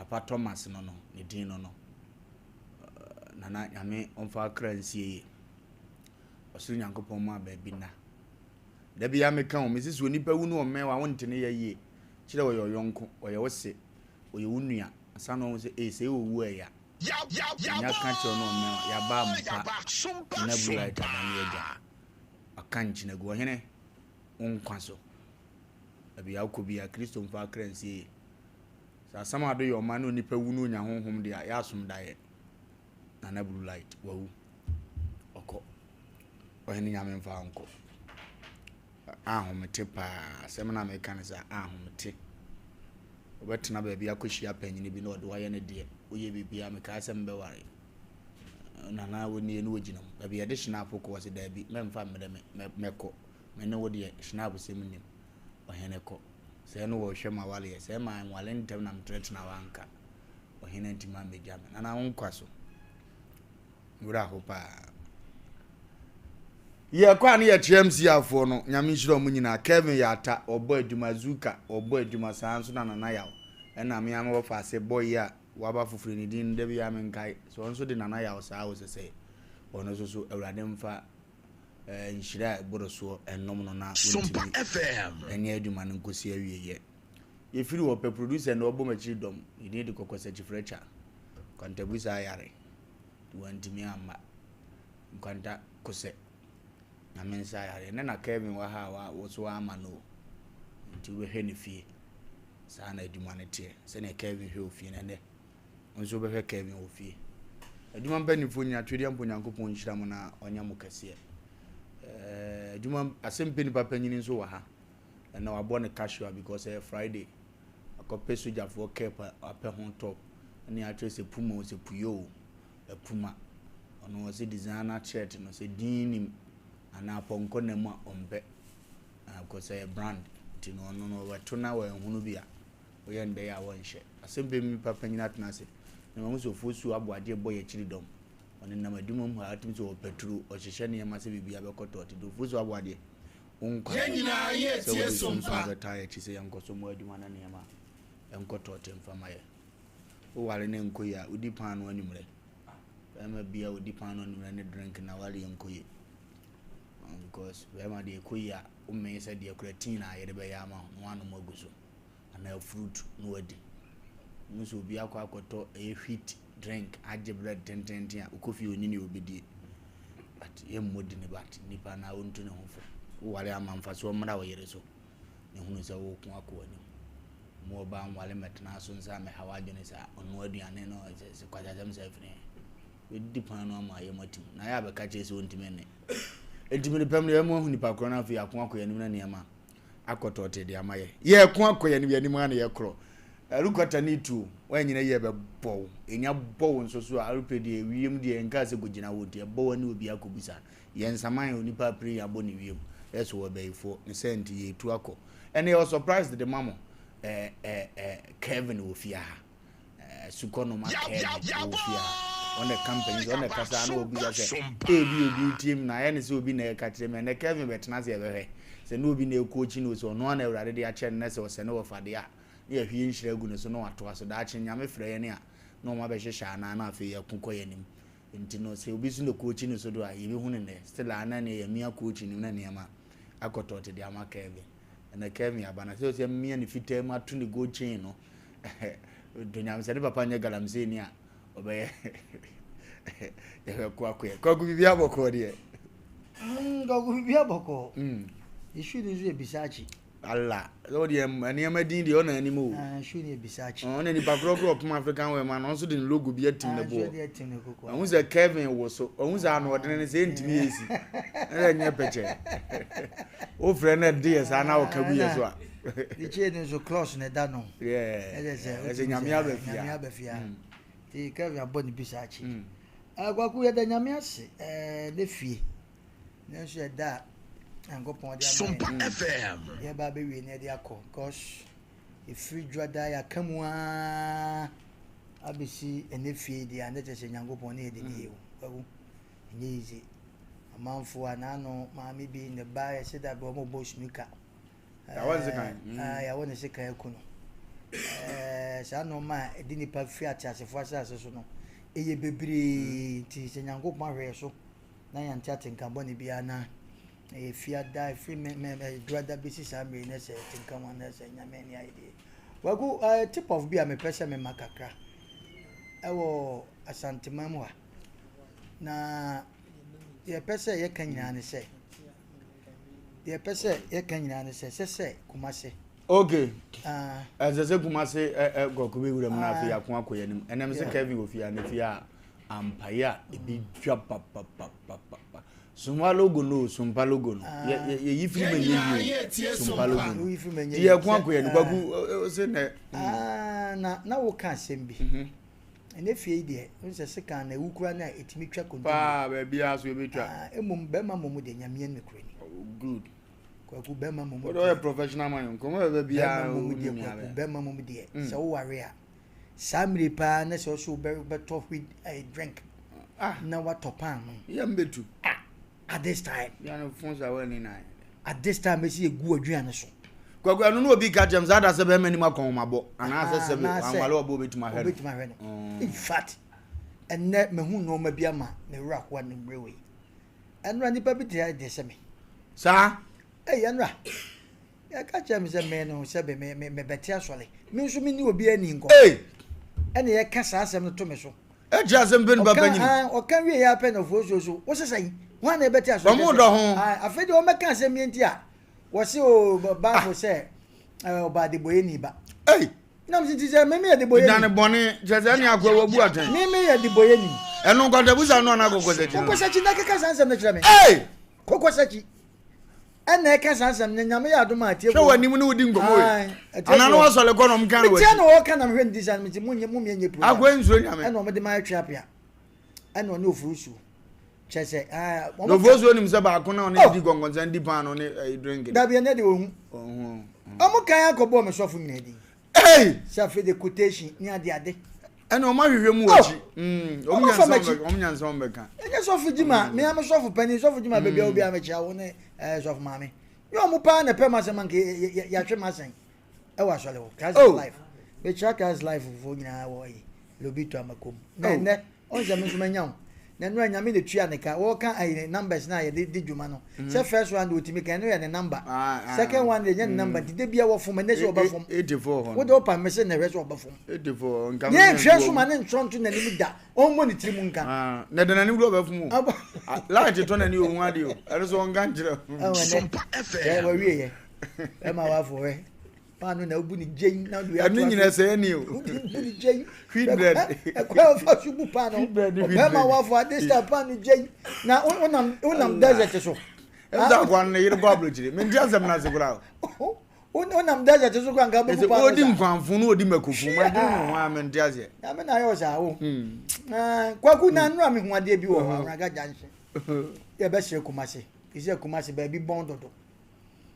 Papa Thomas no no, ne din no no. Nana Nyame ɔmfa akra nsie yie. Ɔsoro Nyankopɔn ma baabi nna. Da biara meka o, mese sɛ onipa wu no ɔmmɛn wo a wonte ne ya yie. Kyerɛ ɔyɛ ɔyɔnko, ɔyɛ wo se, ɔyɛ wo nua. Ansa na wahu sɛ ei sɛ owu a ɛya. Nya ka kyerɛ no ɔmmɛn wo, yaba ampa. Nana Blue Light aba ne agya. Waka nkyene agu. Ɔhene, wo nkwa so. Baabi a wokɔ biara, Kristo mfa akra nsie yie. Sɛ asɛm a ado yɛ ɔma na onipa wu na onya honhom deɛ a, yɛ asom da yɛ. Nana Blue Light, wawu. Ɔkɔ. Ɔhene Nyame mfa wo nkɔ. Ahomete paa. Asɛm no a meka ne sɛ ahomete. Wobɛtena baabi akɔhyia panyini bi na ɔde wayɛ ne deɛ. Woyɛ biribiara mekaa sɛ mbɛware. Nana wɔnie ne wɔgyina mu. Baabi yɛde hyinapo kɔ ɔse daabi mɛmfa mmerɛ me mɛkɔ. Me ne wo deɛ hyinapo sɛm nnim. Ɔhene kɔ. Sɛ ɛno wɔhwɛ ma waleɛ. Sɛ ma nwale ntɛm na metenatena hɔ anka. Ɔhene antumi ammɛgya me. Nana wo nkwa so. Werɛ aho paa. Yɛkɔ a ne yɛkyerɛ MCR foɔ no, Nyame nhyira ɔmo nyinaa. Kevin yɛ ata, ɔbɔ adwuma, Zuka ɔbɔ adwuma, saa nso na Nana Yaw. Ɛna me ara mewɔ faase boy yi a waba foforɔ yi, ne din no da biara menkae. Sɛ ɔno nso de Nana Yaw saa o sɛ sɛ ɔno nso so Awurade mfa eh, nhyira a ɛboro soɔ ɛnnom no na Sompa ɔntumi FM. ɛnyɛ adwuma no nkɔsi awieɛ. Yɛfiri hɔ pɛ, producer no ɔbɔ m'akyiri dɔm, ne din de Kɔkɔsakyi Frɛkya, Kwantabusa ayare. Wantumi amma. Nkwanta kosɛ. Nyame nsa ayare. Ɛnɛ na Kevin wɔ ha a wo so ama no o. Nti wobɛhwɛ ne fie. Saa na adwuma no teɛ. Sɛnea Kevin hwɛ ofie no ɛnɛ. Wo nso wobɛhwɛ Kevin wɔ fie. Adwuma mpanimfoɔ nyinaa twedeɛ mpo Nyankopɔn nhyira mo na ɔnyɛ mo kɛseɛ. Ɛɛ adwuma asɛmpɛ nipa panyini nso wɔ ha. Ɛnna wabɔ ne casual because ɛyɛ Friday. Akɔpɛ sogyafoɔ cap a apɛ ho top ne akyerɛ sɛ puma o sɛ puyo o apuma. Ɔno ɔsɛ designer shirt no sɛ din nim anaa pɔnkɔ na mu a ɔmpɛ. Because ɛyɛ brand nti no ɔno no ɔbɛto na wanhunu bi a ɔyɛ ndɛ a wɔnhyɛ. Asɛm bɛ mu nipa panyin atena ase na mahu sɛ ofosu aboagye bɔ yɛ akyiri dɔm. Ɔnenam adwuma mu ha atumi sɛ ɔpɛturo ɔhyehyɛ nneɛma sɛ biribi abɛkɔ tɔɔte. Ofosu aboagye wo nkwa Yɛn nyinaa sɛ yɛtie wode sunsum Sompa. bɛtaa yɛ akyi sɛ yɛnkɔ so mmɔ adwuma na nneɛma nkɔ tɔɔte mfa ma yɛ. Woware ne nkɔ yie a, wodi paano anwummerɛ. Bɛrima bia odi paano anwummerɛ ne drink na ware yɛ nkɔ yie. Because bɛrima deɛ ɛkɔ yie a, womee sɛ deɛ kura tea na yɛde bɛyɛ ama wo na wanom agu so. Anaa fruit na wadi. Wohu sɛ obi akɔ akɔtɔ ɛyɛ wheat drink agye bread tententen a, wokɔ fie ɔnni nea ɔbɛdie. But yɛmmɔ di ne but nipa na ɔntu ne ho fo. Woware ama mfasoɔ mmra wo yere so. Na hunu sɛ woko akɔ w'anim. Mu ɔbaa nwale mmɛtena so nsa mmɛha w'adwene saa ɔno aduane no sɛ kwasasɛm sɛ afiri bɛdi paano ama ayɛ mu atim na ayɛ abɛka kyerɛ sɛ ɔntumi nne. Enti mede pɛm no yɛma ahu nipa korɔ no afei ako akɔ yɛn anim na nneɛma akɔtɔɔte de ama yɛ. Yɛko akɔ yɛn anim yɛn anim a na yɛkorɔ. Ɛrekɔta ne tuo wɔanyina yɛ bɛbɔ wo. Ɛnya bɔ wo nso so a arepɛ deɛ wiem deɛ nkaa sɛ kɔgyina wo nti ɛbɔ w'ani obi akɔbisa. Yɛn nsaman onipa apire yɛn abɔ ne wiem. Ɛso wɔ bɛyifoɔ ne sɛ nti yɛtu akɔ. Ɛne yɛwɔ surprise de ma mo. Ɛɛ ɛɛ Kevin wɔ fie ha. Sukɔnoma Kevin wɔ fie ha. Ɔna company sɛ ɔna kasa na ɔbisa sɛ ebi obi tie mu na ayɛ ne sɛ obi na ɛka kyerɛ me ɛnɛ Kevin bɛtena ase ɛbɛhwɛ sɛ ne obi na ɛkɔ akyi no sɛ ɔno ana awurade de akyɛ no na sɛ ɔsɛ ne wɔfa deɛ a na yɛhwie nhyira agu ne so na watoa so daakye Nyame frɛ yɛn a na ɔma bɛhyehyɛ anaa na afei yɛko kɔ yɛn anim nti no sɛ obi so na kɔ akyi no so do a yɛbɛhu no nnɛ still a na ne yɛmia kɔ akyi no na nneɛma akɔtɔ te de ama Kevin ɛnɛ Kevin aba na sɛ ɔsɛ mmea ne fitaa mu ato ne gold chain no do Nyame sɛ ne papa nyɛ galamsey ni a ɔbɛyɛ yɛhwɛ ko akoyɛ kɔkɔ biribi abɔkɔ deɛ. Kɔkɔ biribi abɔkɔ. Isu ni nso yɛ Bisachi. Ala sɛ ɔdeɛ nneɛma din deɛ ɔna anim o. Isu ni yɛ Bisachi. Ɔna nipa korɔkorɔ ɔpem African wear ma no ɔnso de ne logo bi atim ne boɔ. Ɔhu sɛ Kevin wɔ so ɔhu sɛ ano ɔdene ne sɛ ɛntumi yɛ si ɛna nyɛ pɛkyɛ wofrɛ no ɛde yɛ saa na ɔka gu yɛ so a. Ne chain nso cross na ɛda no. Ɛsɛ Nyame aba fie. Nyame aba fie. Nti Kevin abɔ ne Bisachi. Kwaku yɛda Nyame ase ne fie. Nanso yɛda a Nyankopɔn de ama Sompa yɛn. FM. Yɛba abɛwie na yɛde akɔ because ɛfiri dwada yɛaka mu aa abɛsi ɛnɛ fie deɛ a ne kyerɛ sɛ Nyankopɔn ne yɛde ne yɛ o. Kwaku ɛnyɛ easy. Amanfoɔ a n'ano maame bi ne ba yɛsɛ da bi wɔn bɔ snooker. Yɛawɔ ne sekan. Yɛawɔ ne sekan aku no. Ɛɛ saa nnoɔma a ɛde nnipa firi ateasefoɔ asase so no, ɛyɛ bebree nti sɛ Nyankopɔn ahwɛ yɛ so na yɛante atenka bɔne biara na ɛyɛ fiada ɛfiri mɛ mɛ mɛ duada bɛsi saa mmerɛ yi na sɛ atenka ho na sɛ Nyame ani ayɛ deɛ. Wagu ɛɛ tip off bi a mepɛ sɛ mema kakra ɛwɔ Asanteman mu ha na yɛpɛ sɛ yɛka nyinaa ne sɛ yɛpɛ sɛ yɛka nyinaa ne sɛ sɛ sɛ Kumase Okay. Ɛsɛ sɛ Kumase kɔkɔ bɛ wura mu na afei ako akɔ yɛn anim. Ɛnam sɛ Kevin wɔ fie a ne fie a ampaeɛ a ebi dwa papapapapa. Sumpa logo no sumpa logo no. Yɛ yɛ yi firi mɛ nyɛ yie o. Sumpa logo no. Ti yɛ ko akɔ yɛn anim kwaku ɔsɛ nɛ. Na na wo ka asɛm bi. Ɛnɛ fie yi deɛ n sɛ sekan na ewu kura na etumi twa kontomire. Paa baabi a so ebi twa. Emom bɛrima mom deɛ nyameɛ nukuri ni. Good. Kwaku bɛrima mmom deɛ. Ɔyɛ professional man nkɔmɔ bɛbɛ biara. Bɛrima mmom deɛ kwaku bɛrima mmom deɛ mm. Sɛ woware a saa mmiri paa na sɛ ɔso bɛtɔ wheat eh, drink ah. Na watɔ paano. Yɛ mbɛtu. Ah, at this time. Yɛn fon sa wɔ ni na. At this time bɛsi egu aduane so. Kwaku ɛno na obi ka kyɛm saa da sɛ bɛrima anim akɔn wɔn abɔ anaasɛ sɛ anwale ɔbɔ obetumi ahwɛ no. Obetumi ahwɛ no. Mm. In fact, ɛnɛ mehu nneɛma bi ama me werɛ ahoa ne mmerɛ wei. Ɛnora nipa bi te ayɛ sɛ me. Saa. Ɛyi ɛnora. Yɛka kyerɛ me sɛ me no sɛ me me me bɛte asɔre. Me nso me ni obi ani nkɔ. Ee. Ɛna yɛka saa asɛm no to me so. Ɛkyɛ asɛm pɛ nipa panyin. Ɔka ɔka wie yɛ apɛ na ofuo so so. Wosɛ sɛn? Wɔn na ɛbɛte asɔre. Wɔn dɔ ho. Afei deɛ wɔn bɛka asɛm yɛn ti a. Wɔsi o Bible sɛ ɔba adebɔyɛni ba. Ei. Nam si ti sɛ mimi yɛ debɔyɛni. Dane bɔne kyerɛ sɛ ɛne akoa wabu atɛn. Mimi yɛ debɔyɛni. Ɛno nkɔtabusa no anaa kɔkɔsakyi no. Kɔkɔsakyi na ɛkeka saa nsɛm no kyerɛ me. Ei. Kɔkɔsakyi ɛna ɛka saa nsɛm no nyame yɛ adom a atiefoɔ. Hwɛ w'anim ne wodi nkɔmmɔ wei. Anaa na wasɔre kɔ na ɔmo ka no w'akyi. Metia na wɔka na mehwɛ ne di saa no meti mo nyɛ mo nyɛ program. Akoa nsuro nyame. Ɛna ɔmo de ma ayɛ apea. Ɛna ɔne ofuru suo. Kyerɛ sɛ ɛɛ. Na ofuru suo nim sɛ baako na ɔne di gɔngɔnsa di paano ne ɛyi drink. Dabi ɛnɛ de ohu. Ɔmo kan akɔbɔ me sɔfo nyina din. Hey! Sɛ afei de quotation ne ade ade. Ɛna ɔmo ahwehwɛ mu wɔ akyi. Mm, ɔmo nyansa ɔmo bɛka. Ɔmo nyansa ɔmo bɛka. Ɛnyɛ sɔfo gyima, me ame sɔfo panyin, sɔfo gyima baabi a obi a mekyia wo ne ɛɛ sɔfo maame. Nyɛ ɔmo paa na ɛpɛ m'asɛm anka yɛatwe m'asɛn ɛwɔ asɔre hɔ. Christ is life. Mekyia Christ life foɔ nyinaa wɔ ɛyi Lobito Amakom. Na ɛnɛ Ɔn sɛ me nso manya wo. Na ɛno a Nyame na tua ne ka. Wɔka ayi ne numbers no a yɛde di dwuma no. Mm. Sɛ first one de otumi ka ɛno yɛ ne number. Ah, ah. Second one de ɛnyɛ ne number. Nti da bia wɔfom ɛnɛ sɛ ɔbɛfom. 84 hɔ. Wode wopa me sɛ na ɛhwɛ sɛ ɔbɛfom. 84 nka me. Yɛn hwɛ so ma ne ntorɔ nto n'anim da. Ɔmmɔ ne tirim nka. Ah, na ɛda n'anim kura ɔbɛfom o. Light tɔ n'ani ohun ade o. Ɛno so ɔnka nkyerɛ. Sompa FM. Wɔwie yɛ. Ɛma wafo hwɛ. Paano na wobu ne gyen na wode ato. Ɛno nyina sɛ ɛni o. Wode bu ne gyen. Wheat bread. Ɛkwan a wofa so bu paano. Ɔbɛrima wafo ade star paano gyen na wonam wonam desert so. Ɛsɛ akwa no ne yere kɔ aburokyire. Mente asɛm no ase koraa. Wonam desert so koraa nka bɛbu paano saa. Ɔdi nkwanfo na ɔdi makofo. Ma dwene ho a mente aseɛ. Nyame na ayɛ wo saa o. Kwaku na nnora mehu adeɛ bi wɔ hɔ Awuraga junction. Yɛbɛsrɛ Kumase. Ɛsɛ Kumase baabi bɔn dodo.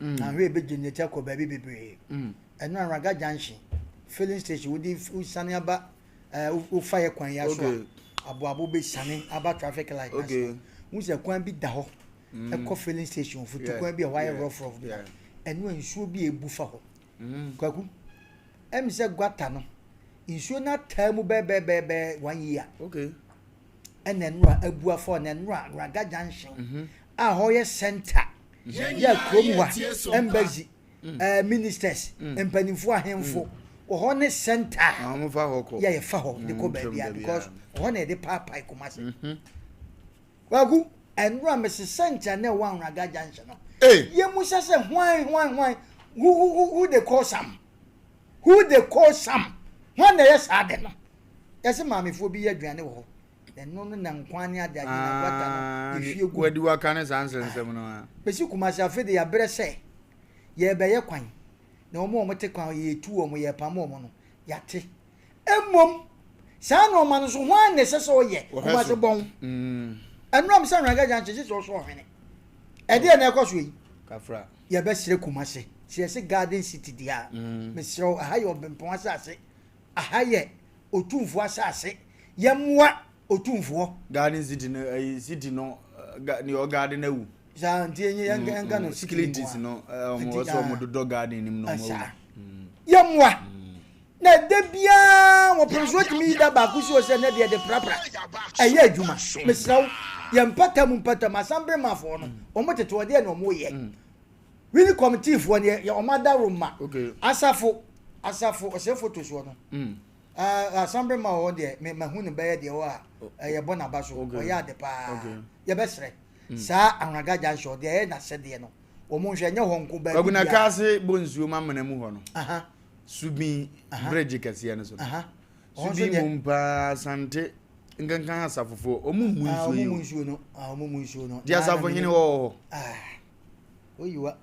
Mm. Na hwɛ ebe gyina akyi akɔ baabi bebree. Mm. Ɛno Anraga junction filling station wodi wosane aba ɛɛ eh, wofa yɛ kwan yi aso a aboabo bɛ sane aba traffic light na so. Wohu sɛ kwan bi da hɔ mm. ɛkɔ filling station futu kwan bi a hɔ ayɛ rough rough bi. Ɛno nsuo bi a ebu fa hɔ. Mm. Kwaku ɛmi sɛ guata no nsuo no ataa mu bɛɛbɛɛbɛɛ one year. Okay. Ɛna ɛnora abu afa hɔ na ɛnora Anraga junction mm-hmm. a hɔ yɛ center. Yɛ kurom hɔ a, embassy, mm. ministers, mm. mpanimfoɔ ahemfo, mm. wɔ hɔ ne center a yɛ yɛfa hɔ de kɔ baabi a because hɔ na yɛde paapae Kumasi. Mm-hmm. Kwaku, ɛnora mese center na ɛwɔ Anraga junction no. Yɛ musa sɛ hwan hwan hwan who who who they call some who they call some hwan na ɛyɛ saa de no yɛsɛ maamefoɔ bi yɛ aduane wɔ hɔ. Ɛno no na nkwa ne ade ade na guata no yɛhwie gu. Wadi waka ne saa nsɛnsɛm no a. Bɛsi Kumasi afei de yɛabrɛ sɛ yɛrebɛyɛ kwan na wɔn a wɔte kwan yɛretu wɔn yɛrepam wɔn no yɛate. Mmom saa nnoɔma no nso hwan na ɛsɛ sɛ ɔyɛ Kumasi bɔn? Ɛno a mesɛ Anwragagya nkyɛ sɛ ɔsɔ ɔhwene. Ɛdeɛ na ɛkɔ so yi. Yɛbɛsrɛ Kumasi sɛ yɛse Garden City deɛ a mesrɛ wo aha yɛ ɔbempɔn asase aha yɛ Otumfoɔ asase, yɛmmoa Otumfoɔ. Garden city no ɛyi city no nea ɔgarden awu. Saa nti yɛn yɛn yɛn ka no city mu a. Skeletis no ɔmo ɔsɛ ɔmo dodɔ garden nim na ɔmo awu. Yɛmmoa. Na ɛda biara wɔpem so atumi yi da baako si hɔ sɛ ɛnɛ deɛ de prapra. Ɛyɛ adwuma. Mesrɛ wo, yɛn mpata mu mpata mu asambremafoɔ no, wɔn tete hɔ deɛ na wɔn yɛ. Wini kɔmitiifoɔ no yɛ wɔn adaworo ma. Asafo, asafo, ɔsɛ foto soɔ no. Asambrema wɔ hɔ deɛ, me mahu no bɛyɛ deɛ wɔ a, ɛyɛ bɔ n'aba so. Ɔyɛ ade paa. Yɛbɛsrɛ. Saa Anwraga Junction deɛ ɛyɛ n'asɛdeɛ no, wɔn nhwɛ, ɛnyɛ hɔ nko, baabi Kwaku na biara. Kaase bɔ nsuo ma mena mu hɔ no. Subin bridge kɛseɛ no so no. Subin mmom paa Asante nkankan asafofoɔ wɔn mmu nsuo yi o. Wɔn nsuo no, wɔn mmu nsuo no. Di asafo hene wɔ hɔ. Oyiwa.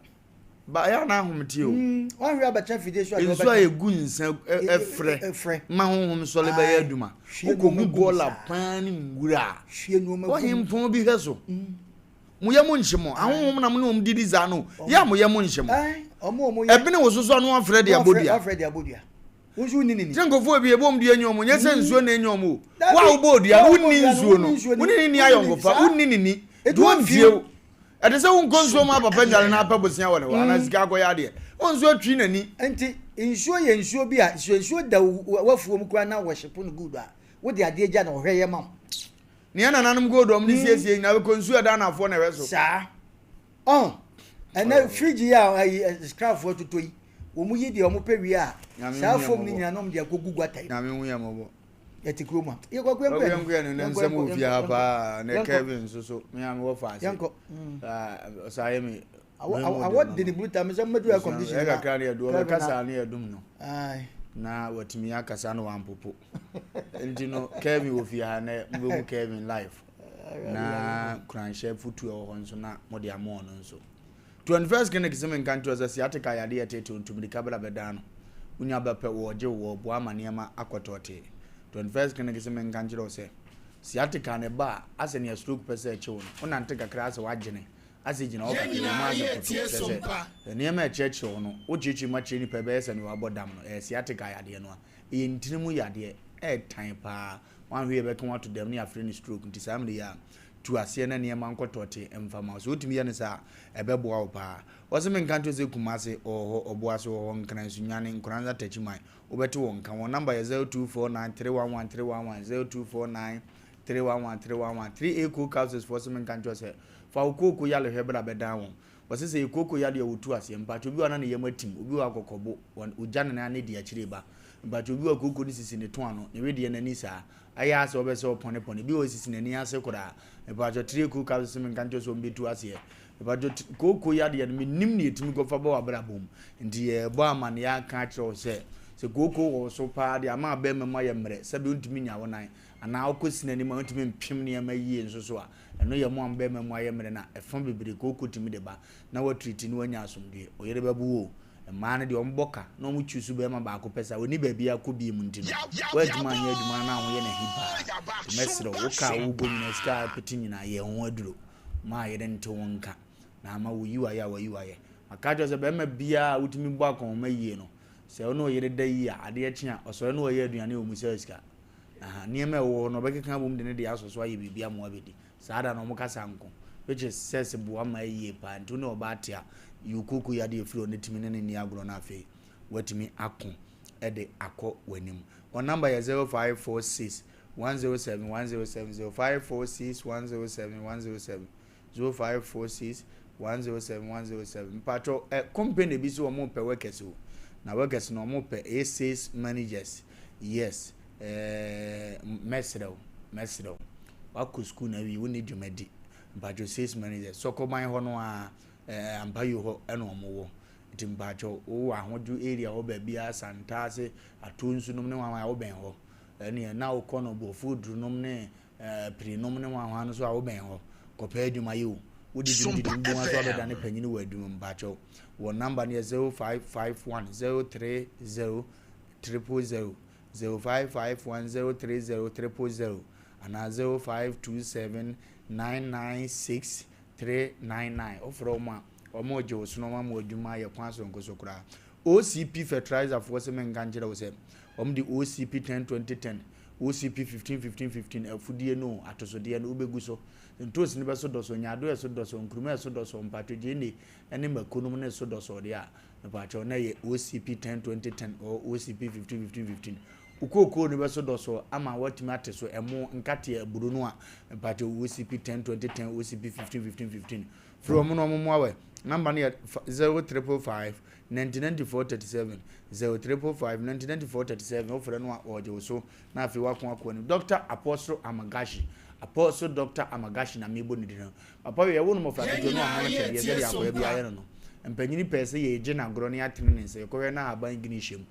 Ba ɛyɛ na ahomete o. Wɔn ahwɛ abɛtena fidie so a. Nsuo a egu nsa ɛfrɛ ma honhom sɔle bɛyɛ adwuma. Wokɔ hu bɔɔla paa ne nwura. Ɔhempɔn bi hwɛ so. Mo yam nhye mo. Ahonhom na mo ne wɔn didi saa no. Yɛ a mo yam nhye mo. Ɛbene wo so so a na wɔafrɛ de abɔ dua. Sɛ nkurɔfoɔ bi ɛbɔ wɔn dua nyɛ wɔn, nyɛ sɛ nsuo na ɛnyɛ wɔn o. Wo a wobɔɔ dua no, wonni nsuo no. Wo ne ne nni ayɔnkofa, wonni ne ni. Nti wɔntie wo. Ɛte sɛ wonkɔ nsuo mu apapa nnwale na apɛ bosea wɔ ne hɔ anaa sika akɔyɛ adeɛ. Wo nsuo atwi n'ani. Nti nsuo yɛ nsuo bi a, sɛ nsuo da w'afuo mu koraa na wɔhyepo no good a, wode adeɛ gya na ɔhwɛ yɛ ma wo. Nea nananom gold a wɔde siesie nyinaa bɛkɔ nsu a ɛda anafoɔ na ɛhwɛ so. Saa. Ɔn, ɛnɛ fridge yi a ayi skrafoɔ totɔ yi, wɔn yi deɛ wɔn pɛ wie a, saa fam no nyinaa na wɔn de akɔgu gutter yi. Nyame hu yɛn mmɔbɔ. Yɛte kurom a. Yɛ kɔ kuyɛ nkuyɛ nkuyɛ no ne nsɛm wɔ fie ha paa na Kevin nso so me a mewɔ faase. Yɛnkɔ. Ɔsaa yɛ me. Awɔ de ne bruta me sɛ mmɛdu air condition. Ɛyɛ kakra ne yɛdu ɔbɛkasa ne yɛdum no. Na watumi akasa na wampopo. Nti no Kevin wɔ fie ha na mobɛhu Kevin live. Na kuranhyɛ fotu ɛwɔ hɔ nso na mode ama ɔno nso. 21st Clinic sɛ menka nkyerɛ sɛ sciatica yade yɛ tete nti mirika bra bɛdan no. Wonya bɛpɛ wɔgye wo wɔboa ama nneɛma akɔtɔɔtee. 21st Clinic sɛ menka nkyerɛ wo sɛ sciatica ne ba a asɛ nea stroke pɛ sɛ ɛkye wo no wonante kakra asɛ woagyene Ase gyina hɔ kakra, emu ase koto, kyerɛ sɛ, nneɛma a ɛkyerɛkyerɛ wo no, wokyerɛkyerɛ mu akyerɛ nipa a ɛbɛyɛ sɛ nea wabɔ dam no, ɛyɛ sciatica yadeɛ no a, ɛyɛ ntini mu yadeɛ, ɛyɛ tan paa, woanhwɛ yie ɛbɛka wo ato dam na yɛafrɛ no stroke, nti saa mmerɛ yi a, tu aseɛ na nneɛma nkɔ tɔɔtee mfa ma wo, sɛ wotumi yɛ no saa a, ɛbɛboa wo paa. Wɔse menka nkyerɛ wo sɛ Kumase wɔ hɔ, Ɔboase wɔ hɔ, Nkran, Sunyani, Nkoranza, Takyiman, wobɛte wɔn nka, wɔn number yɛ 0249 311 311, 0249 311 311, 3A Coke Capsules foɔ se menka nkyerɛ wo sɛ, Fa wo kooko yale hwɛ bra bɛdan wɔn. Wɔse sɛ yɛ kooko yale a wɔtu aseɛ. Mpakyɛ obi wɔ hɔ a na ne yam atim, obi wɔ hɔ a kɔkɔbo, wɔn, ogya ne nan ne di akyire ba. Mpakyɛ obi wɔ hɔ a kooko no sisi ne to ano, ne wedeɛ no ani saa. Ayɛ ara sɛ ɔbɛ sɛ ɔpɔne pɔne, ebi wɔ hɔ esisi n'ani ase koraa. Mpakyɛ tire kooko ase se menka nkyerɛ sɛ wɔn bɛtu aseɛ. Mpakyɛ ti, kooko yadeɛ no mennim nea ɛtumi kɔfa ba w'abrabɔ mu. Nti yɛrebɔ amaneɛ aka akyerɛ wo sɛ, sɛ kooko wɔ wo so paa deɛ ama abɛɛma mu ayɛ mmerɛ, sɛbe wontumi nnya wo nan, anaa wokɔ sini anim a wontumi mpem nneɛma yie nso so a, Ɛno yɛ mo a mo bɛɛma mu ayɛ mmerɛ na ɛfa bebree kooko tumi de ba na wa treat na wanya asomdwoeɛ. Oyere bɛbo wo o. Mmaa no deɛ wɔn bɔ ka na wɔn choose bɛɛma baako pɛ saa ɔnni baabiara kɔ biom nti no wantumi anyɛ adwuma no na ho yɛ no ahi paa. Nti mɛsrɛ wo, wo ka a wobɔ nyinaa sika a apete nyinaa yɛ ho aduro ma yere nte wo nka na ama wo yi wayɛ a wayi wayɛ. Maka akyerɛ wo sɛ bɛɛma biara a wotumi bɔ akɔnhoma yie no sɛ wo ne ɔyere da yie a adeɛ kye a ɔsɔre na ɔyɛ aduane a ɔmu sɛ sika. Aha, nneɛma a ɛwɔ hɔ no, wɔbɛkeka abom de ne deɛ asɔ so ayɛ biribi ama wɔabɛdi. Saa da no, wɔkasa nko, which is sex boa ma ɛyie paa. Nti wo ne ɔbaa te a, yi wo kooko yadeɛ firi hɔ na tumi ne no nni agorɔ na afei woatumi ako de akɔ w'anim. Wɔn number yɛ 0546 107 107, 0546 107 107. 0546 107 107 mpatsɔ ɛ company bi so wɔn pɛ workers o na workers no wɔn pɛ ɛyɛ sales managers yes ɛɛ mɛsrɛ wo mɛsrɛ wo wakɔ school na awie wonni dwumadi mpatsɔ sales managers sɔkɔban hɔ no a ɛɛ ampayo hɔ ɛna wɔn wɔ nti mpatsɔ wowɔ ahodwo area hɔ baabi a santaase ato nsu nom ne wɔn a wɔbɛn hɔ ɛneɛ na wokɔ no borɔfo duru nom ne Piri nom ne hwanhwan no so a wobɛn hɔ kɔpɛ adwuma yɛ o. Wodidi mu didi mu bohu ara so abɛdane panyini wɔ adwuma mu mpakyɛw. Wɔn number no yɛ 0551 030 000, 0551 030 000 anaa 0527 996 399. Wofrɛ wɔn a, wɔregye wo so na wɔama wo adwuma ayɛ kwan soronko so koraa. OCP fertilizer foɔ se menka nkyerɛ wo sɛ wɔn de OCP 10 20 10, OCP 15 15 15 afudie no o, atosodeɛ no wobɛgu so. Ntoosi no bɛso dɔsɔ, nyaadoa ɛso dɔsɔ, nkruma ɛso dɔsɔ, mpatwogyeene ne mako nom no ɛso dɔsɔ deɛ a, Mepaakyɛw na ɛyɛ OCP 10 20 10 or OCP 15 15 15. Wo kookoo no bɛso dɔ so ama woatumi ate so ɛmo, nkateɛ, aburo no a mepaakyɛw OCP 10 20 10 OCP 15 15 15. Frɛ wɔn na wɔn mmoa wɛ. Number no yɛ 0 555 90 94 37 0 555 90 94 37 wofrɛ no a ɔregye wo so na afei wako akɔ anim. Dr. Apostle Amagashi Apostle Dr. Amagashi na mebɔ ne din no. Papa wei yɛwo no mmɔfra Yɛn ketewa na nyinaa ɔha no yɛ twɛdeɛ tie sɛdeɛ akwadaa som bi pa. ayɛ no no. Mpanyini pɛɛ sɛ yɛregye no agorɔ na yɛatene ne nsa. Yɛkɔhwɛ na ahaban gini hyɛ mu.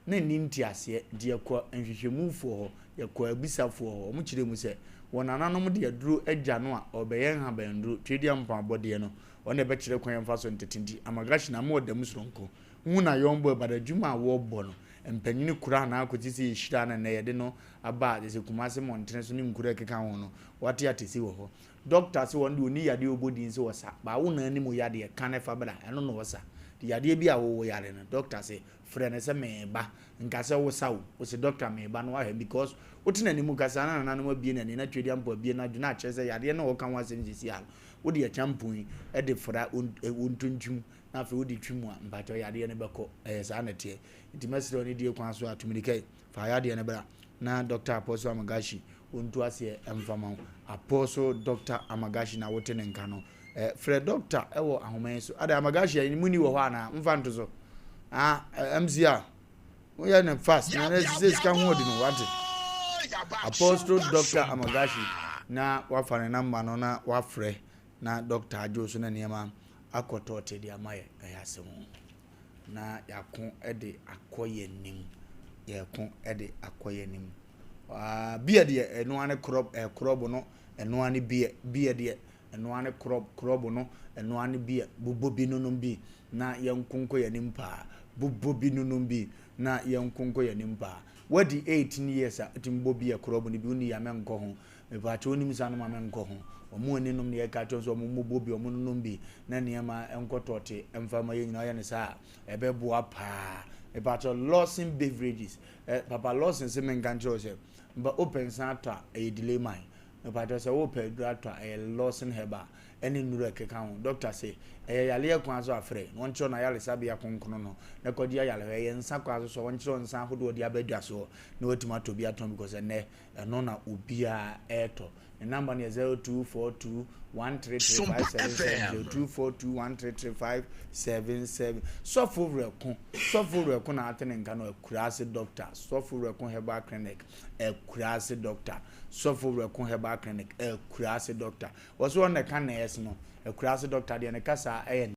Na nni nteaseɛ nti yɛkɔ nhwehwɛmufoɔ hɔ, yɛkɔ abisafoɔ hɔ. Wɔkyerɛɛ mu sɛ wɔn nananom de aduro agya no a ɔrebɛyɛ nhabannuro, tweaduampɔn abɔdeɛ no, wɔn na ɛbɛkyerɛ kwan a yɛmfa so ntete nti Amagashi na ama ɔda mu soronko. Hu na yɔnbɔ but adwuma a wɔrebɔ no, mpanyini kura anaa kɔsi sɛ yɛhyira no nnɛ yɛde no aba a kyerɛ sɛ Kumasi mmɔntene so ne nkuro a ɛkeka ho no, wate atese wɔ hɔ. Doctor se ɔno deɛ ɔnni yadeɛ a ɔbɔ din sɛ ɔsa, but wo na anim yadeɛ, ka no fa bra, ɛno na ɔsa. Nti yadeɛ bi a wo yare no, doctor se frɛ no sɛ meba, nka sɛ wo sa o, wo se doctor meba na wahwɛ because wo te n'anim kasa na nananom abue n'ani na Tweduampɔn abue n'adwene akyerɛ sɛ yadeɛ no a ɔka ho asɛm seesei ara no, wode akyampɔn yi de fra wo ntontwim na afei wode twi mu a, mpakyɛw yadeɛ no bɛkɔ. Ɛyɛ saa na ɛteɛ. Nti mɛsrɛ wo ne die kwan so a, tu mirika yi, fa yadeɛ no bra na Doctor Apostle Amagashi ɔntu aseɛ mfa ma wo. Apostle Doctor Amagashi na wote ne nka no. Eh, frɛ doctor wɔ ahoma yi so. Ada Amagashi ayi mu ni wɔ hɔ anaa? Mfa nto so. Ah, eh, MC a. Woyɛ ne fast na ne sɛ sika ho ɔdi no wate. Apostle Doctor Amagashi na wafa ne namba no na wafrɛ na doctor adwo so na nneɛma akɔ tɔɔte de ama yɛ ɛyɛ asɛm o. Na yɛako de akɔ yɛn nim. Yɛko de akɔ yɛn nim. Ah, beer deɛ ɛno ane krɔb ɛkrɔb no ɛno ane beer beer deɛ Ɛno ara ne krɔb, krɔb no, ɛno ara ne beer. Bobɔ bi nonom bi na yɛnko nkɔ yɛn anim paa. Bobɔ bi nonom bi na yɛnko nkɔ yɛn anim paa. Woadi 18 years a, wotumi bɔ beer krɔb no bi, wonni a menkɔ ho. Mepaakyɛw wonim saa nom a menkɔ ho. Wɔn a ani nom no yɛka kyerɛ wɔn sɛ wɔn mmobɔ bi, wɔn nonom bi na nneɛma nkɔ tɔɔte mfa ma yɛn nyinaa. Woyɛ no saa a, ɛbɛboa paa. Mepaakyɛw Lawson Beverages, eh, Papa Lawson se menka nkyerɛ wo sɛ, mpa wopɛ nsa atɔ a, ɛyɛ delay mine. Mepakyɛw sɛ wopɛ aduru atɔ a, ɛyɛ Lawson Herbal ɛne nnuru a ɛkeka ho. Dɔkta se, ɛyɛ yareɛ kwan so a frɛ na wɔnkyerɛ wo n'ayaresabea kronkron no na kɔgye ayarehwɛ. Ɛyɛ nsa kwan so so a wɔnkyerɛ wo nsa ahodoɔ de aba dwa soɔ na woatumi atɔ bi atɔn because ɛnnɛ ɛno na obiara ɛretɔ. Ne number no yɛ 0242 Sompa 133577 FM. 0242 133577. Sɔfo Werɛko, Sɔfo Werɛko na ate ne nka no, Akuraase Dɔkta, Sɔfo Werɛko Herbal Clinic, Akuraase Dɔkta. Sɔfo Werɛko Herbal Clinic, Akuraase Doctor. Wɔ so ɔno na ɛka nurse no. Akuraase Doctor deɛ ne kasa yɛ nɛ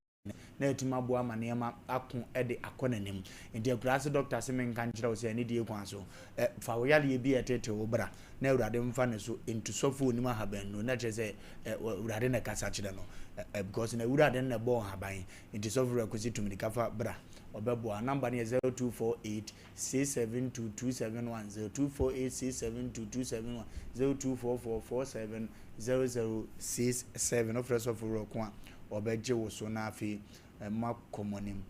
na atumi aboa ama nneɛma ako de akɔ n'anim. Nti Akuraase Doctor se menka nkyerɛ wo sɛ anidie kwan so, ɛ, fa wo yareɛ bi a ɛteetee wo bra na Awurade mfa ne so ntu sɔfo onim ahaban nnuro na kyerɛ sɛ ɛ, Awurade na ɛkasa kyerɛ no. Ɛ, ɛ, because na Awurade no na ɛbɔɔ nhaban. Nti Sɔfo Werɛko se tu mirika fa bra. Ɔbɛboa. Number no yɛ 0248 672 271 0248 672 271 0244 47 0067 Wofrɛ sɔfo werɛ ko a, ɔbɛgye wo so na afei moakɔ mo anim.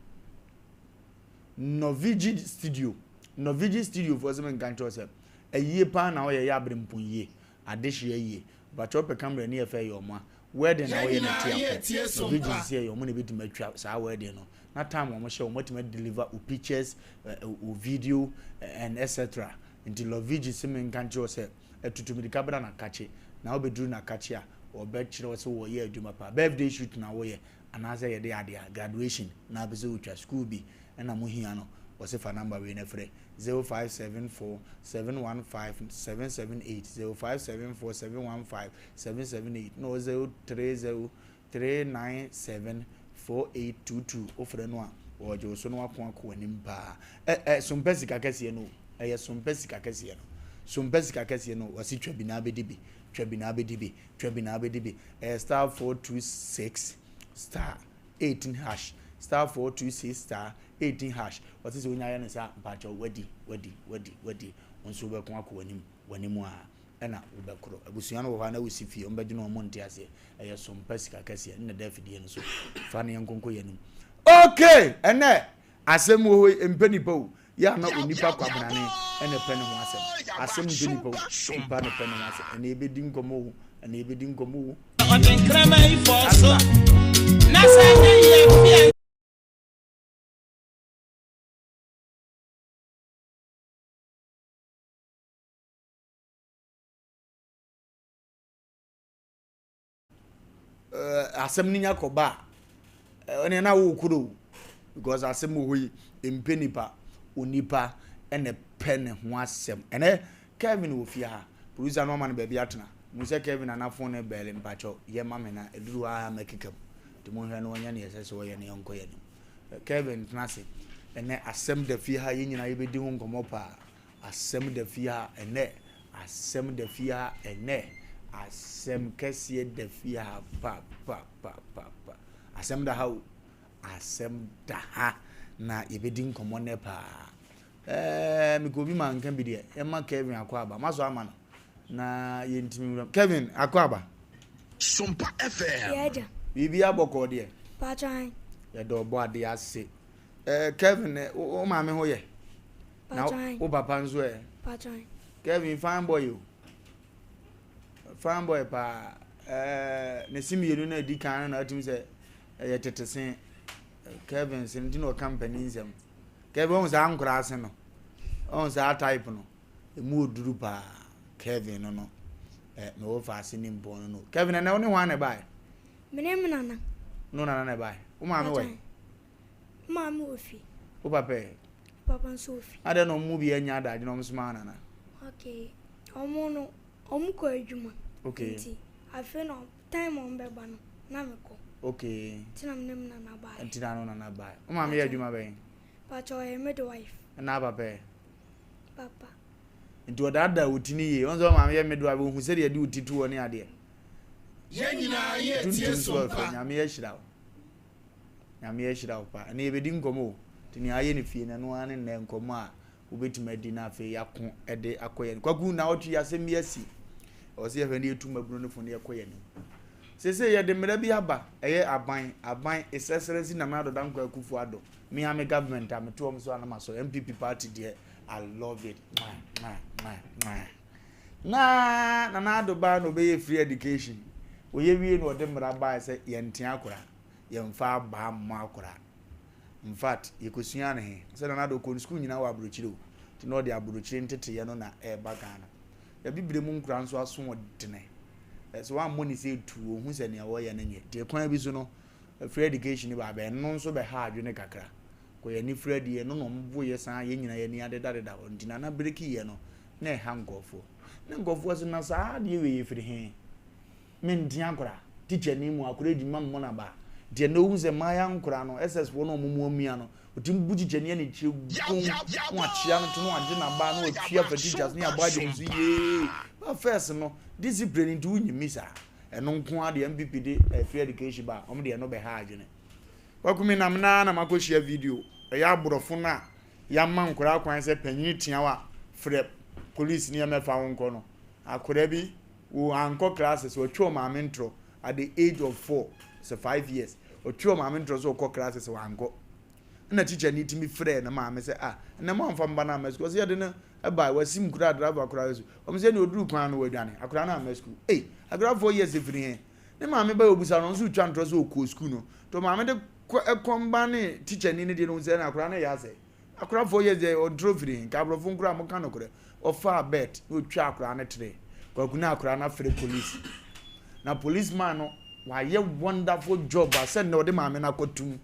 Norvigi Studio Norvigi Studio foɔ sɛ menka nkyerɛ wo sɛ ayie paa na woyɛ yɛ aberempɔn yie adehyeɛ ayie Mpakyɛ wopɛ camera ni ɛfɛ yɛ ɔmo a wedding na Yɛn woyɛ no nyinaa ti yɛ akɔ tie som Norvigi pa. sisi ɛyɛ ɔmo na ebetumi atwa saa wedding no na time ɔmo hyɛ ɔmo atumi adeliver wo pictures wo video and etc nti Lovigi se menka nkyerɛ wo sɛ atutu mirika bra Nakakye na wobɛduru Nakakye a wɔbɛkyerɛ wo sɛ wɔyɛ adwuma paa birthday shoot na woyɛ anaasɛ yɛde adeɛ a graduation na apɛ sɛ wotwa school bi na mo hia no wɔse fa number wei na frɛ 0574 715 778 0574 715 778 na ɔwɔ 030 397 4822 wofrɛ no a ɔregye wo so na wako akɔ w'anim paa ɛ ɛ sompɛ sika kɛseɛ no o ɛyɛ sompɛ sika kɛseɛ no sompɛ sika kɛseɛ no wɔse twa bi na abɛdi bi twa bi na abɛdi bi twa bi na abɛdi bi ɛyɛ star 426 star 18 hash star 426 star 18 hash wɔse sɛ wonya yɛ no saa mpakyɛw wadi wadi wadi wadi wo nso wobɛko akɔ w'anim w'anim a ɛna wobɛkorɔ. Abusua no wɔ hɔ a na wosi fie, wɔbɛdwene wɔn nte aseɛ. Ɛyɛ som pa sika kɛseɛ ne na da afidie no so. Fa ne yɛn nkonko yɛn anim. Okay! Ɛnɛ, asɛm wɔ hɔ yi, mpɛ nipa o. Yɛ a na onipa kwabrane ɛna ɛpɛ ne ho asɛm. Asɛm mpɛ nipa o, nipa na ɛpɛ ne ho asɛm. Ɛnɛ yɛbɛdi nkɔmmɔ o, ɛnɛ yɛbɛdi nkɔmmɔ o. Ɔde nkraman yi fɔɔ so Asla. na sɛ anyɛ yie a fi a. Eh, asɛm no nya kɔba a, ɛne na wokoro o. Because asɛm wɔ hɔ yi, mpɛ nipa, onipa ɛna pɛ ne ho asɛm. Ɛnɛ, Kevin wɔ fie ha, producer no ama no baabi atena. Mu sɛ Kevin ana phone no bɛɛle mpakyɛw, yɛ ma me na ɛduru hɔ a mɛkeka mu. Nti monhwɛ na ɔnyɛ nea ɛsɛ sɛ ɔyɛ na yɛnkɔ yɛn anim. Kevin tena ase. Ɛnɛ asɛm da fie ha, yɛn nyinaa yɛbɛdi ho nkɔmmɔ paa. Asɛm da fie ha ɛnɛ, asɛm da fie ha ɛnɛ, asɛm kɛseɛ da fie ha pa pa pa pa pa. Asɛm da ha o, asɛm da ha na yɛbɛdi nkɔmmɔ nnɛ paa. Ɛɛ mekɔ obi ma nka bi deɛ, yɛma Kevin akɔ aba, masɔ ama no na yɛntumi nwura. Kevin akɔ aba. Sompa FM. Yɛ agya. Biribi abɔkɔɔ deɛ. Paatwan. Yɛda ɔbɔ adeɛ ase. Ɛɛ Kevin, wo maame ho yɛ? Na wo papa nso ɛ? Kevin fine boy o. Fine boy paa. Ɛɛ ne se mmienu na edi kan no na atumi sɛ ɛyɛ tete se. Kevin se nti na ɔka mpanin nsɛm. Kevin ɔhu saa nkoraa se no. Ɔhu saa type no. Emu oduru paa. Kevin no no. Ɛ me wo fa ase ne mpɔn no no. Kevin ɛnɛ wo ne hwan na ɛbae? Me ne me nana. No nana na ɛbae. Wo maame wɔ he? Me maame wɔ fie. Wo papa ɛ? Papa nso wɔ fie. Adɛn na wɔn mu bi anya adagye na wɔn somaa nana? Okay, wɔn no wɔn kɔ adwuma. Okay. Nti afei na time wɔn bɛba no na mekɔ. Okay. Nti na me ne me nana baeɛ. Nti na no nana baeɛ. Wo maame yɛ adwuma bɛn? Pakyɛ ɔyɛ midwife. Ɛna papa ɛ? Papa. Nti ɔdaadaa wo ti no yie. Wɔn sɛ wo maame yɛ midwife ohu sɛdeɛ yɛde wo ti to hɔ ne adeɛ. Yɛn nyinaa yɛ tie Tuntum nso Sompa. ɛfɛ. Nyame ahyira wo. Nyame ahyira wo paa. Ɛnɛ yɛbɛdi nkɔmmɔ o. Nti nea ayɛ no fie no ɛno ara ne nnɛ nkɔmmɔ a wobɛtumi adi na afei yɛako de akɔ yɛn. Kwaku naawɔtwe yi asɛm bi asi. Ɛwɔ sɛ yɛhwɛ na yɛtu mmabunu no fo na yɛkɔ yɛn anim. Seesei yɛde mmara bi aba, ɛyɛ aban, aban, His Excellency Nana Addo Dankwa Akufo Addo, me ara me government a mete wɔn so a na masɔre, NPP party deɛ, I love it. Mwah, mwah, mwah, mwah. Na Nana Addo baa na ɔbɛyɛ free education. Ɔyɛ wie na ɔde mmara baeɛ sɛ yɛntea akora. Yɛmfa abaa mmɔ akora. Infact, yɛkɔsuaa no he? Sɛ Nana Addo ɔkɔɔ ne sukuu nyinaa wɔ aburokyire o. Nti na ɔde aburokyire nteteeɛ no na ɛreba Ghana. Abibire mu nkora nso aso ɔdene. Sɛ woammɔ ne sɛ tuu, ɔhu sɛ nea wɔyɛ no nyɛ. Nti kwan bi so no, free education no baa bɛ, ɛno nso bɛhaa adwene kakra. Kɔ yɛn ani firi adi, ɛno na wɔboeɛ saa yɛn nyinaa yɛn ani adedadeda hɔ. Nti Nana brekiiɛ no, na ɛha nkurɔfoɔ. Na nkurɔfoɔ se, na saa adeɛ wei ɛfiri he? Mente akora, teacher ni mu akora edi ma mmɔ na ba. Nti ɛnɛ wohu sɛ mmayewa nkora no, SS foɔ no a wɔn mu amia no, wɔtumi bu teacher ni ani kyerɛ gum, na wakyea no to, na wagye n'aba, na watwi afa teachers, ne abɔ agye ne so yee. Ba first no, discipline nti wonyi mi saa. Ɛno nko ara deɛ NPP de eh, free education ba a, wɔn deɛ ɛno bɛha adwene. Kwaku me nam naa na makɔhyia video, ɛyɛ aborɔfo no a yɛama nkwadaa kwan sɛ panyini tea wo a frɛ police ne yɛmmɛfa wo nkɔ no. Akwadaa bi Wo ankɔ classes ɔtwe ɔmaame ntorɔ at the age of 4 sɛ 5 years ɔtwe ɔmaame ntorɔ sɛ ɔkɔ classes wankɔ ɛna teacher ni tumi frɛ ne maame sɛ ah ɛnɛ mo amfa mba no amma school ɔsɛ yɛde no ɛbae wasim koraa driver koraa so ɔmo sɛ ne ɔduru kwan no wadwane akwadaa no amma school ei akwadaa 4 years ɛfiri he ne maame bɛyɛ ɔbusa no ɔnso twa ntorɔ sɛ ɔkɔɔ school no nti ɔmaame de kɔ ɛkɔmba ne teacher ni no deɛ no sɛ na akwadaa no yɛ asɛ Akora 4 years deɛ ɔntorɔ firi he? Nka aborɔfo nkoraa mo ka nokorɛ. Ɔfaa belt na ɔtwaa akoraa no tere. Kwaku na akoraa no afrɛ police. Na police man no wayɛ wonderful job a sɛ nnɛ ɔde maame no akɔtum.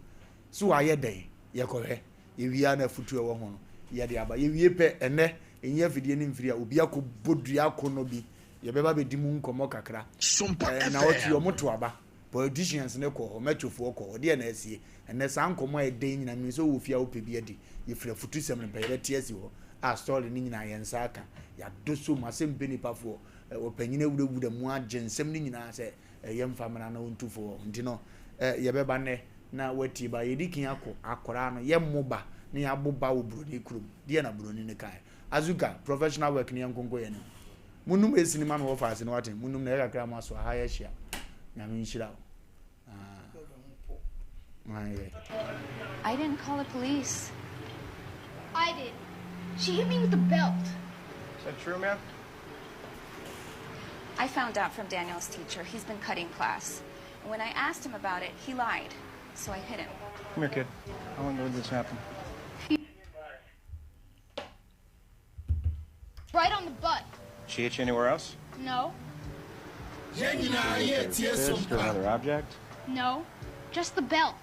So wayɛ dɛn? Yɛkɔhwɛ. Yɛwie a na afutuo a ɛwɔ ho no yɛde aba. Yɛwie pɛ ɛnnɛ ɛnyi afidie no mfiri a obi akɔbɔ dua akɔnnɔ bi. Yɛbɛba abɛdi mu nkɔmmɔ kakra. Sompa Ɛɛ nnawɔtwe yi FM. wɔto aba. Politicians no kɔ hɔ, Metro foɔ kɔ hɔ, deɛ na asie? Ɛnnɛ saa nkɔmmɔ a ɛdɛ yi nyinaa, menim sɛ wowɔ fie a wopɛ bi adi, yɛfiri afutusɛm no pɛ, yɛbɛte asi hɔ a story no nyinaa yɛn nsa aka, yɛadɔ so mu, asɛm pɛ nipa foɔ, ɔpanyin awurawura mu agye nsɛm no nyinaa sɛ yɛmfa mmra na ɔntu fo wɔ ho, nti no yɛbɛba nnɛ na watie ba, yɛdi kan akɔ akwaraa no, yɛmmo ba na yɛabo ba wɔ buroni kurom, deɛ na buroni no kaeɛ? Azuka, professional work no yɛnkonko yɛn anim. Monum esi no ma me wɔ faase no wate monum na ɛyɛ kakra mo aso aha yɛahyia nyame nhyira wo ah yeah. I didn't call the police. I did. She hit me with a belt. Is that true, ma'am? I found out from Daniel's teacher. He's been cutting class. And when I asked him about it, he lied. So I hit him. Come here, kid. How long ago did this happen? Right on the butt. She hit you anywhere else? No. Yɛn nyinaa Did you hit yɛretie her with a fist or Sompa. another object? No, just the belt.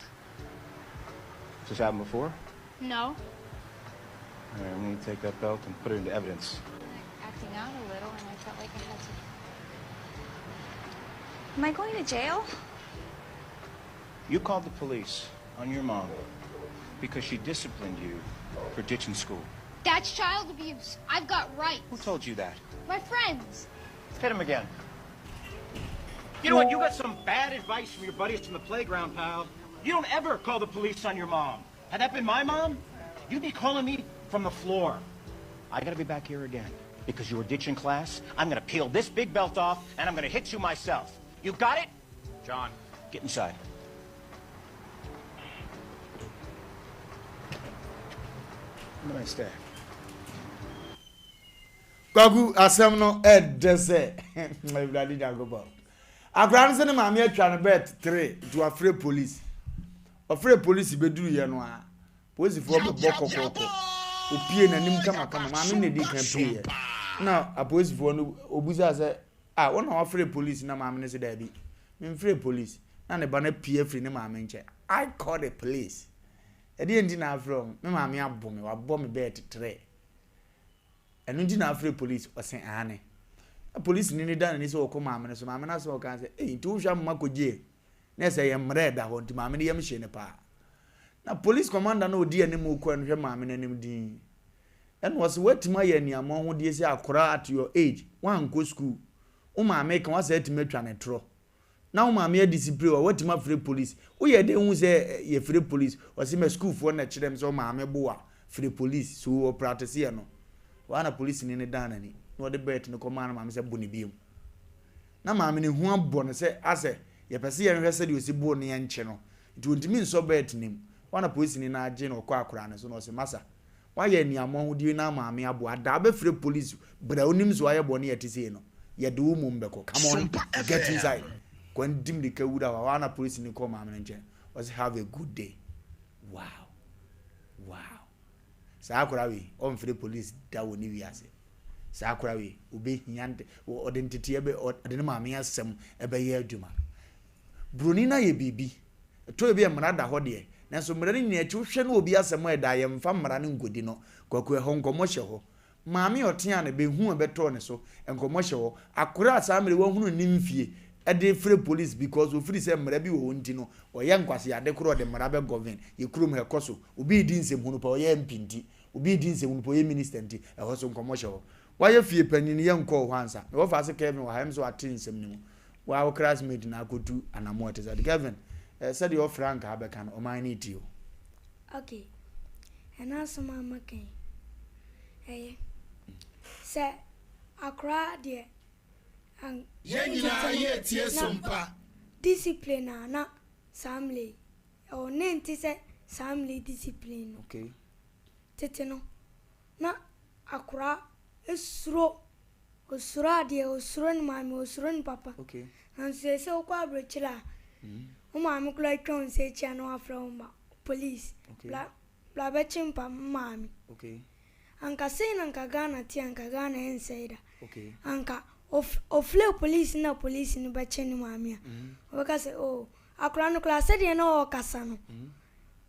Has this happened before? No. All right, I'm gonna take that belt and put it into evidence. Acting out a little, and I felt like I had to. Am I going to jail? You called the police on your mom because she disciplined you for ditching school. That's child abuse. I've got rights. Who told you that? My friends. Hit him again. You know what? You got some bad advice from your buddies from the playground, pal. You don't ever call the police on your mom. Had that been my mom, you'd be calling me from the floor. I gotta be back here again because you were ditching class. I'm gonna peel this big belt off and I'm gonna hit you myself. You got it? John. Get inside. Have a nice day. Kwaku asɛm no ɛdɛ sɛ Awurade Nyankopɔn. Akwadaa no sɛ ne maame atwa no bɛt 3 nti wafrɛ police. Ɔfrɛ police bɛduruyɛ no a polisifoɔ bɛbɔ kɔkɔɔkɔ. Opie n'anim kamakama maame no na ɛdi kan pieeɛ. Na apolisifoɔ no obusaa sɛ a wo na wafrɛ police na maame no sɛ daabi memfrɛ police na ne ba no apue afiri ne maame nkyɛn. I call the police. Ɛdeɛn nti na afrɛ wɔn? Me maame abo me, wabɔ me bɛɛt trɛ. Ɛno nti na afrɛ polisi? Ɔse aane. Na polisini no da n'ani sɛ ɔkɔ maame no so, maame no asɛm a ɔka ne sɛ, ei nti wohwɛ ama makɔgye Na ɛsɛ yɛ mmerɛ ɛda hɔ nti maame no yam hyee no paa. Na police commander no a ɔdi anim kɔɛ no hwɛ maame no anim dinn. Ɛna ɔse woatumi ayɛ aniammɔnhodeɛ sei akora at your age, woankɔ school, wo maame ka woasɛ atumi atwa ne torɔ. Na wo maame adisipire wo a, woatumi afrɛ police. Woyɛ dɛn hu sɛ yɛfrɛ police? Ɔse ma sukuufoɔ na ɛkyerɛ me sɛ wo maame bo wo a, frɛ police. So ɔprateseɛ no? Hɔ ara na polisini no dan n'ani na ɔde belt no kɔmaa ne maame sɛ bo no bio. Na maame no hu abɔ no sɛ asɛ yɛpɛ sɛ yɛnhwɛ sɛdeɛ ɔsi boo no yɛnkye no. Nti ɔntumi nsɔ belt no mu. Hɔ ara na polisini no agye no ɔkɔ akwadaa no so na ɔse masa, Woayɛ aniammɔnhodie na maame aboa ada abɛfrɛ police berɛ a wonim sɛ woayɛ bɔne a ɛte sei no, yɛde wo mmom bɛkɔ. Come on, Sompa get FM. inside. Kwan di mmirika wura hɔ. Hɔ ara na polisini kɔɔ maame no nkyɛn. Ɔse have a good day. Wow. Wow. Saa akwadaa wei, ɔmfrɛ police da wɔ ne wiase. Saa akwadaa wei, ɔbɛhia nte, ɔde nteteɛ bɛ, ɔde ne maame asɛm ɛbɛyɛ adwuma. Buroni no ayɛ biribi. Ɛtɔ bi a mmara da hɔ deɛ, nanso mmara no nyinaa akyi wohwɛ na obi asɛm a ɛda a, yɛmfa mmara no nkɔdi no. Kwaku, ɛhɔ nkɔmmɔ hyɛ hɔ. Maame a ɔteaa no bɛ, hu a ɛbɛtɔɔ ne so, nkɔmmɔ hyɛ hɔ. Akora a saa mmerɛ yi wahunu ne mfie de refrɛ police because ɔfiri sɛ mmara bi wɔ hɔ nti no, ɔyɛ nkwaseade koraa ɔde mmara bɛ govern. Yɛ kurom ha ɛkɔ so. Obi redi nsɛmhunu paa, ɔyɛ MP nti, obi redi nsɛmhunu paa, ɔyɛ minister nti, ɛhɔ nso nkɔmmɔ hyɛ hɔ. Wayɛ fie panyin, yɛnkɔɔ hɔ ansa. Me wɔfa ase Kevin wɔ ha, ɛm sɛ wate nsɛm no mu. Wo ara wo classmate na akɔtu anamɔ a ɛte saa. Nti Kevin, eh, sɛdeɛ ɔfrɛ a anka abɛka no, ɔman no retie wo. Ok, ɛno asɛm a maka yi, ɛyɛ. Sɛ akora deɛ, an Yɛn nyinaa tete no, yɛretie na Sompa. discipline a na saa mmerɛ yi ɛwɔ no nte sɛ saa mmerɛ yi discipline no. Okay. Tete no, na akora suro, ɔsuro adeɛ, ɔsuro ne maame, ɔsuro ne papa. Nanso seesei wokɔ aburokyire a, wo maame koraa twa wo nsa akyi a na wafrɛ wo mma, police, bla bla bɛkye mpa me maame. Anka sei na anka Ghana te a, anka Ghana ɛnsɛe da. Anka of ɔfrɛ police na police no bɛkye ne maame a, ɔbɛka sɛ oh, akora no koraa sɛdeɛ na ɔrekasa no,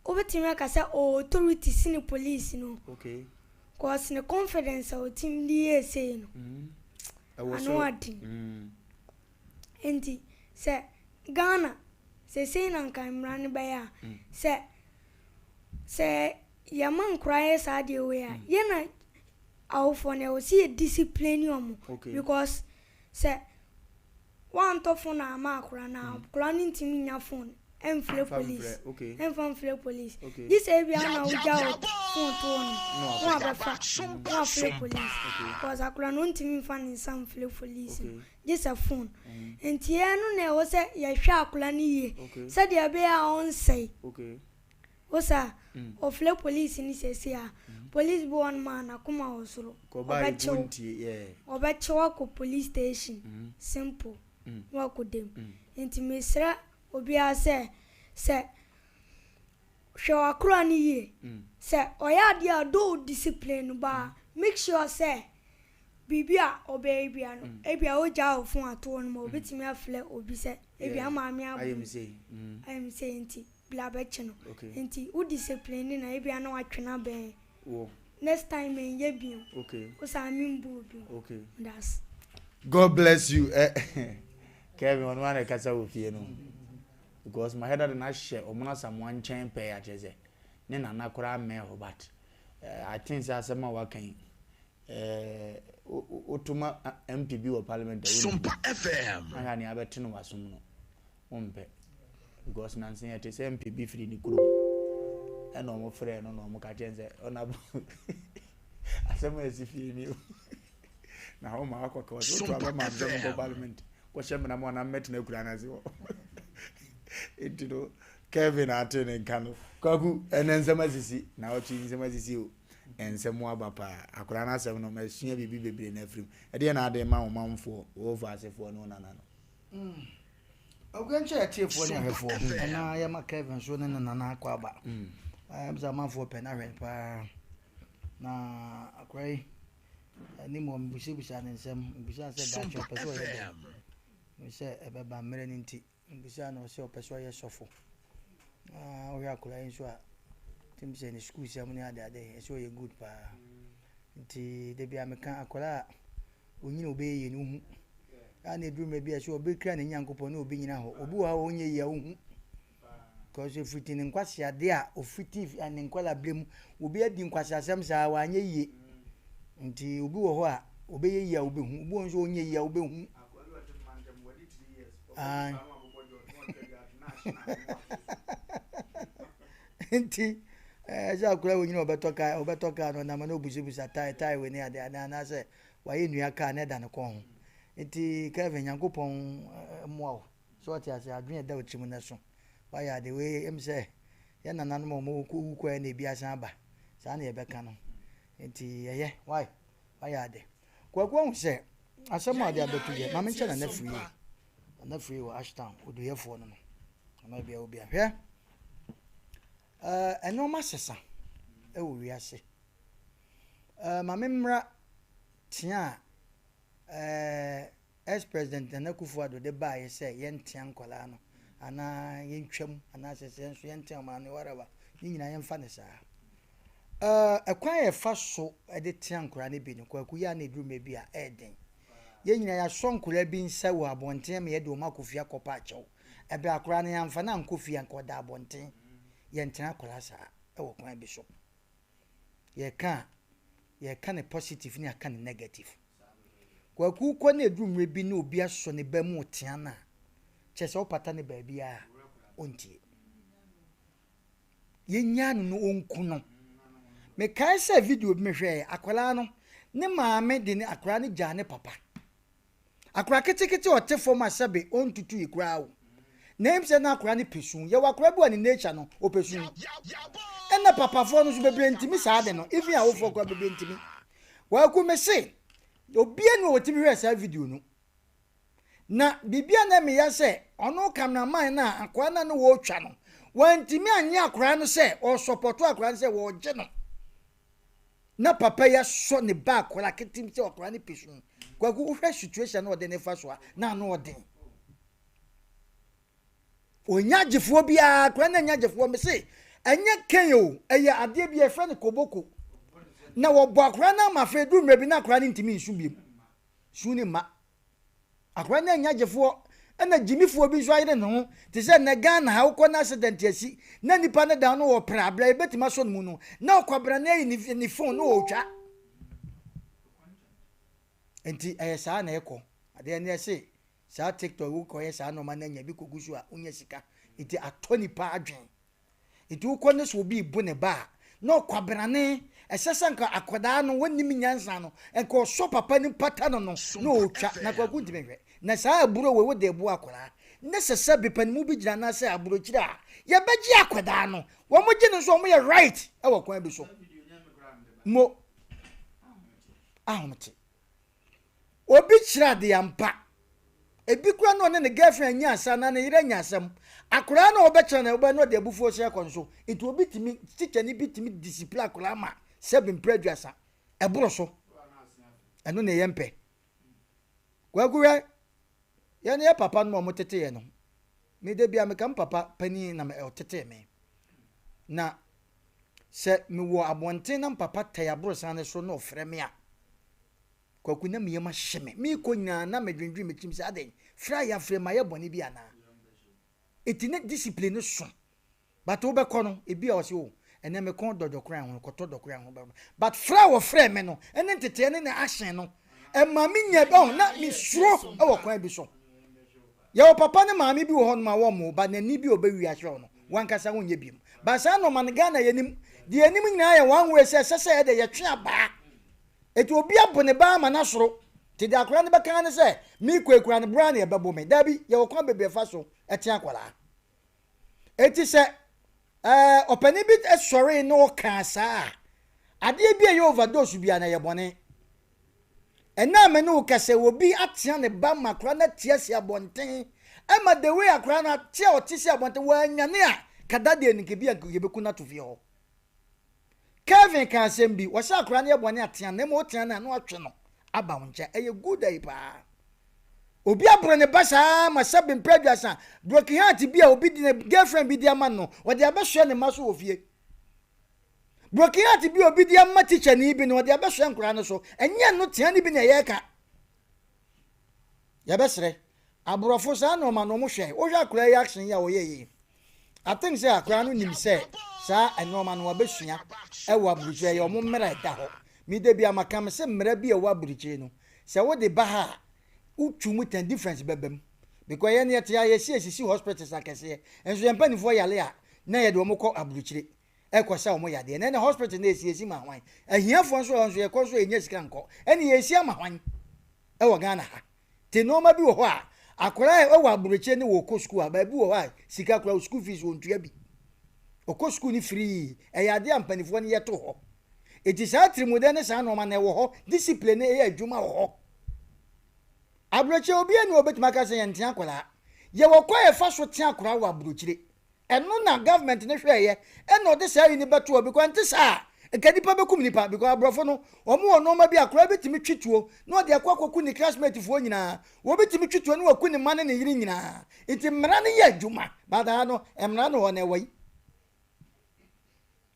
Wobɛtumi aka sɛ ɔwɔ authority sene police no cause ne confidence a ɔtumi de yɛɛ sei no ano aden. Nti sɛ Ghana sesei na nka mmara no bɛyɛ a sɛ sɛ yɛma nkoraa yɛ saa adeɛ wei a yɛn na awofoɔ no ɛwɔ sɛ yɛ discipline wɔn because sɛ Woantɔ phone amma akora no a, akora no ntumi nnya phone mfrɛ police, mfa mfrɛ police. Gye sɛ ebia wo na wogya wo phone to hɔ no, na wabɛfa, na wafrɛ police. Because akora no ɔntumi mfa ne nsa mfrɛ police no, gye sɛ phone. Nti ɛno na ɛwɔ sɛ yɛhwɛ akora no yie sɛdeɛ ɛbɛyɛ a ɔnsɛe. Wo sa ɔfrɛ police no sɛsei a, police bi wɔ hɔnom a n'akoma wɔ soro, ɔbɛkye wo, ɔbɛkye wo akɔ police station simple na wakɔ da mu. Nti mesrɛ obiara sɛ, sɛ hwɛ w'akora no yie, sɛ ɔyɛ adeɛ a though discipline no but make sure sɛ. Biribi a ɔbɛyɛ bia no, ebia wogyaa wo phone ato hɔ nom a, obetumi afrɛ obi sɛ ebia maame abɔ Ayɛ me sei. Ayɛ me sei nti bla bɛkye no. Nti wo discipline no a ebia na watwe no abɛn wo. Next time menyɛ bio. Wo saa membu wo bio. Medase. God bless you eh Kevin ɔno ara na ɛkasa wɔ fie no because my head de no ahyɛ ɔmo Asamoah nkyɛn pɛɛ akyerɛ sɛ ne nana koraa mmɛn hɔ but eh, I think sɛ asɛm a waka yi eh, wotoma MP bi wɔ parliament a Sompa FM. Ahwɛ a nea abɛte no w'asom no wompɛ because nansa yi ɛte sɛ MP bi firi ne kurom ɛna wɔn frɛ no na wɔn ka kyerɛ sɛ ɔnabɔ asɛm a ɛsi fie ni o na wɔn ma akɔ ka ɔsɛ otu aba ma asɛm kɔ parliament kɔhyɛ mmena mu anam mɛtena kura n'ase hɔ eti no Kevin ate ne nka no kwaku ɛnɛ nsɛm asisi na ɔtwe nsɛm asisi o nsɛm aba paa akwadaa n'asɛm no masua biribi bebree na afirim ɛdeɛ na ade ma wo manfoɔ wɔ faasefoɔ ne wo nana no. Ɔkwan kyɛ atiefoɔ ne ahwɛfoɔ na yɛma Kevin nso ne ne nana akɔ aba. Ɛm sɛ amanfoɔ pɛ no ahwɛ paa. Na akora yi anim wɔ mebisabisa ne nsɛm, mebisa sɛ daakye ɔpɛ sɛ ɔyɛ dɛn. Mehu sɛ ɛbɛba mmerɛ no nti, mebisa no sɛ ɔpɛ sɛ ɔyɛ sɔfo. Na wohwɛ akora yi nso a, tim sɛ ne sukuu sɛm ne adeade ɛsɛ ɔyɛ good paa. Nti da bi a meka akora a Onyini a ɔbɛyɛ yie no wohu. A na ɛduru mmerɛ bi a sɛ obi kra ne Nyankopɔn na obi nyina hɔ. Obi wɔ hɔ a ɔnyɛ yie a wohu. Because ɛfiti ne nkwaseadeɛ a ɔfiti ne nkwadaa berɛ mu. Obi adi nkwaseasɛm saa wanyɛ yie. Nti obi wɔ hɔ a ɔbɛyɛ yie a wobɛhu. Obi wɔ hɔ nso ɔnyɛ yie a wobɛhu. Ae. Nti ɛɛ sɛ akwadaa wɔ nyina ɔbɛtɔ kaa ɔbɛtɔ kaa no ɔnam na ɔbusabusa tae tae wei ne adeɛ anaasɛ Wayɛ nua kaa na ɛda ne kɔn ho. Nti Kevin Nyankopɔn mmoa wo. So ɔte ase adwene ɛda wo tirim no so. Wayɛ ade wei em sɛ yɛn nananom a wɔn wu kɔɛ na ebi asan aba. Saa na yɛbɛka no. Nti ɛyɛ why wayɛ ade. Kwaku ahu sɛ asɛm a ɔde abɛto yɛ ma menkyɛ Nana Free. Nana Free wɔ Ashtown oduyɛfoɔ no no. Nana bia obia. Hwɛ ɛɛ nneɛma sesa ɛwɔ wiase. Eh, ma me mmra tea a eh, ex-president Nana Akufo-Addo de baeɛ sɛ yɛntea nkwadaa no anaa yɛntwam anaasɛ sɛ yɛn nso yɛntea wɔn ano whatever ne nyinaa yɛmfa no saa. Eh, ɛkwan a yɛfa so de tea nkwadaa no bi no, Kwaku yɛ a na ɛduru mmerɛ bi a ɛyɛ den. Yɛn nyinaa yɛasɔ nkwadaa bi nsa wɔ abɔnten ama yɛde wɔn akɔ fie akɔpa akyɛw. Ɛberɛ akwadaa no yɛamfa no ankɔ fie anka ɔda abɔnten. Yɛntena akwadaa saa wɔ kwan bi so. Yɛka a, yɛka no positive ne yɛaka no negative. Kwaku kɔ na ɛduru mmerɛ bi na obi asɔ ne ba mu ɔtea no a, kyerɛ sɛ wopata no baabi a ɔntie. Yɛnyaa no no ɔnku no. Mekae sɛ video bi mehwɛɛ akwadaa no, ne maame de ne akwadaa no gyaa ne papa. Akora ketekete a ɔte fam a sɛbe ɔntutui koraa o. Na ɛm sɛ na akora no pɛ su. Yɛwɔ akora bi wɔ ne nature no, ɔpɛ su. Ɛna papafoɔ no nso bebree ntumi saa ade no. Even awofoɔ koraa bebree ntumi. Kwaku me se, obia ni wɔ ɔtumi hwɛɛ saa video no. Na biribi a na ɛmeya sɛ ɔno cameraman no a akora no a na wɔretwa no, wantumi anye akora no sɛ ɔsɔpɔto akora no sɛ wɔregye no. Na papa yi asɔ ne ba akwadaa ketem sɛ akwadaa no pɛ su. Kwaku wohwɛ situation na ɔde ne fa so a na ano ɔden. Ɔnya agyefoɔ biara akwadaa no anya agyefoɔ me se ɛnyɛ kɛn o ɛyɛ adeɛ bi a ɛfrɛ no koboko. Na wɔbɔ akwadaa no ama afei duru mmerɛ bi na akwadaa no ntumi nsu biom. Su ne mma. Akwadaa no anya gyefoɔ ɛna gyimifoɔ bi nso ayere ne ho te sɛ nnɛ Ghana ha wokɔ na accident asi na nipa no da no wɔ pra abira ebetumi asɔ ne mu no na ɔkwabra no ayi ne ne phone na ɔretwa nti ɛyɛ saa na ɛkɔ adeɛ no ɛse saa TikTok wokɔyɛ saa nneɛma no anya bi kɔgu so a wonya sika nti atɔ nipa adwen Nti wokɔ ne sɛ obi rebu ne ba a, na ɔkwabrane, ɛsɛ sɛ nka akwadaa no wɔnnim nyansa no, nka ɔsɔ papa no pata no no na ɔtwa, na kwaku ntumi nhwɛ. Na saa aburo wei wode rebo akwadaa, ne sɛ sɛ bepanimu bi gyina anaasɛ aburokyire a, yɛbɛgye akwadaa no. Wɔn gye no nso wɔn yɛ right wɔ kwan bi so. Mo ahomete. Obi kyerɛ ade ampa. Ebi koraa na ɔne ne girlfriend anya asɛm anaa ne yere anya asɛm. Akwadaa no a ɔbɛkyerɛ no ɔbɛyɛ na ɔde abufuo hyɛ kɔ no so. Nti obi tumi, tikyani bi tumi discipline akwadaa ma sɛbi mprɛ aduasa. Ɛboro so. Ɛno na yɛmpɛ. Kwaku hwɛ, yɛn yɛ papa no ma wɔtetee yɛn no, me da bi a meka me papa panin na ɔtetee me. Na sɛ mewɔ abɔnten na me papa tɛe aborosan no so na ɔfrɛ me a, Kwaku na me yam ahye me. Meekɔ nyinaa na medwendwen me tirim sɛ adɛn, frɛ a yɛafrɛ mayɛ bɔne bi anaa? Eti ne discipline no so. But wo bɛkɔ no ebi a ɔse oh ɛnɛ me kɔn dɔ dɔkoran ho kɔtɔ dɔkoran ho bɛba but frɛ a wɔfrɛ me no ɛne nteteɛ ne ne action no ɛma me nya ɔn na me suro ɛwɔ kwan bi so. Yɛwɔ papa ne maame bi wɔ hɔ nom a wɔn mo but n'ani bi a ɔbɛwi akyerɛ wo no wankasa wonyɛ biom but saa nɔɔma no Ghana yɛnim deɛ yɛnim nyinaa yɛ one way sɛ ɛsɛ sɛ yɛde yɛtwe abaa eti obi abo ne ba ama n'asoro te deɛ akwadaa no bɛka ne sɛ mekɔ ekura no bra na yɛbɛbo me dabi yɛwɔ kwan bebree fa so ɛte akwadaa. Enti sɛ ɛɛ ɔpanin bi sɔree na ɔkaa saa a, adeɛ bi a ɛyɛ overdose biara na ɛyɛ bɔne. Ɛnna a me ne wo kasa obi atea ne ba ma akwadaa no ate asi abɔnten ɛma the way akwadaa no ate a ɔte si abɔnten wɔanyane a kada deɛ no nka bi a yɛbɛku no ato fie hɔ. Kevin ka asɛm bi, wɔsɛ akwadaa no yɛ bɔne atea na mmom wotea no a na watwe no aba wo nkyɛn. Ɛyɛ good ayi paa. Obi aboro ne ba saa ma sɛbe mpɛ aduasa, broken heart bi a obi de ne girlfriend bi de ama no, ɔde abɛsoɛ ne mma so wɔ fie. Broken heart bi a obi de ama teacher ni bi no, ɔde abɛsoɛ nkwadaa no so. Ɛnyɛ no tea no bi na ɛyɛ ka. Yɛbɛsrɛ. Aborɔfo saa nnoɔma no wɔn hwɛ. Wohwɛ akwadaa yi action yi a ɔyɛ yi. I think sɛ akwadaa no nim sɛ saa nnoɔma no wabɛsua ɛwɔ aburukyire ɛyɛ wɔn mmara ɛda hɔ. Me da bi a maka me sɛ mmara bi a ɛwɔ aburukyire no sɛ wode ba ha a wotwu mu tɛn difference bɛba mu. Because yɛn yɛte ha yɛsi esisi hospitals akɛseɛ nso yɛn mpanimfoɔ yale a na yɛde wɔn kɔ aburukyire ɛkɔ sa wɔn yadeɛ na ɛna hospital na esi esi ma hwan. Ahiafoɔ nso wɔ hɔ nso yɛkɔ nso yɛnya sika nkɔ ɛna yɛsi ama hwan ɛwɔ Ghana ha. Te nnoɔma bi wɔ hɔ a akwadaa a ɛwɔ aburokyire ne wɔkɔ sukuu a baabi wɔ hɔ a sika koraa school fees wɔntua bi. Ɔkɔ sukuu no firii ɛyɛ adeɛ a mpanimfoɔ no yɛto hɔ. Eti saa tirimudɛ ne saa nnoɔma no ɛwɔ hɔ discipline no ɛyɛ adwuma wɔ hɔ. Aburokyire obiara ni obetumi aka sɛ yɛntea akwadaa. Yɛwɔ kwan a yɛfa so tea akwadaa wɔ aburokyire. Ɛno na government no hwɛɛyɛ ɛna ɔde saa yi no bɛto hɔ because ɛnte saa a nka nipa bɛkum nipa because aborɔfo no wɔn wɔ nneɛma bi akwadaa bi tumi twe tuo na ɔde akɔ akɔku ne classmate foɔ nyinaa wɔbi tumi twe tuo na waku ne mma ne ne yere nyinaa nti mmara no yɛ adwuma but ha no mmara no wɔ na ɛwɔ yi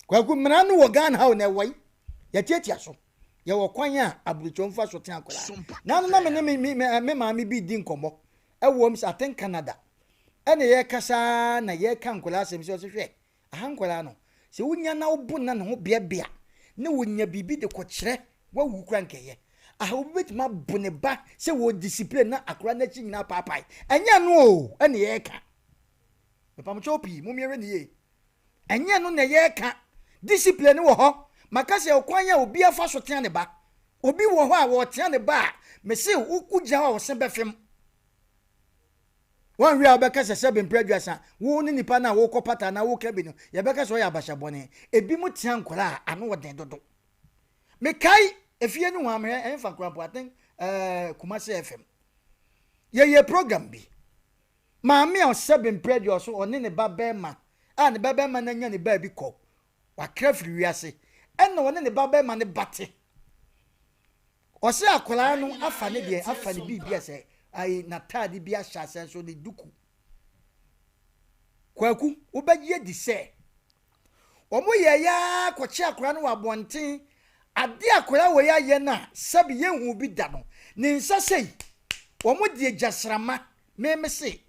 kwaku mmara no wɔ Ghana ha na ɛwɔ yi yɛtiatia so yɛwɔ kwan a aburokyɛw mfa so te akwadaa na no na me ne me me me maame bi di nkɔmmɔ ɛwɔ m sɛ I think Canada Ɛna yɛrekasa ara na yɛreka nkwadaa asɛm sɛ ɔsɛ hwɛ aha nkwadaa no sɛ wonya na wobo na ne ho beabea ne wonya biribi de kɔkyerɛ wawu kora nkɛyɛ aha obi bɛtumi abo ne ba sɛ wɔ discipline na akwadaa no akyi nyinaa paapae ɛnyɛ no o ɛna yɛreka mepamkyɛw pii mom yɛhwɛ ne yie ɛnyɛ no na yɛreka discipline wɔ hɔ maka sɛ ɔkwan a obi afa so tea ne ba obi wɔ hɔ a wɔtea ne ba a mese wogyina hɔ a wɔse bɛfem Woanhwɛ a wobɛka sɛ sɛbe mprɛ aduasa, wo ne nipa no a worekɔ pata anaa woreka bi no, yɛbɛka sɛ ɔyɛ abahyɛ bɔne. Ebinom tea nkwadaa a ano wɔ den dodo. Mekae efie no ho amehwɛ ɛmfa koraa mpo, I think eh, Kumasi FM. Yɛyɛ program bi. Maame a ɔsɛbe mprɛ aduasa ɔne ne ba bɛrima a ne ba bɛrima no anya ne baabi kɔ, wakra firi wiase, ɛna ɔne ne ba bɛrima no ba te. Ɔse akwadaa no afa ne deɛ afa ne biribi a sɛ ayi n'ataade bi ahyɛ asɛ nso ne duku. Kwaku wobɛgye adi sɛ wɔn yɛ ya kɔkye akwadaa no wɔ abɔnten ade akwadaa wɔ yɛ ayɛ no a sɛbi yɛnhu bi da no ne nsa sei wɔn de agyasrama meme se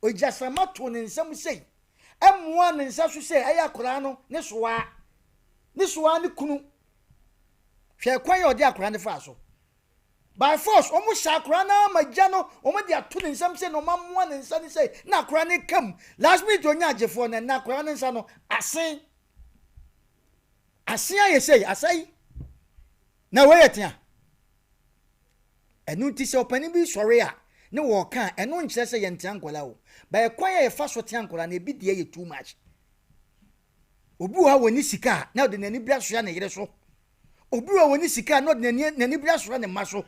ogyasrama to ne nsam sei ɛmoa ne nsa so sɛ ɛyɛ akwadaa no ne soa ne soa ne kunu Hwɛ kwan a ɔde akwadaa no faa so. By force, wɔn hyɛ akwadaa no ama gya no, wɔn de ato ne nsam sɛ na wɔn amoa ne nsa no sɛ na akwadaa no ka mu. Last minute onya agyefoɔ no, na akwadaa no nsa no asen. Asen ayɛ sei, asɛe. Na wei yɛ tea. Ɛno nti sɛ ɔpanin bi sɔre a ne wɔka a, ɛno nkyerɛ sɛ yɛntea nkwadaa o. But ɛkwan a yɛfa so tea nkwadaa no, ebi deɛ yɛ too much. Obi wɔ hɔ a wɔnni sika a, na ɔde n'ani bere asoa ne yere so. Obi wɔ hɔ a wɔnni sika a, na ɔde n'ani n'ani bere asoa ne mma so.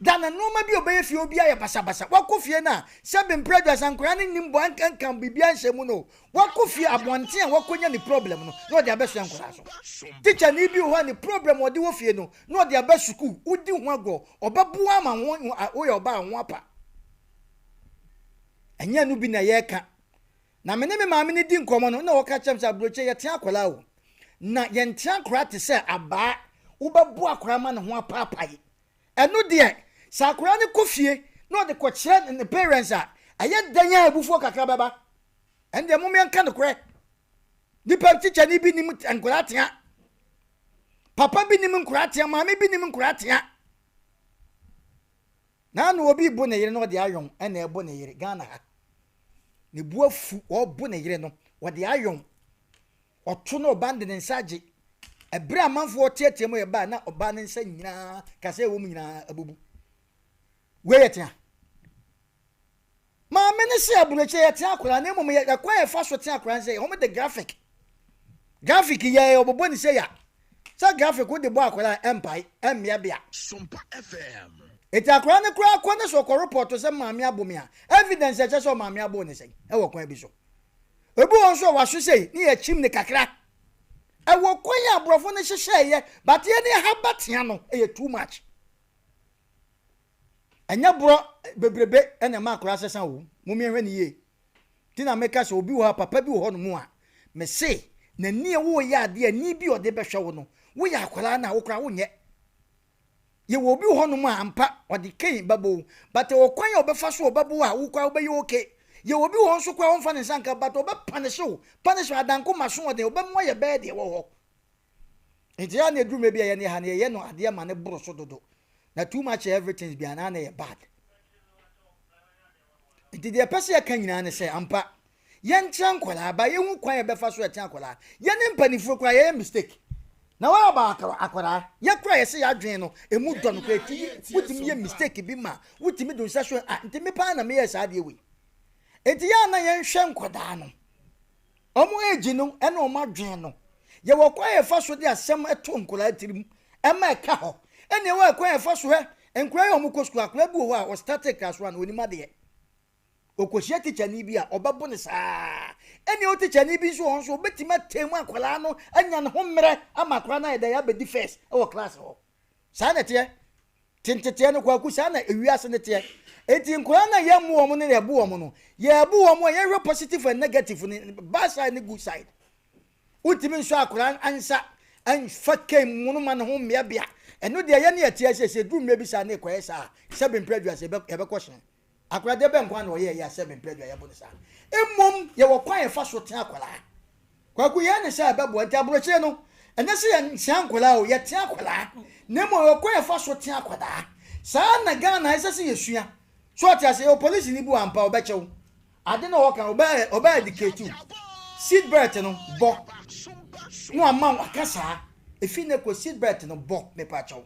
Da na nnoɔma bi a ɔbɛyɛ fie hɔ biara yɛ basabasa. Wakɔ fie no a, sɛbe mprɛ aduasa nkwadaa no nnim bɔ anka biribiara nhyɛ mu no. Wakɔ fie abɔnten a wakɔnya ne problem no na ɔde abɛsoɛ nkwadaa so. Tikyani bi wɔ hɔ a ne problem a ɔde wɔ fie no na ɔde aba sukuu. Wodi ho agorɔ, ɔbɛboa ama ho woyɛ ɔbaa a ho apa. Ɛnyɛ ɛno bi na yɛreka. Na me ne me maame no di nkɔmmɔ no, na ɔka kyerɛ me sɛ aburokyire yɛte akwadaa o. Na yɛnte akwadaa te sɛ abaa. Wobɛbo akwadaa ma ne ho apaapae. Ɛno deɛ, sɛ akwadaa no kɔ fie na ɔde kɔkyerɛ ne parents a, ɛyɛ dɛn a abufuo kakra bɛba. Ɛno deɛ mom yɛnka nokorɛ. Nipa tikyani bi nim nkwadaa tea. Papa bi nim nkwadaa tea, maame bi nim nkwadaa tea. Na na obi bo ne yere na ɔde ayɔn ɛna ɛbo ne yere Ghana ha. Ne bu afu ɔbo ne yere no ɔde ayɔn Ɔto na ɔba no de ne nsa agye. Ɛberɛ a amanfoɔ reteatea mu yɛ baa na ɔbaa no nsa nyinaa kasa ɛwɔ mu nyinaa abubu. Wei yɛ tea. Maame no se aburokyire yɛ tea akwadaa na mmom yɛ ɛkwan a yɛfa so tea akwadaa no sɛ wɔn de graphic. Graphic yɛ ɔbɔbɔ ne sɛ ya. Sɛ graphic wode bɔ akwadaa ɛmpae ɛmmeabea. Sompa FM. Eti akwadaa no koraa kɔ ne so ɔkɔ report sɛ maame abo me a evidence ɛkyɛ sɛ ɔmaame abo ne sɛn ɛwɔ kwan bi so. Ebi wɔ hɔ nso a waso sei ne yɛkyim ne kakra. Ɛwɔ kwan a aborɔfo no hyehyɛeɛ but yɛn ne ha ba tea no ɛyɛ too much. Ɛnyɛ borɔ bebrebe ɛna ɛma akwadaa sesa o. Mom yɛnhwɛ ne yie. Nti na meka sɛ obi wɔ hɔ a papa bi wɔ hɔ nom a mese n'ani a woyɛ adeɛ ani bi a ɔde bɛhwɛ wo no woyɛ akwadaa no a wo koraa wonyɛ. Yɛwɔ obi wɔ hɔnom a ampa ɔde cane bɛbɔ wo but ɛwɔ kwan a ɔbɛfa so ɔbɛbɔ wo a wo koraa wobɛyɛ okay. Yɛwɔ obi wɔ hɔ nso koraa ɔmfa ne nsa nka but ɔbɛ punish wo, punish wo adanko ma so ɔden ɔbɛma woayɛ bɛyɛ deɛ ɛwɔ hɔ. Nti ɛyɛ a na ɛduru mmerɛ bi a yɛne ha no yɛyɛ no adeɛ ma no boro so dodo na too much everything biara na na ɛyɛ bad. Nti deɛ ɛpɛ sɛ yɛka nyinaa ne sɛ ampa yɛnkyerɛ nkwadaa ba yɛhu kwan yɛbɛfa so ɛte akwadaa. Yɛne mpanimfoɔ koraa yɛyɛ mistake. Na wɔn aba akwadaa yɛ koraa yɛsɛ yɛadwene no emu dɔ no koraa ti wotumi yɛ mistake bi ma wotumi do nsa so a nti me paa na meyɛ saa adeɛ wei. Nti yɛ a na yɛnhwɛ nkwadaa no Wɔn age no ne wɔn adwene no. Yɛwɔ kwan a yɛfa so de asɛm to nkwadaa tirim ma ɛka hɔ. Ɛna ɛwɔ kwan a yɛfa so hwɛ nkwadaa yi a wɔkɔ sukuu. Akwadaa bi wɔ hɔ a ɔstate class one, ɔnim adeɛ. Ɔkɔhyia tikyani bi a, ɔbɛbo no saa. Ɛna ɛwɔ tikyani bi nso wɔ hɔ nso, ɔbɛtumi atɛmu akwadaa no anya ne ho mmerɛ ama akwadaa no ayɛ dɛ abɛdi first wɔ class hɔ. Saa na ɛteɛ. Te nteteɛ no kwaku saa na ewiase no teɛ. Enti nkwadaa no a yɛmmu wɔn no na yɛbu wɔn no, yɛbu wɔn a yɛhwɛ positive and negative no, bad side ne good side. Wotumi nsɔ akwadaa nsa nfa cane mu no ma ne ho mmeabea. Ɛno deɛ yɛne yɛte aseɛ sɛ ɛduru mmerɛ bi saa na ɛkɔyɛ saa a, sɛbe mprɛ aduasa yɛbɛkɔ hyɛn. Akwadaa deɛ bɛn kwan na ɔyɛɛ yɛ a sɛbe mprɛ aduasa yɛbo no saa. Mmom yɛwɔ kwan a yɛfa so tea akwadaa. Kwaku yɛn ne sɛ ɛbɛboa nti abrokyire no ɛnyɛ sɛ yɛn tea nkwadaa o yɛtea akwadaa na mmom ɛwɔ kwan yɛfa so tea akwadaa saa na Ghana ɛsɛ sɛ yɛsua so ɔte ase yɛwɔ polisi ni bi wɔ ampa ɔbɛkyɛ wo ade na ɔka ɔbɛ ɔbɛ educate wo seat belt no bɔ na wama wo aka saa efi ne kɔ seat belt no bɔ mepa kyɛw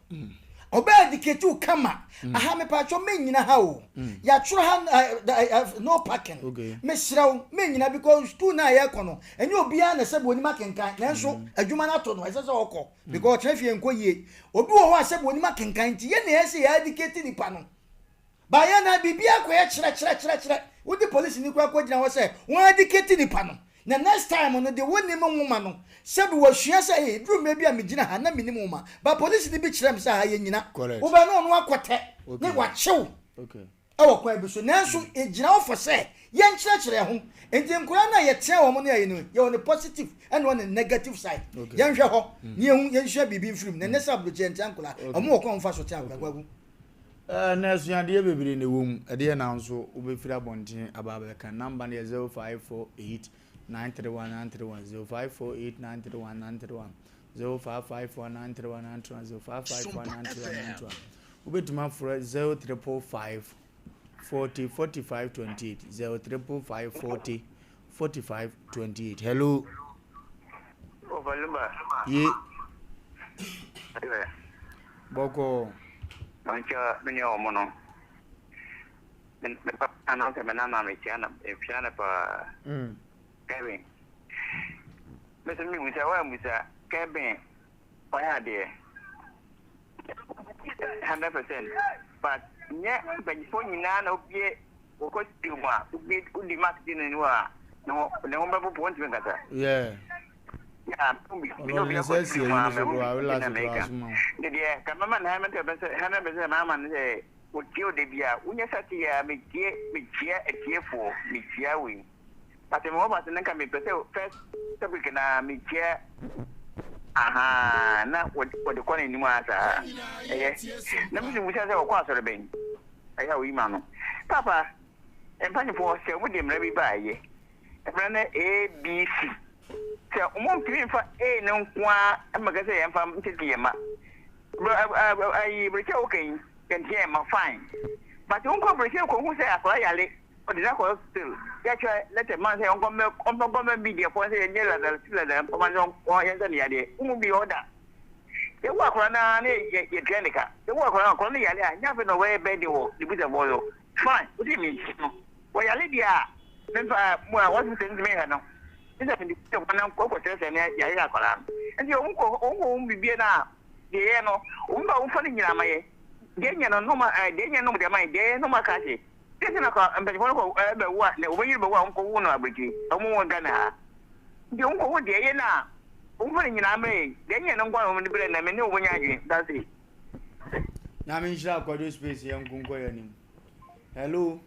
ɔbɛ educate wo kama mm. aha mepatwɔ mennyina ha o mm. yɛatwerɛ ha eh, eh, eh, no parking mesrɛ wo mennyina because school no a yɛkɔ no ɛnyɛ obiara na sɛ wɔnim akenkan nanso mm. adwuma no ato no ɛsɛ sɛ ɔkɔ because ɔtena fie nkɔ yie obi wɔ hɔ a sɛ wɔnim akenkan nti yɛn na ɛsɛ yɛ educate nipa no Bayɛ na biribiara kɔyɛ kyerɛ kyerɛ kyerɛ kyerɛ wode polisi ni koraa kɔgyina hɔ sɛ wɔn adikati nipa no na next time no deɛ wɔnnim nwoma no sɛbi wɔasua sɛ ee duru mmerɛ bi a megyina ha na mennim nwoma ba polisi ni bi kyerɛ me sɛ ha yɛnyina wobɛ na ɔno akɔtɛ ne wakyew ɛwɔ kwan bi so nanso ɛgyina hɔ fɔ sɛ yɛnkyerɛkyerɛ ho nti nkwadaa no a yɛtea wɔn no yɛyi no yɛwɔ ne positive ɛna wɔ ne negative side yɛnhwɛ hɔ ne yɛhu yɛnsua biribi mfirim na ɛnɛ sɛ aburokyi yɛntea nkwadaa wɔn wɔ kwan wɔn fa so tea nkwadaa kwaku. Na asuadeɛ bebree na ɛwɔ mu. Ɛdeɛn na nso wobɛfiri abɔnten aba abɛka? Number no yɛ 0548 931 931, 0548 931 931, 0554 931 931, 0554 931 931. Wobɛtumi afrɛ 0345 40 45 28, 0345 40 45 28. Hello. Ovalumba. Ye. Bɔkɔɔ. Mankyɛ me ne wɔn no. Me me papa no sɛ me nana mekyia no mekyia no paa. Mm. Kevin. Me sɛ mebusa woammusa Kevin ɔyɛ adeɛ. 100%. But nyɛ mpanyinfoɔ nyinaa na wobie wɔkɔ studio mu a wobie wodi mark di n'anim a ne ho ne ho bɛpopo wɔntumi nkasa. Yeah. Yeah, bi Ɔno ɔde ne nsa asi ayi no so koraa, relax koraa so ma wo. Ne deɛ ka mɛma no 100% 100% mama no sɛ wɔtie wo da bi a wonya sate yɛ a metie mekyia atiefoɔ mekyia wei but mewɔ ba se no nka mepɛ sɛ first topic na mekyia ahaa na wɔde kɔ n'anim a saa ɛyɛ na mesi busa sɛ ɔkɔ asɔre bɛn ɛyɛ a oyi ma no papa mpanyinfoɔ sɛ wɔde mmara bi ba ɛyɛ mmara no ABC sɛ wɔntumi mfa A no nko ara mmɛka sɛ yɛmfa ntete yɛn mma ayi aburokyire a woka yi yɛnte yɛn mma fine but wonkɔ aburokyire kɔhu sɛ akwadaa yare ɔde no akɔ hospital yɛatwerɛ letter ma no sɛ ɔnkɔ mmɛ ɔmfa gɔmɛ bi deɛ fɔ sɛ yɛnyɛ ladala si ladala mpɔma no sɛ yɛnsa ne yadeɛ wohu bi ɔda yɛwo akwadaa no ara ne yɛtua ne ka yɛwo akwadaa no akwadaa no yare a nyɛ afei na ɔbɛyɛ bɛde wɔ ne busafoɔ so fine wote me no wɔyare deɛ a memfa mu a hospital ntumi nhwɛ no ne sɛ mede sɛ wɔn kɔ kɔkyerɛ sɛ ne yare akwadaa no nti wɔn kɔ wɔn kɔ wɔn bibie no a deɛ yɛ no wɔn ba wɔn fa no nyinaa ma yɛ deɛ nyɛ no noma ɛɛ deɛ nyɛ nom deɛ ma yɛ deɛ nom aka ase deɛ sɛ na kɔ mpanyinfoɔ no kɔ ɛbɛ wo a na wɔn yiri bɛ wo a wɔn kɔ wo no abirikyi wɔn wɔ Ghana ha nti wɔn kɔ wo deɛ yɛ no a wɔn fa no nyinaa mmerɛ yɛ deɛ nyɛ no nkwa na wɔn de brɛ na mɛ ne wɔn nyɛ adwene that's it. Nyame nhyira Kwadwo space yɛn nko nkɔ yɛn anim. Hello.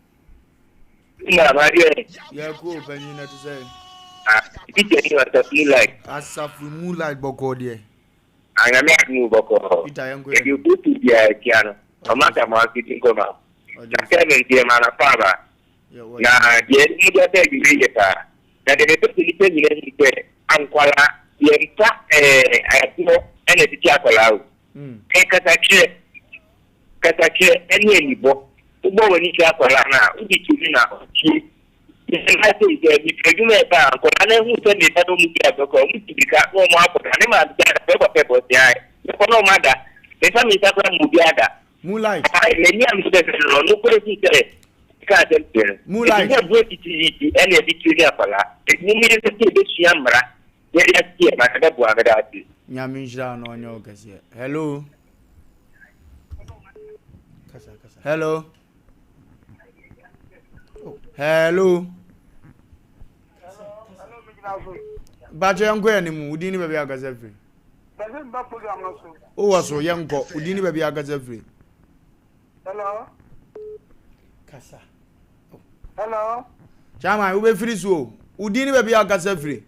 Na adeɛ. Yɛ kuro panyin na te sɛ. Ah, Peter ni asafo mu light. Asafo mu light bɔkɔɔ deɛ. Anyame adum bɔkɔɔ. Peter yɛn ko yɛn. Yɛde obi biara tia no. Ɔma ta mo asiti nkɔma. Na sɛ me deɛ ma na fa aba. Na deɛ mu deɛ sɛ adwuma yɛ paa. Na deɛ mepɛ sɛ nipa nyina hu sɛ ankwalaa yɛmfa ɛɛ agorɔ ɛna tete akwadaa o. Kasakyerɛ, kasakyerɛ ne anibɔ. Wobɔ w'ani kyerɛ akwadaa no a, wode tumi na ɔtie. Mmaa sei sɛ mepɛ adwuma ɛba a, nkwadaa no ahu sɛ meba na wɔn di agorɔ koraa, wɔn tu mirika na wɔn akɔ da. Ne maame sɛ ada, bɛkɔ pɛ bɔ sia mekɔ na wɔn ada. Mefa me nsa koraa ma obi ada. Moonlight. M'ani a mede bɛhwɛ no no, ɔno koraa hu sɛ meka asɛm kyerɛ no. Moonlight. Ɛti sɛ boɔ titiritii ɛna ɛde tiri ne akwadaa. Ɛti mo mmienu sɛ yɛbɛsua mmara. Yɛde aseɛ ma ɛbɛboa meda ase. Nyame nhyira wo na ɔnyɛ wo kɛseɛ. Hello. Hello. Hello. Bakyɛ yɛnkɔ yɛn anim wo din ne baabi akasa firi. Wowɔ so yɛnkɔ wo din ne baabi akasa firi. Hello. Kasa. Hello. Chairman, wobɛfiri so o. Wo din ne baabi a wokasa firi.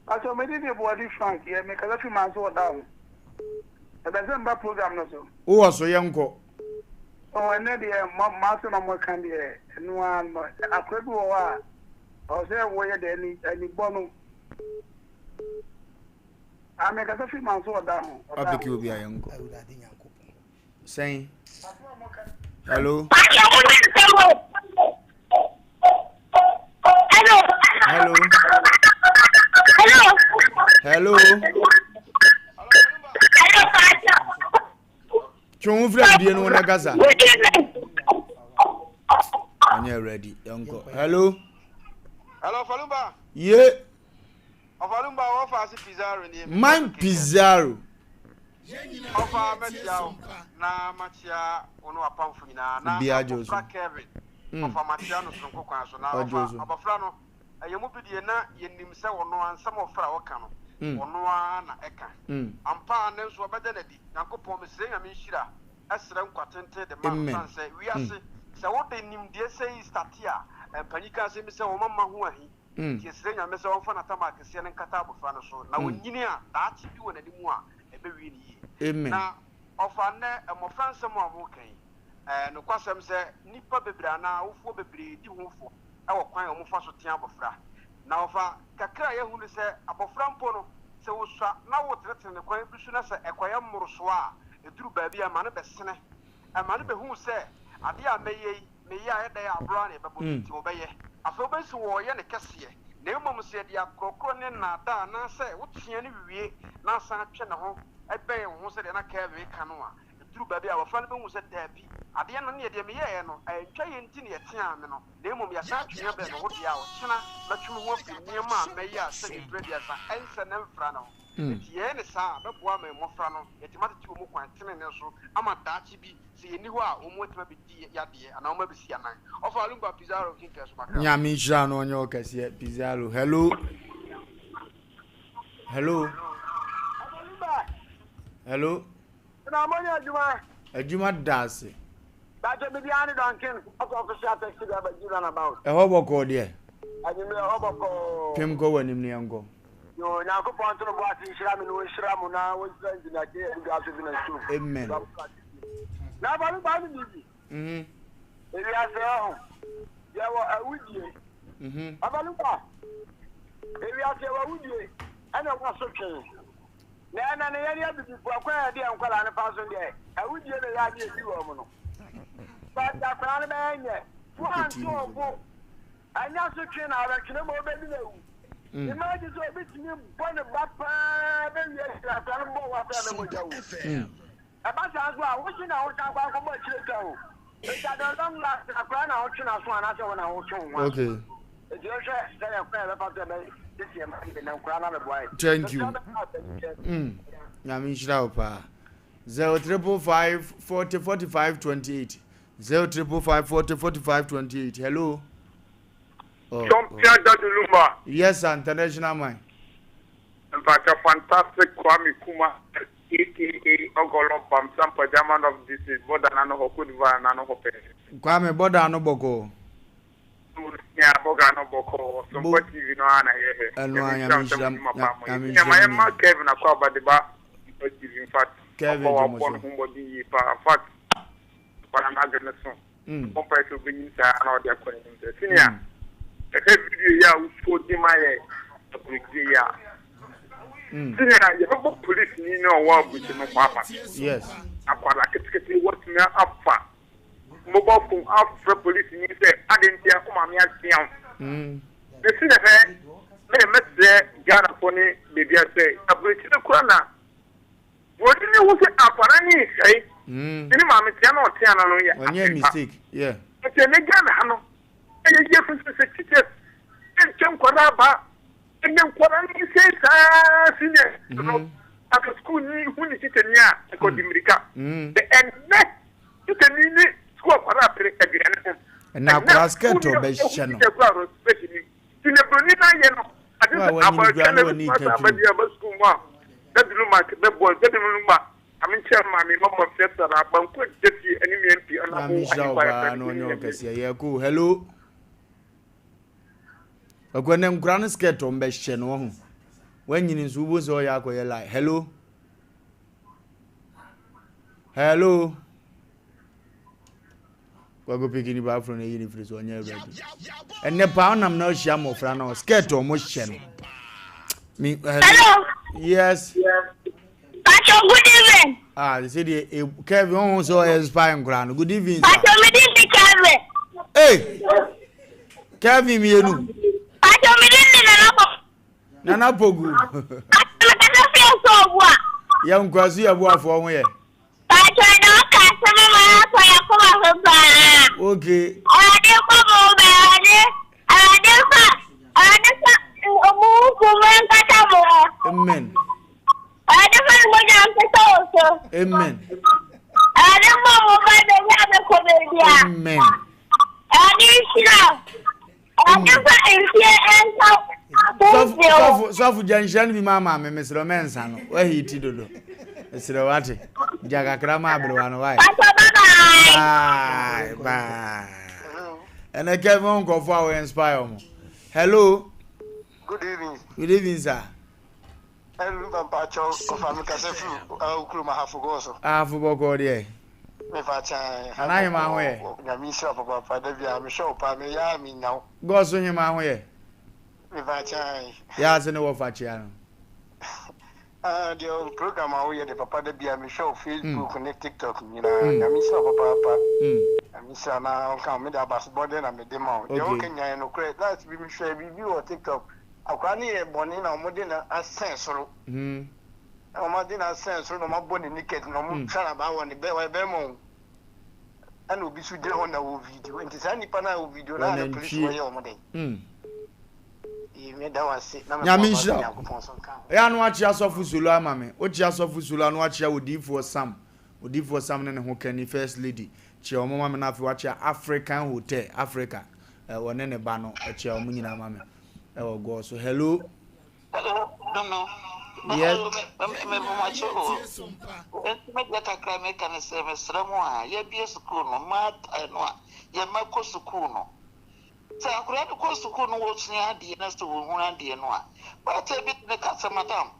Pastor, me din de Boadi Frank. Yɛ me kasa firi Manso ɔda ho. Ɛbɛ sɛ mba program no so. Wowɔ so, yɛnkɔ. Oh, ɛnɛ deɛ m'asɛm a moka deɛ ɛno ara no. Akora bi wɔ hɔ a, ɔwɔ sɛ wɔyɛ dɛ ani anibɔ no. Ah, me kasa firi Manso ɔda ho. Wapeke obi a yɛnkɔ. Sɛn? Hello? Hello? Hello? Twe wo firi afidie no ho na kasa. Ɔnyɛ ready. Yɛnkɔ. Hello? Hello, Falumba. Ye. Ɔfalumba wɔfa ase Pizarro nie. Man Pizarro. Ɔfa mɛkyia wo na makyia wo ne w'apamfo nyinaa na abɔfra Kevin ɔfa makyia no soronko kwan so na ɔfa abɔfra no ɛyɛ mu bi deɛ na yɛnim sɛ ɔno ara nsɛm ɔfra a ɔka no ɔno ara na ɛka ampa ara nanso ɔbɛda no adi Nyankopɔn mesrɛ Nyame nhyira ɛsrɛ nkwa tenten de ma no sane sɛ wiase sɛ wode nimdeɛ sɛi starte a mpanyin ka asɛm bi sɛ wɔma mma ho ahi Enti yɛsrɛ Nyame sɛ ɔmfa n'atam akɛseɛ no nkata abɔfra no so, na ɔnyini a, daakye bi wɔ n'anim a, ɛbɛwie no yie. Amen. Na ɔfa nnɛ mmɔfra nsɛm a wɔreka yi, ɛyɛ nokwasɛm sɛ nnipa bebree anaa awofoɔ bebree di ho fɔ wɔ kwan a wɔfa so tea abɔfra. Na ɔfa kakra a yɛahu ne sɛ, abɔfra mpo no, sɛ ɔsua na wotenetene no kwan bi so na sɛ ɛkɔyɛ mmorosoɔ a, ɛduru baabi a, ɛma no bɛsene. Ɛma no bɛhu sɛ, adeɛ a mɛyɛ yi, Meyɛ a ɛdɛn a boro ara na ɛbɛbɔ me nti wɔbɛyɛ. Afei wobɛhu sɛ wɔreyɛ no kɛseɛ. Na mmom sɛ yɛde akorɔkorɔ ne nnaadaa anaasɛ wotea no wie na asan atwe ne ho bɛn wo ho sɛdeɛ na Kevin reka no a, ɛduru baabi a abɔfra no bɛhu sɛ, Dabi! Adeɛ no neɛ deɛ meyɛeɛ no ɛntwa yie nti na yɛteaa me no, na mmom yɛasan atwe me abɛn me ho deɛ a ɔkyena mɛtwe me ho afiri nneɛma a mɛyɛ a sɛdeɛ mprɛ aduasa ɛnsɛ na ɛmfra no ho. Enti yɛyɛ no saa a, ɛbɛboa ama mmɔfra no yɛatumi atete wɔn kwan tenenee so ama daakye bi sɛ yɛnni hɔ a wɔn atumi abɛdi yadeɛ anaa wɔn abɛsi anan. Ɔfa Lumba Pizarro Kinka so makra. Nyame nhyira no ɔnyɛ wo kɛseɛ Pizarro. Hello. Hello. Hello. Na mo nyɛ adwuma. Adwuma da ase. Bàtɛ bibi ani Duncan ɔkɔ official taxi driver G runabout. Ɛhɔ bɔkɔɔ deɛ. Anwummerɛ ɛhɔ bɔkɔɔ. Pem kɔ w'anim ne yɛnkɔ. Yoo Nyankopɔn nto no bo ase nhyira me na ɔnhyira mo na ɔnhyira Engineer K. Adu Aso bi na Stove. Amen. Na fa me ba no biribi. Mhm. Ewiase ɛho yɛwɔ awudie. Mhm. Papa Luka, ewiase yɛwɔ awudie ɛna ɛwɔ asotwe. Na ɛna ne yɛne abibifo akwan a yɛde yɛn nkwadaa no fa so deɛ awudie na ɛyɛ adeɛ edi wɔn no. But akwadaa no bɛyɛ nyɛ. Wo anto ɔbo. Ɛnyɛ asotwe na abɛtwe na mmom ɔbɛdi no awu. Imagine sɛ obi tumi bɔ ne ba paa bɛwie akyire akwadaa no bɔ wa sɛ ɛbɛ mogya wu. Ɛba saa nso a, wohye na wosan kɔ akɔbɔ akyire twa o. Enti at the long last akwadaa na wotwe n'aso anaasɛ wo na wotwe wo ho aso. Okay. Enti yɛhwɛ sɛ yɛn kwan a yɛbɛfa so yɛbɛsiesie yɛn mma yie na nkwadaa no abɛboa yɛn. Thank you. Nyame nhyira wo paa. 0 triple 5 40 45 28 0 triple 5 40 45 28 Hello. Oh, Champion oh. Daddy Lumba. Yes, sir, international man. Mpacha fantastic Kwame Kuma aka Ogolo Bamsam Pajaman of this is border na no hɔ Cote d'Ivoire na no hɔ pɛɛ. Kwame border no bɔkɔɔ. Ya border no bɔkɔɔ Sompa TV no ara na yɛhwɛ. Ɛno a nyame nhyira nyame nhyira. Nyame ma Kevin akɔ abadeba Sompa TV in fact. Kevin ɔbɔ ne ho mmɔden yie paa in fact. Ɔna n'adwene so. Ɔbɔ mpae sɛ obenyin saa na ɔde akɔ n'anim sɛ senior. Ɛhwɛ video yi a wosuo de ma yɛ aburokyire yi a. Senior yɛbɛbɔ polisini na ɔwɔ aburokyire no ho aba. Yes. Akwadaa ketekete watumi afa mobile phone afrɛ polisini sɛ adɛn nti a wo maame atea wo. Na senior hwɛ me de mɛsrɛ Ghanafoɔ ne baabi a sɛ aburokyire koraa na Wɔde ne ho sɛ akwadaa no nsɛe. Ne ne maame tea na ɔtea no no yɛ Ɔnyɛ mistake, yeah. Nti ɛnɛ Ghana ha no, ɛyɛ yie fo sɛ teachers nkyɛ nkwadaa ba. Ɛnɛ nkwadaa no nsɛe saa senior no. Anka sukuu ni hu ne teacher ni a, nka ɔde mmirika. Ɛnɛ teacher ni ne sukuu akwadaa pere aduane ho. Ɛnɛ akwadaa skirt ɔbɛhyɛ no. Teacher kura respect ni. Nti nea buroni no ayɛ no, ade Wo a sɛ wanyini abɔntene koraa na na w'ani ɛbɛtumi reka asa aba twene. bi aba sukuu mu a, daduru ma bɛbɔ daduru no ma ame nkyɛn maame ma ma fiafia na abanku agya fie ɛne me MP Nyame ɔnabo nhyira wo ahemfo ayɛ paa fɛ na ne ɔnyɛ wo nyame. kɛseɛ. Yɛkɔ o. Hello. Ɔkɔ nɛ nkura no skirt ɔmo bɛhyɛ no ɔho. Wanyini nso wobɛhu sɛ ɔyɛ akɔyɛ lie. Hello. Hello. Kwaku piki nipa afro na eyi ne firi so ɔnyɛ ready. Ɛnɛ paa ɔnam na ɔhyia mmɔfra na skirt ɔmo hyɛ no. Me hello. Yes. Pacho good evening. Ah, they say the eh, Kevin ɔho sɛ ɔyɛ spy nkora no. Good evening sir. Pacho me din de Kevin. Hey. Kevin mienu. Pacho me din de Nana Pogu. Nana Pogu. Pacho me kasa fi ɛsɛ ɔboa. Yɛ nkura so yɛ boafoɔ ho yɛ. Pacho na ɔka asɛm ama akɔ yakoma so paa. Okay. Awurade nkɔ mo ho bɛ awurade awurade nfa awurade fa ɔmo ho fu mo nkata mo ho. Amen. Awurade fa ne mogya nkata wo so. Amen. Awurade mmɔ mo ba baabi a bɛkɔ baabi a. Amen. Awurade nhyira wo. Sɔfo sɔfo gya nhyira no bi ma maame mesrɛ mɛnsa no wahi ti dodo mesrɛ wate gya kakra ma aberewa no wae bye bye ɛnɛ kevin nkurɔfoɔ a wɔ inspire ɔmo hello good evening good evening sir Ɛnu mpakyɛw ɔfa mi kasa firi awo kurom ahafo gɔɔ so. Ahafo bɔkɔɔ deɛ. Mepa kyɛn. Nana hema ho yɛ. Nyame nhyira papaapa da bia mehwɛ wo paa me yɛ a me nya wo. Gɔɔ so hema ho yɛ. Mepa kyɛn. Yɛ ase ne wɔfa kyea no. Ah deɛ program a woyɛ de papa da bia mehwɛ wo Facebook ne TikTok nyinaa Nyame nhyira papaapa. Nyame nhyira na ɔnka wo mede abasobɔde na mede ma wo. Deɛ woka nyinaa yɛ nokorɛ last bi mehwɛ biribi wɔ TikTok Akwadaa no yɛɛ bɔne na wɔde no asɛn soro. Na wɔde no asɛn soro na wɔabɔ ne naked na wɔtwa no abaa wɔ ne bɛ ɔyɛ bɛrima o. Ɛna obi nso gyina hɔ na wɔ video. Nti saa nipa no a wɔ video no a na polisi Wɔnantwie. wɔyɛ wɔn dɛn? Mm. Ee, meda wo ase na mebɔ Nyame aba sɛ nhyira wo. Nyankopɔn nso nka ho. Ɛyɛ a na wakyea sɔfo Solo ama me. Wokyea sɔfo Solo a na wakyea odiyifoɔ Sam. Odiyifoɔ Sam ne ne ho kani, First Lady. Kyea wɔn ma me na afei wakyea African Hotel, Africa. Eh, wɔne ne ba no, kyea wɔn nyinaa ma me. Ɛwɔ gɔɔ so. Hello. Hello, Nono. Yes. Hello, me me me mo Nti me deɛ kakra meka ne sɛ mesrɛ mo a yɛabue sukuu no mmaatae no a yɛn mma kɔ sukuu no. Sɛ akwadaa bi kɔ sukuu no wɔsua adeɛ na sɛ wɔhunu adeɛ no a, baatan bi tumi ka sɛ madam,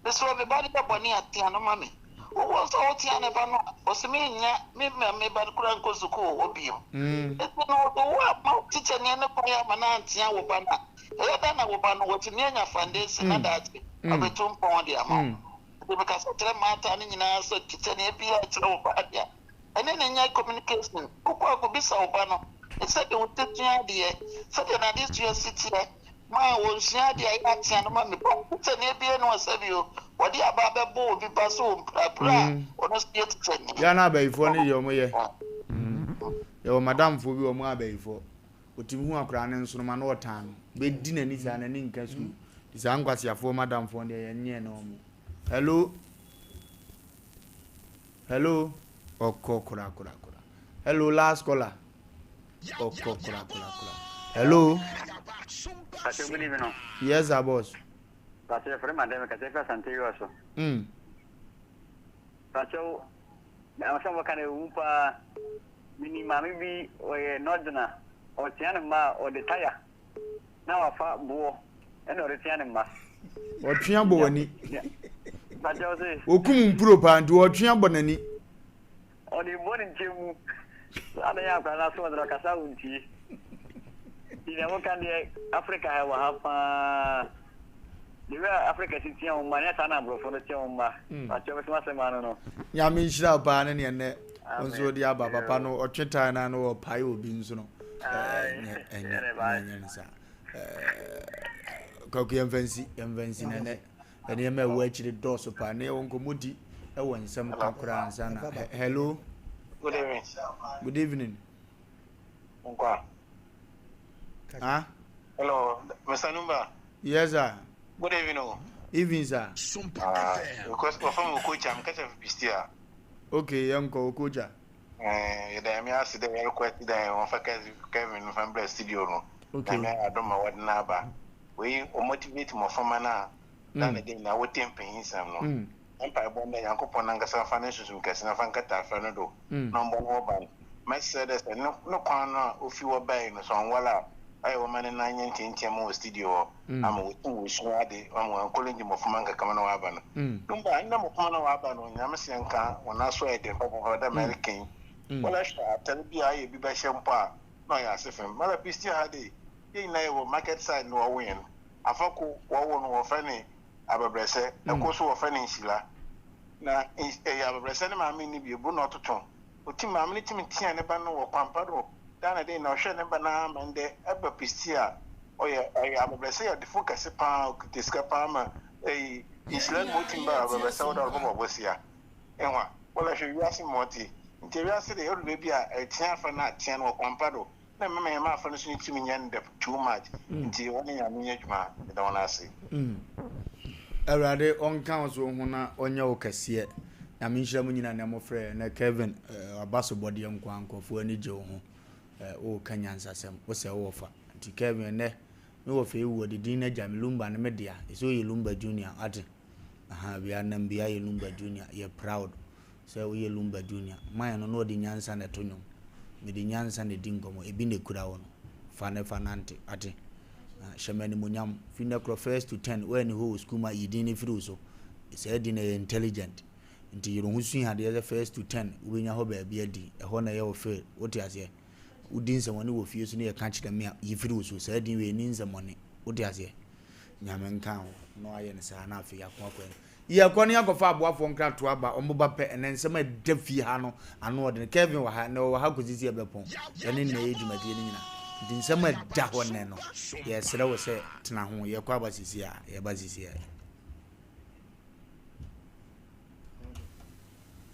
mesrɛ wo me ba no yɛ bɔne a tea no ma me. Wowɔ sɛ wotea ne ba no a, ɔse mennya me mma me ba no koraa nkɔ sukuu wɔ hɔ bio. Nti no wo amma wo tikyani no kwan amma no antea wo ba no a, ɛyɛ dɛn na wo ba no watumi anya foundation na daakye ɔbɛtu mpɔn de ama wo? Nti mekasa kyerɛ mmaatan no nyinaa sɛ tikyani biara kyerɛ wo ba adeɛ a, ɛne no nyɛ communication. Wokɔ a kɔbisa wo ba no sɛdeɛ ɔsi sua adeɛ, sɛdeɛ n'adesua si teɛ. Ma ɔnsua adeɛ a ɛyɛ atea no ma me ba. Tikyani biara nni hɔ sɛbi o, wɔde aba abɛbɔ obi ba sɛ ɔmpira berɛ a ɔno nso yɛ tikyani. Yɛ a na abayifoɔ no deɛ wɔyɛ. Yɛwɔ madamfoɔ bi wɔn abayifoɔ. Ɔtumi hu akwadaa no nsoroma na ɔtan no. Bɛdi n'ani saa n'ani nka sukuu. Nti saa nkwaseafoɔ madamfoɔ no deɛ yɛnyɛ ne wɔn. Hello. Hello. Ɔkɔ kora kora kora. Hello last caller. Ɔkɔ kora kora kora. Hello. Pastor, good evening. Yes, sir, boss. Pastor, yɛfrɛ me Adame, kasa fi Asante Wiwa so. Pastor, na asɛm wɔka no ɛwɔ mu paa. Menim maame bi, ɔyɛ nɔdena, ɔtea ne mma a, ɔde taya na wafa boɔ ɛna ɔde tea ne mma. Ɔtwe abɔ w'ani. Okum mpuro paa nti ɔtwe abɔ n'ani. Ɔde bɔ ne nkyɛn mu. Saa na ɛyɛ akwadaa no aso ɔdene ɔkasa a ɔntie. Nti deɛ moka deɛ Africa ha wɔ ha paa. The way Africa si tea wɔn mma nyɛ saa na aborɔfo no tea wɔn mma. Pakyɛ bɛsɛm asɛm ano no. Nyame nhyira wo paa ne neɛ nnɛ wo nso wode aba papa no ɔtwe tae no ano ɔpae obi nso no ɛnyɛ ɛnyɛ ɛnyɛ no saa kwaku yɛmfa nsi yɛmfa nsi na ɛnɛ nneɛma ɛwɔ akyire dɔɔso paa ne yɛwɔ nkɔmmɔdi ɛwɔ nsɛm ka koraa ansa na hello. Good evening. Good evening. Nkwa. Huh? Hello, Mr. Numba. Yes, sir. Good evening. Oh. Evening, sir. Because from Okocha, I'm catching Pistia. Okay, Uncle Okocha. Eh, yɛda Nyame ase dɛ yɛ request dɛ wɔmfa Kevin mfa mbrɛ studio no. Okay. Nyame ayɛ adom ma wɔde no aba. Wei o motivate mmɔframma no a da ne de nyinaa wɔtie mpanyinsɛm no. Me mpaebɔ ne dɛ Nyankopɔn nankasa mfa ne sunsum kɛse no mfa nkata afɛr no do na ɔmbɔ no ho ban. Mɛserɛ dɛ sɛ no no kwan no a ofi hɔ bae no sɛ ɔnnwar a, ɔyɛ wɔma ne nan nyɛ ntiantia mu wɔ studio hɔ ama oetum oesua adze ama ɔannkollege mboframba nkakramba na wɔaba no. No mpo a, ndɛ mboframba na wɔaba no, Nyame se yɛnka hɔn aso ayɛ dzen papaapa dɛ ma ereka yi. Woara hwɛ atar bi a ayɛ bi bɛhyɛ mpo a na ɔyɛ asefem. Mara Pistia ha de, hɛn nyina yɛwɔ market side na wɔwo hɛn. Afako wɔwo no wɔfrɛ no Abɛbrɛsɛ, ɛkor so wɔfrɛ no Nhyira. Na ɛyɛ Abɛbrɛsɛ ne maame nni bi, eburo na ɔtoto. Otim, maame no tumi tea ne ba no wɔ kwan pa do daa na dɛn na ɔhwɛɛ ne ba no ara ma ndɛ ɛba Pistia a, ɔyɛ ɔyɛ Abɛbrɛsɛ yɛ ɔdefo kɛse paa, okita sika paa ma eyi Nhyira no ma otim ba Abɛbrɛsɛ hɔ dɛ ɔrobɔbɔ bosea. Ehu a, wɔla hwɛ wiase ma ɔtse. Ntsi wiase de, odu beebi a, etea afra no a, tea no wɔ kwan pa do. Na mma hɛn afra no so ne tsir nnyɛ no dɛ too much ntsi hɔn nye Nyame nyɛ edwuma meda hɔn ase. Awurade ɔnka wo so ho na ɔnyɛ wo kɛseɛ. Nyame nhyira mo nyina nɛ mo frɛ nɛ Kevin waba so bɔdeɛ nkoa nkurɔfoɔ ani gye wo ho wo ka nyansasɛm wo sɛ wo wɔfa nti Kevin nɛ me wɔfa ewu ɔde din no agya me Lumba no me dea ɛsɛ ɔyɛ Lumba junior wate aha wia nam bia yɛ Lumba junior yɛ proud Sɛ woyɛ Lumba Junior. Man no na ɔde nyansa na ɛto nnwom. Mede nyansa na ɛdi nkɔmmɔ. Ebi na ɛkura wo no. Fa no fa nante. Wate? Na hyɛ me animuonyam. Firi nnɛ korɔ first to ten, woanni hɔ wɔ sukuu mu a, yi din no firi wo so. Saa din no ɛyɛ intelligent. Nti yere wo ho sua adeɛ sɛ first to ten, wobɛnya hɔ baabi adi. Ɛhɔ na ɛyɛ wo field. Wote aseɛ? Wodi nsɛmmɔne wɔ fie so na yɛka kyerɛ me a, yi firi wo so. Saa din wei ɛnni nsɛmmɔne. Wote aseɛ? Nyame nka wo na wayɛ no saa na afei yɛako akɔ anim. Yɛkɔ na yɛakɔfa aboafoɔ nkratoɔ aba, wɔn ba pɛ, ɛnɛ nsɛm a ɛda fie ha no ano ɔden. Kevin wɔ ha, ɛnɛ ɔwɔ ha kɔsi sɛ yɛbɛpɔn, yɛne nnɛ yɛ dwumadie no nyina. Nti nsɛm a ɛda hɔ nnɛ no, yɛsrɛ wo sɛ tena ho, yɛkɔ aba sisi a, yɛba sisi a.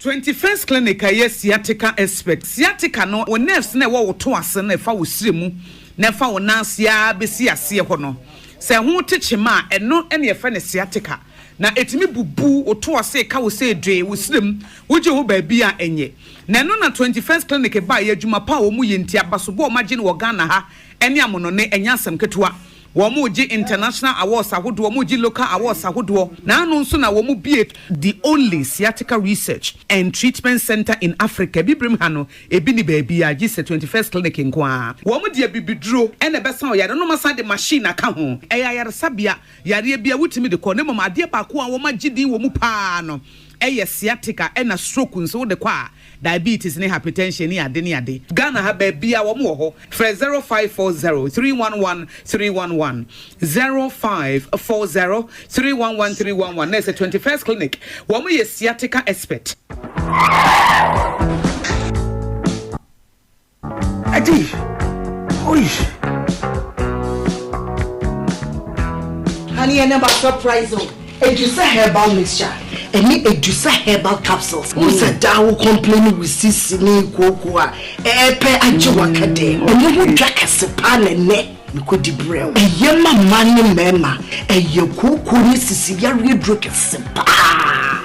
21st Clinic a ɛyɛ sciatica expert. Sciatica no, wo nerves no a ɛwɔ wo to ase no a ɛfa wo srɛ mu na ɛfa wo nan ase ara bɛsi aseɛ hɔ no, sɛ ɛho te kyema a, ɛno na yɛfrɛ no sciatica. Na ɛtumi bubu wo to ase, ɛka wo sɛ dwee, wo srɛ mu, wogye ho baabi a ɛnyɛ. Na ɛno na 21st Clinic baeɛ, adwuma pa a wɔyɛ nti, abasobɔ a wɔagye no wɔ Ghana ha ne amonɔne, ɛnyɛ asɛm ketewa. Wɔregye international awards ahodoɔ, wɔregye local awards ahodoɔ, na ano nso na wɔbue the only sciatica research and treatment centre in Africa, Abibirem ha no, ebi nni baabiara gye sɛ 21st Clinic nko ara. Wɔde abibiduro na ɛbɛsa ɔyare no na wɔasan de machine aka ho. Ɛyɛ ayaresabea, yareɛ biara wotumi de kɔ, na mmom adeɛ baako a wɔagye din wɔ mu pa ara no yɛ sciatica ɛna stroke nso wode kɔ a, Diabetes ne hypertension ne ade ne ade. Ghana ha baabiaa wɔn wɔ hɔ. Frɛ 0540 311 311, 0540 311 311 na ɛsɛ 21st clinic. Wɔn yɛ sciatica expert. Adi! Oi! Honey, ɛnɛ ma surprise o. Edusa herbal mixture ɛne Edusa herbal capsules. Wohu sɛ daa wo complain wo sisi ne kooko a ɛɛpɛ agye waka dɛm. Ɛno ho dwa kɛse paa na ɛnɛ mekɔdi brɛ wo. Ɛyɛ ma mmaa ne mmarima. Ɛyɛ kooko ne sisi yareɛ duro kɛse paa.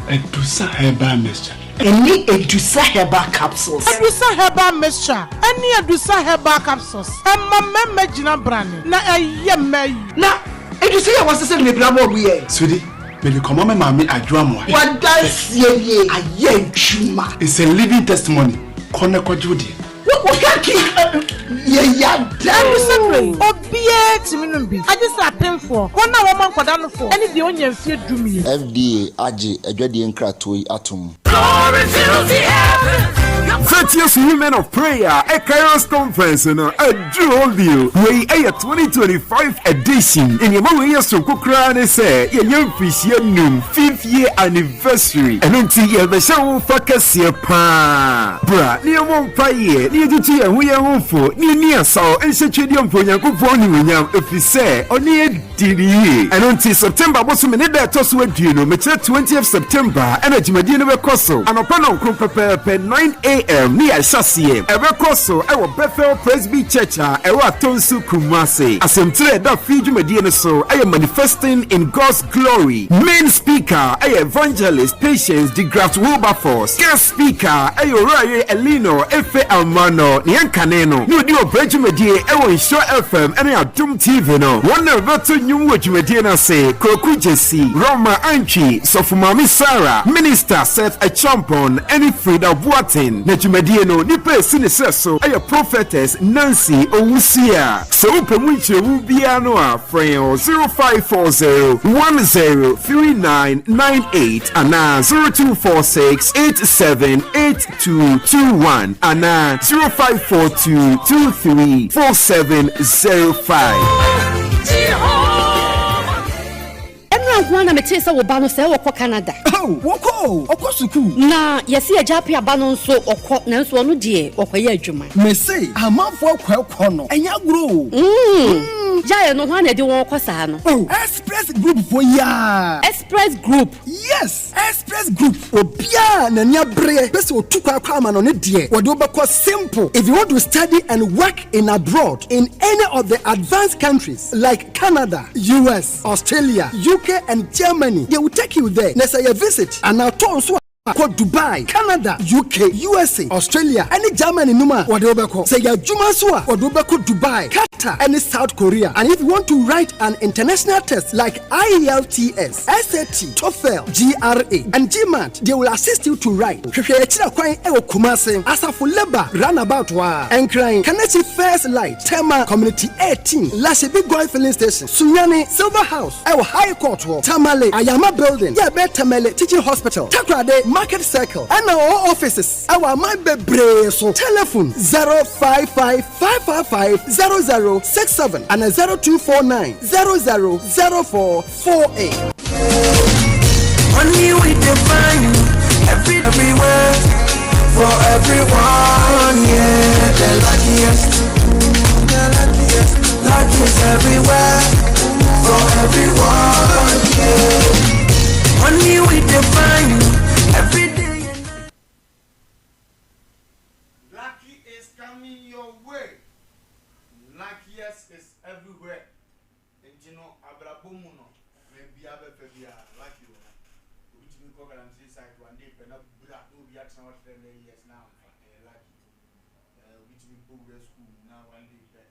Adusa herbal mixture. Ɛne Adusa herbal capsules. Adusa herbal mixture ɛne Adusa herbal capsules ɛma mmarima gyina brane na ɛyɛ mmaa yie. Na Adusa yi a wɔasesa no bebree ama wɔn yɛ. Sweetie, mede kɔma me maame Adwo Amoah. W'adanseɛ nie, ayɛ adwuma. It's a living testimony, kɔ na kɔgye wo deɛ. Wo ka ki yɛ ya da o. Ɛno sɛ obiara tumi nom bi, agye sɛ apemfoɔ, wɔn a wɔma nkwadaa nofoɔ, ne deɛ ɔnnya mfeɛ dumien. FDA agye adwadie nkratoɔ yi atom. Virtuous Women of Prayer Kairos Conference no aduru hɔ bio. Wei yɛ 2025 edition. Nneɛma wei yɛ soronko koraa ne sɛ yɛyɛ mfirihyia num, fifth year anniversary. Ɛno nti yɛrebɛhyɛ wo fa kɛseɛ paa. Bra na yɛmmɔ mpaeɛ, na yɛntutu yɛn ho yɛn ho fo, na yɛnni asaw nhyɛ Twedeɛmpa Onyankopɔn animuonyam, ɛfiri sɛ ɔne yɛn di no yie. Ɛno nti, September bosome ne da a ɛtɔ so aduonu, mekyerɛ twentieth September, ɛna dwumadie no bɛkɔ so, anɔpa nnɔnkron pɛpɛɛpɛ, 9 AM, ne yɛahyɛ aseɛ. Ɛbɛkɔ so wɔ Bethel Presby Church a ɛwɔ Atonsu, Kumasi. Asɛmtire a ɛda fie dwumadie no so yɛ Manifesting in God's Glory. Main speaker yɛ Evangelist Patience DeGraft Wilberforce. Guest Speaker yɛ Owurayere Eleanor Efe Almano, nea nkane no na odi ɔbrɛ dwumadie wɔ Nhyira FM ne Adom TV no. Wɔn na wɔbɛto nnwom wɔ dwumadie no ase, Kwaku Gyasi, Roma Antwi, Sɔfo Maame Sarah, Minister Seth Acheampong ne Frida Boateng. Na dwumadie no nipa a ɛsi ne serɛ so yɛ Prophetess Nancy Owusia. Sɛ wopɛ mu nkyerɛmu biara no a, frɛ yɛn wɔ 0540 103998 anaa 0246 878221 anaa 0542 234705. Ɛnora nko ara na metee sɛ wo ba no sɛɛ ɔkɔ Canada. Oh, wɔkɔ o, ɔkɔ sukuu. Na yɛse agya Appiah ba no nso ɔkɔ, nanso ɔno deɛ ɔkɔyɛ adwuma. Mese amanfoɔ kɔ ɛkɔ no, ɛnyɛ agorɔ o. Mm, gyae no, hwan na ɛde wɔn kɔ saa no? Oh, Express Group foɔ yi ara. Express Group? Yes, Express Group. Obiara a n'ani abereɛ pɛ sɛ ɔtu kwan kɔ amanɔne deɛ, wɔde wo bɛkɔ simple. If you want to study and work in abroad in any of the advanced countries like Canada, US, Australia, UK and Germany, they will take you there. Na sɛ yɛ visit anaa tour nso a, kɔ Dubai, Canada, UK, USA, Australia ne Germany nom a, wɔde wo bɛkɔ. Sɛ yɛ adwuma nso a, wɔde wo bɛkɔ Dubai, Qatar ne South Korea. And if you want to write an international test like IELTS, SAT, TOEFL, GRA and GMAT, they will assist you to write. Hwehwɛ yɛn akyiri kwan wɔ Kumasi, Asafo Labour Runabout hɔ ara, Nkran, Kaneshie First Light, Tema Community 18, Lashibi Goil Filling Station, Sunyani, Silver House wɔ High Court hɔ, Tamale, Ayama Building, yɛ ɛbɛn Tamale Teaching Hospital, Takoradi, Market Circle, ɛna wɔwɔ offices wɔ aman bebree so. Telephone 055 555 0067 ana 0249 00 04 48. Money we define every everywhere for everyone. Yeah, the luckiest, the luckiest, luck is everywhere for everyone. Yeah, money we define every day. coming your way. Luckiest is everywhere. Nti no abrabɔ mu no baabi a bɛfa biara lucky wɔ hɔ. Obi tumi kɔ galamsey site one day pɛ na bra na obi atena hɔ 300 years na amfa ɛyɛ lucky. Eh, obi tumi bɔ wura school mu na one day pɛ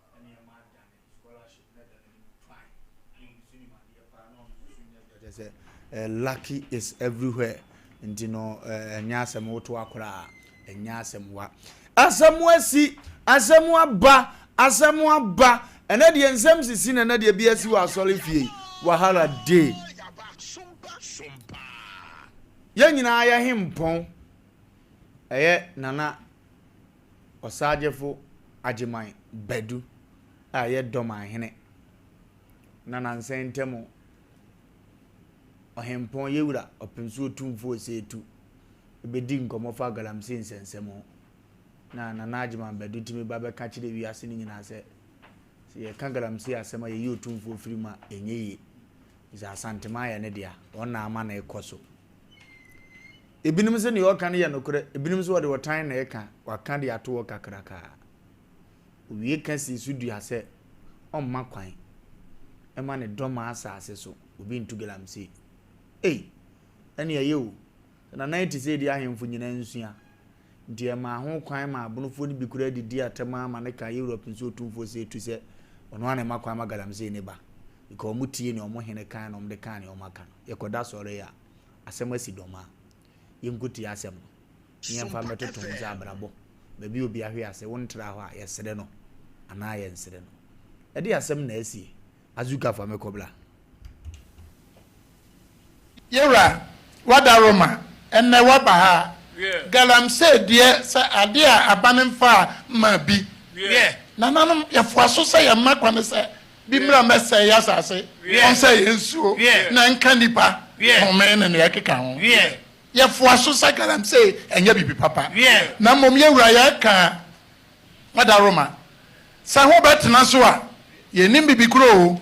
na nneɛma adane scholarship na ɛda n'anim twan na obi so nim adeɛ paa na ɔno nso so nya bi. Kyerɛ sɛ eh, lucky is everywhere nti no eh, ɛnyɛ asɛm wotoa koraa ɛnyɛ asɛm wa. Asɛm asi, asɛm aba, asɛm aba. Ɛnɛ deɛ nsɛm sisi na ɛnɛ deɛ bi asi wɔ asɔre fie. Wahala day. Yɛn nyinaa yɛ hempɔn. Ɛyɛ Nana Ɔsaagyefo Agyeman Badu a ɛyɛ Dɔmanhene na nansa yi ntam Ɔhempɔn Yewura Ɔpemso Otumfoɔ Osei-Tutu bedi nkɔmmɔ fa galamsey nsɛnsɛm ho. Na Nana Agyeman Badu tumi ba bɛka kyerɛ wiase no nyinaa sɛ, sɛ yɛka galamsey asɛm a yɛyi Otumfoɔ firi mu a, ɛnyɛ yie. Efisɛ Asanteman yɛ ne dea, wɔn na ama no rekɔ so. Ebinom se nea ɔka no yɛ nokorɛ, ebinom nso wɔde ɔtan na ɛka, waka de ato hɔ kakrakaa. Owie ka sii so dua sɛ ɔmma kwan mma ne dɔmaa asase so obi ntu galamsey. Ei! Ɛne ɛyɛ o, sɛ Nana yi te sɛ edi ahemfo nyinaa nsua. Nti ɛmaa ho kwan ma abonofoɔ no bi koraa didii atɛm ara ma no kaa Europe nso otumfoɔ sɛ etu sɛ ɔno ara na ɛma kwan ma galamsey no ba. Because wɔn tie nea wɔn hene kan na wɔn de kaa nea wɔn aka no. Yɛkɔda sɔre a, asɛm asi dɔm a, yɛnkɔtie asɛm no na yɛmfa mmɛtoto ho sɛ abrabɔ, baabi a obi ahwe ase, wontra hɔ a, yɛsere no anaa yɛnsere no. Ɛde asɛm na asie. Azuka fa me kɔ bra. Yewura, w'adaroma, ɛnnɛ w'aba ha. Galamsey deɛ sɛ adeɛ a aban mfaa mmaa bi. Nananom, yɛfoa so sɛ yɛmma kwane sɛ bi mmra mmɛsɛe yɛn asase, ɔnsɛe yɛn nsuo, na ɛnka nnipa home ne nea ɛkeka ho. Yɛfoa so sɛ galamsey ɛnyɛ biribi papa, na mmom yɛwura yɛka w'adaroma sɛ ho bɛtena so a, yɛnnim biribi koro o.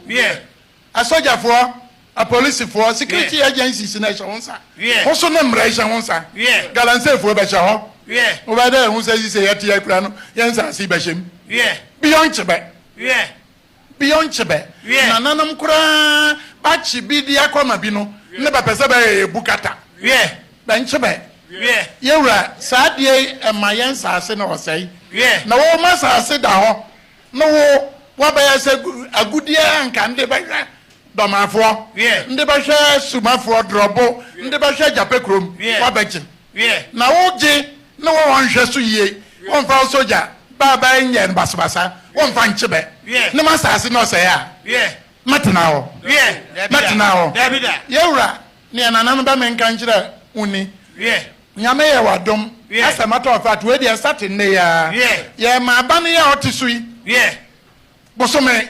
Asogyafoɔ, apolisifoɔ, security agencies no ɛhyɛ wo nsa. Ho so ne mmara ɛhyɛ ho nsa. Galamseyfoɔ bɛhyɛ hɔ. Wobɛyɛ dɛ ɛho sɛ sisei yɛte yɛ kura no yɛn nsaase yi bɛhyɛ mu. Beyond kyebɛ. Beyond kyebɛ. Nananom koraa bakye bi de akɔma bi no ne bɛpɛ sɛ bɛyɛ yɛ bu kata. Bɛnkyebɛ. Yɛwura saa adeɛ yi ɛma yɛn nsaase no ɔsɛe. Na wɔma asaase da hɔ Ne wo woabɛyɛ sɛ agudeɛ a anka nde bɛhwɛ dɔmafoɔ, nde bɛhwɛ sumafoɔ, drɔbo, nde bɛhwɛ agyapɛ kurom, woabɛgye. Na wogye ne wo wɔnhwɛ so yie, womfa wo sogya ba bɛ nyɛ no basabasa, womfa nkye bɛ ne m'asaase ne ɔsɛeɛ a, mɛtena hɔ, mɛtena hɔ. Yɛwura, neɛ nananom bɛ menka nkyerɛ wo ni. Nyame yɛ w'adom as a matter of fact wei deɛ ɛsate nnɛ yi ara yɛ ma aba no yɛ a ɔte so yi bosome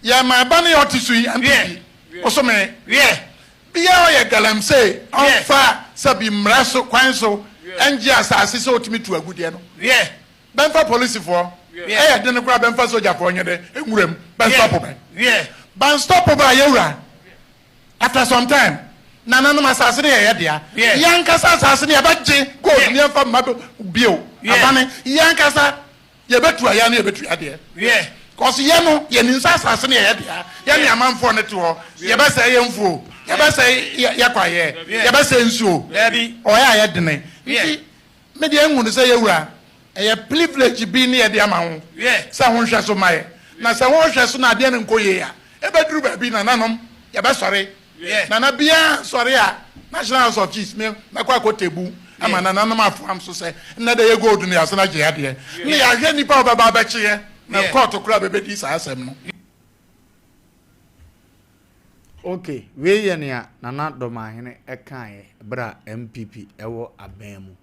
yɛ ma aba no yɛ ɔte so yi NPP bosome bia ɔyɛ galamsey ɔnfa sɛbi mmara so kwan so ɛngye asaase sɛ ɔtumi tu agudeɛ no bɛnfa polisifoɔ ɛyɛ den koraa bɛnfa sogyafoɔ nyɛ dɛ nwura mu bɛnstɔpo bɛn banstɔpo bɛ a yɛwura After some time, nananom asase no yɛ yɛ dea. Yɛn ankasa asase no yɛbɛgye gold no yɛmfa mma bio. Abane, yɛn ankasa yɛbɛtu ayɛ no yɛbɛtu adeɛ. Cause yɛ no yɛnim sɛ asase no yɛ yɛ dea. Yɛne amanfoɔ no te hɔ, yɛbɛsɛe yɛn mfuo, yɛbɛsɛe yɛ kwaeɛ, yɛbɛsɛe nsuo. Ɔyɛ a yɛdene. Nti Me deɛ nhu no sɛ yɛ wura, ɛyɛ privilege bi ne yɛde ama ho sɛ ho nhwɛ so ma yɛ. Na sɛ ho hwɛ so na adeɛ no nkɔ yie a, ɛbɛduru baabi nananom yɛbɛsɔre. Nana biara nsɔre a, National House of Chiefs me mɛkɔ akɔ tebu ama nananom afoam so sɛ nnɛ da yɛ gold no yɛasan agye adeɛ. Ne yɛahwɛ nnipa a wɔbɛba abɛkye yɛ na kɔɔto koraa bɛbɛdi saa asɛm no. Ok, wei yɛ nea Nana Dɔmahene kaeɛ berɛ a NPP wɔ aban mu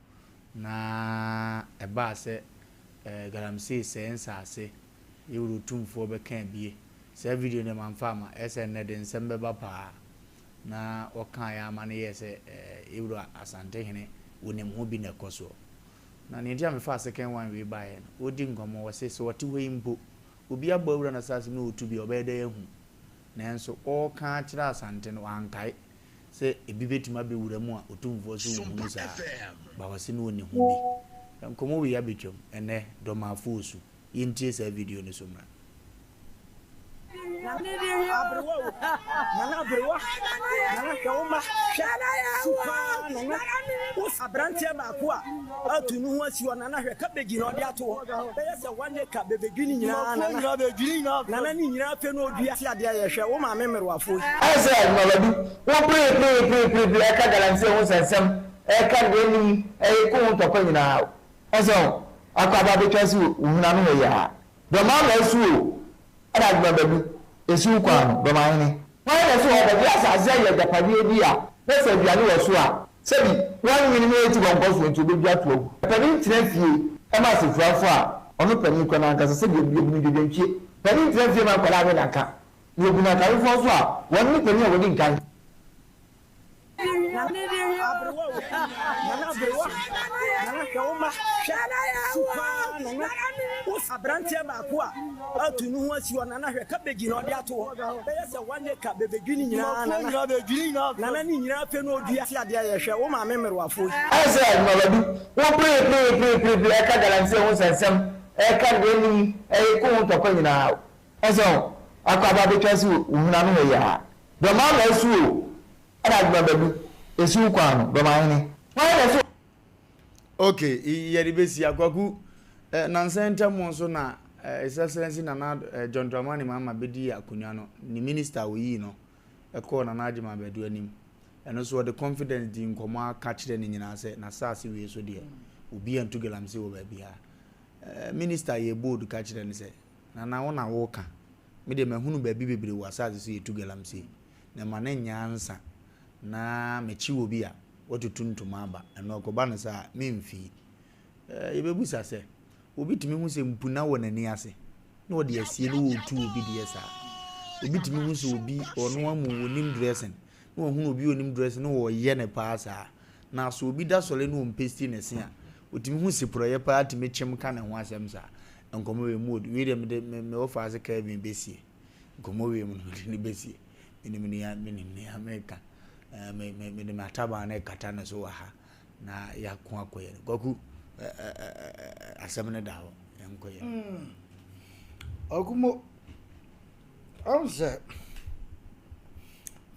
na ɛbaa sɛ galamsey sɛe nsaase, yɛwura Otumfoɔ bɛkaa bie. Saa video no deɛ mamfa amma, ɛyɛ sɛ nnɛ de nsɛm bɛba paa. Na wɔkaeɛ ara ma no yɛɛ sɛ yɛwura Asantehene wɔnim ho bi na ɛkɔ soɔ. Na nea nti a mefaa second one wei baeɛ no, wɔredi nkɔmmɔ, wɔse sɛ wɔte hɔ yi mpo, obi abɔ awura n'asaase mu na ɔretu bi a, ɔbɛyɛ dɛn ahu? Nanso ɔreka akyerɛ Asante no, wankae sɛ ebi bɛtumi abɛwura mu a Otumfoɔ so nhunu saa. But ɔse na ɔnni ho bi. Nkɔmmɔ wei abɛtwam ɛnnɛ, Dɔmafo Osu. Yɛntie saa video no so mmra. Nana aberewa o, Nana aberewa, Nana hwɛ wo mma, hwɛ su paa Nana, wo aberanteɛ baako a atu ne ho asi hɔ Nana hwɛ cabbage na ɔde ato hɔ bɛyɛ sɛ one acre bɛbɛdwi ne nyinaa Nana, Nana ne nyinaa afei na ɔdua ti adeɛ yɛ hwɛ wo maame mmerewafoɔ yi. Ayɛ sɛ adwumawadu, wo pere pere pere pere pere ɛka galamsey ho nsɛnsɛm, ɛka deɛ nnim, ɛko ho ntɔkwa nyinaa. Ɛsɛ wo akɔ aba abɛtwa si wo hwene ano hɔ yi ara. Dɔmaa ma asu o, ɛna adwuma badu, ɛsi wo kwan no, Dɔmahene. Hwan na ɛsɛ ɔbɛgye asase ayɛ agyapadeɛ bi a, na sɛ aduane wɔ so a, sɛbi wannwene ne ati kɔnkɔ soɔ nti ɔbɛdwa ato agu. Panin tena fie ma asefurafoɔ a, ɔno panin kura no ankasa sɛdeɛ yɛbu no dwadwantwie. Panin tena fie ma nkwadaa we nanka, na yɛbu no akawefoɔ nso a, wɔn ne panin a wɔdi nkan. Nana aberewa o, Nana aberewa, Nana hwɛ wo mma, hwɛ su paa Nana, wo aberanteɛ baako a atu ne ho asi hɔ Nana hwɛ cabbage na ɔde ato hɔ bɛyɛ sɛ one acre bɛbɛdwi ne nyinaa Nana, Nana ne nyinaa afei na ɔdua ti adeɛ yɛ hwɛ wo maame mmerewafoɔ yi. Ayɛ sɛ adwumawadu, wo pere pere pere pere pere ɛka galamsey ho nsɛnsɛm, ɛka deɛ nnim, ɛko ho ntɔkwa nyinaa. Ɛsɛ wo akɔ aba abɛtwa si wo hwene ano hɔ yi ara. Dɔmaa ma asu o, ɛna adwuma badu, ɛsi wo kwan no, Dɔmahene. Hwan na ɛsɛ. Ok, yɛde bɛsi Akwaku eh, nansa ntam nso na eh, His Excellency Nana eh, John Dramani Mahama bɛdii akonnwa no, ne minister a ɔyii no kɔɔ Nana Agyemang Badu anim. Ɛno nso ɔde confidence dii nkɔmmɔ aka kyerɛ ne nyinaa sɛ n'asaase wei so deɛ, obi antu galamsey wɔ baabiara. Eh, minister yɛ bold ka kyerɛ no sɛ, Nana wo na woka. Me deɛ mahunu baabi bebree wɔ asase so yɛtu galamsey. Na ɛma no nyɛ ansa na mekye obi a watutu ntoma aba. Ɛno ɛkɔba no saa a, memfii. Eh, yɛbɛbusa sɛ, obi tumi hu sɛ mpuna wɔ n'ani ase na ɔde asie na ɔretu obi deɛ saa? Obi tumi hu sɛ obi ɔno amu ɔnim dressing na wahunu obi a ɔnim dressing na ɔreyɛ no paa saa? Na sɛ obi da sɔre na ɔmpesti ne se a, ɔtumi hu seporɔeɛ paa tumi kyem ka ne ho asɛm saa? Nkɔmmɔ wei mu ɔdu. Wei deɛ mede me me wɔfa ase Kelvin bɛsie. Nkɔmmɔ wei mu no mede no bɛsie. Menim nea menim nea meka. Ɛɛ me me mede m'ataban no rekata ne so wɔ ha na yɛako akɔ yɛn. Kwaku ɛ ɛ ɛ asɛm no da hɔ. Yɛnkɔ yɛn. Mm. Ɔkumo, ɔn sɛ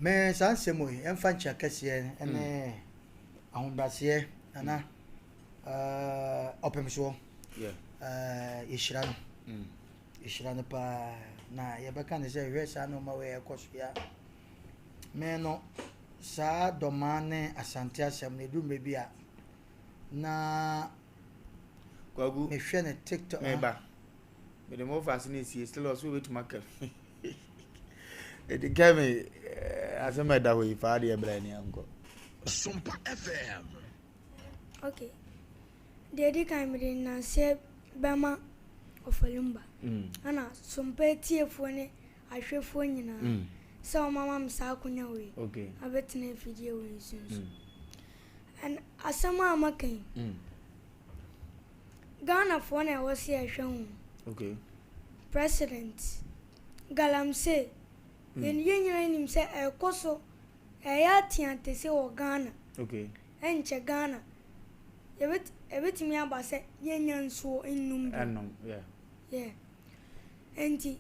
me saa nsɛm yi ɛmfa nkyɛ kɛseɛ ne ahobrɛaseɛ nana. Ɔpem soɔ. Yɛhyira no. Mm. Yɛhyira no paa. Na yɛbɛka ne sɛ hwɛ saa nneɛma wei ɛkɔ so ya. Me no saa dɔmaa ne asante asɛm no ɛduru mmerɛ bi a na Kwaku mehwɛ ne TikTok. Meba. Mede mo fa ase na esie still ɔso wobɛtumi aka ɛdi kɛmi asɛm a ɛda hɔ yi fa adeɛ brɛ ne ankɔ. Sompa FM. Ok, deɛ ɛdi kan mede nnanseɛ bɛma Ɔfɔlumba ɛna Sompa atiefoɔ ne ahwɛfoɔ nyinaa sɛ wɔn ama me saa akonya wei abɛtena afidie wei so nso. Ɛna asɛm a maka yi, Ghanafoɔ na ɛwɔ sɛ yɛhwɛ ho. President, Galamsey, yɛn nyinaa nim sɛ ɛrekɔ so Ɛyɛ ateatese wɔ Ghana. Okay. Ɛnkyɛ Ghana yɛbɛt ɛbɛtumi aba sɛ yɛnnya nsuo nnom bio. Ɛnnom, yeah. Yeah. Nti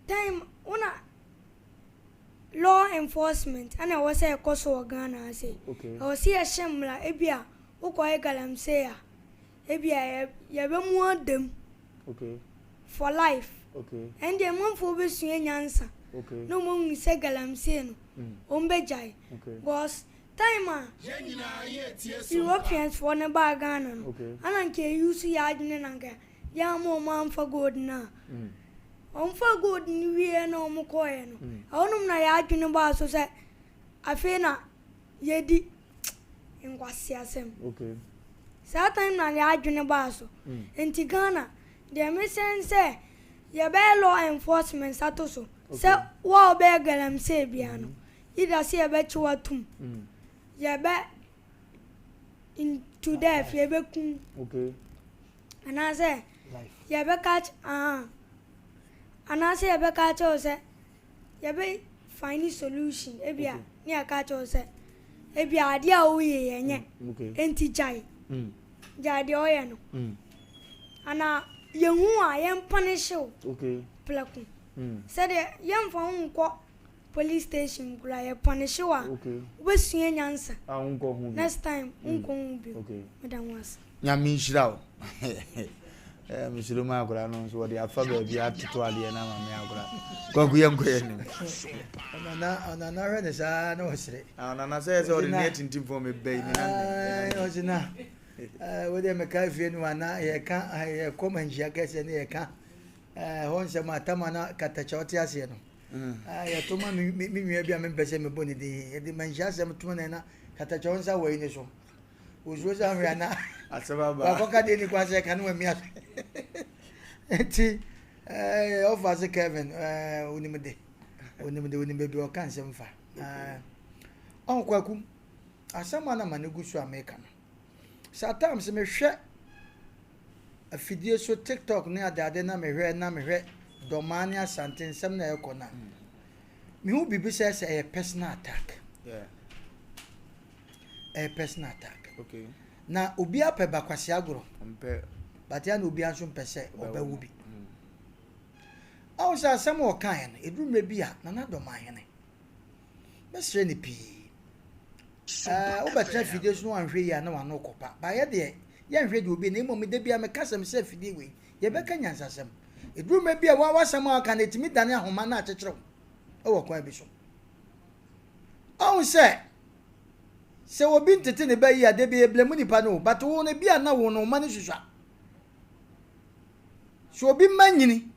time wo na law enforcement ɛna ɛwɔ sɛ ɛkɔ so wɔ Ghana ha sei. Okay. Ɛwɔ sɛ yɛhyɛ mmara ebi a wokɔyɛ galamsey a ebi a yɛ yɛbɛmu ada mu. Okay. For life. Okay. Ɛndeɛ manfoɔ bɛsua nyansa. Okay. Na wɔn ahunu sɛ galamsey no wɔn bɛgyae. Okay. Because time a Europeans foɔ no baa Ghana no, Okay. ana nka yɛ use yɛ adwene na nka yɛamma wɔn amfa gold no a. Wɔn faa gold no wieɛ na wɔn kɔɔɛ no, ɛhɔnom na yɛ adwene baa so sɛ afei na yɛdi nkwaseasɛm. Okay. Saa time na yɛ adwene baa so. Nti Ghana, deɛ mesrɛ ne sɛ yɛbɛyɛ law enforcement ato so sɛ wo a wobɛyɛ galamsey biara no, either sɛ yɛbɛkye wo atom, yɛbɛ to death, yɛbɛku wo, Okay. anaasɛ yɛbɛka aky ahaa, anaasɛ yɛbɛka akyerɛ wo sɛ yɛbɛ find solution, ebia ne yɛaka akyerɛ wo sɛ ebia adeɛ a woyɛ yi ɛnyɛ, Okay. enti gyae. Gyae deɛ ɔyɛ no. Anaa yɛhu wo a yɛmpanishe wo prɛko. Sɛdeɛ yɛmfa wo nkɔ police station koraa yɛpanishe wo a wobɛsua nyansa. Next time wonkɔ ho bio. Meda mo ase. Nyame nhyira wo. Eh, mesuro ma akora no nso wɔde afa baabi atoto adeɛ no ama me akora. Kwaku yɛ nkɔ yɛ nim. Ɔnana ɔnana hwɛ ne saa na ɔsere. Ɔnana sɛ sɛ ɔde ne atintim fam mebɛ yi me nan. Ɔse na wo deɛ mekae fie no ana yɛka yɛkɔ manhyia kɛseɛ ne yɛka hɔ nsɛm atama na katakyɛ ɔte aseɛ no. Yɛto ma me nua bi a mempɛ sɛ mebɔ ne din yɛde manhyia asɛm to ne na katakyɛ wo nsa wɔ yi ne so. Osuro sɛ ahwɛ ana wakɔka deɛ ni kwan sɛ ɛka ne wamia so nti ɔfa se Kevin onim de onim de onim baabi ɔka nsɛm fa ɔho kwaku asɛm a na ma ne gu so a meka no saa times mehwɛ afidie so tiktok ne adeade na mehwɛ na mehwɛ dɔmaa ne asante nsɛm na ɛkɔ no a mehu biribi sɛ sɛ ɛyɛ personal attack yeah. ɛyɛ personal attack. Okay. Na obiara pɛ bakwasi agorɔ. Ɔmpɛ. But ya na obiara nso mpɛ sɛ ɔbɛwo bi. Mm. Awo sɛ asɛm a ɔkaeɛ no, ɛduru mmerɛ bi a Nana Dɔm ahene. Mɛsrɛ no pii. Ɛɛ wobɛtena afidie so na wanhwɛ yie a na wano kɔpa. Baayɛ deɛ yɛnhwɛ deɛ obi na mmom da bi a meka sɛm sɛ afidie wei yɛbɛka nyansasɛm. Ɛduru mmerɛ bi a wa wasɛm a waka no ɛtumi dane ahoma na akyekyere wo wɔ kwan bi so. Ɔhu sɛ Sɛ obi ntete ne ba yie a, dabi ɛyɛ blame nipa no o, but wo no ebia na wo no wo mma no susua. Sɛ obi mma nyini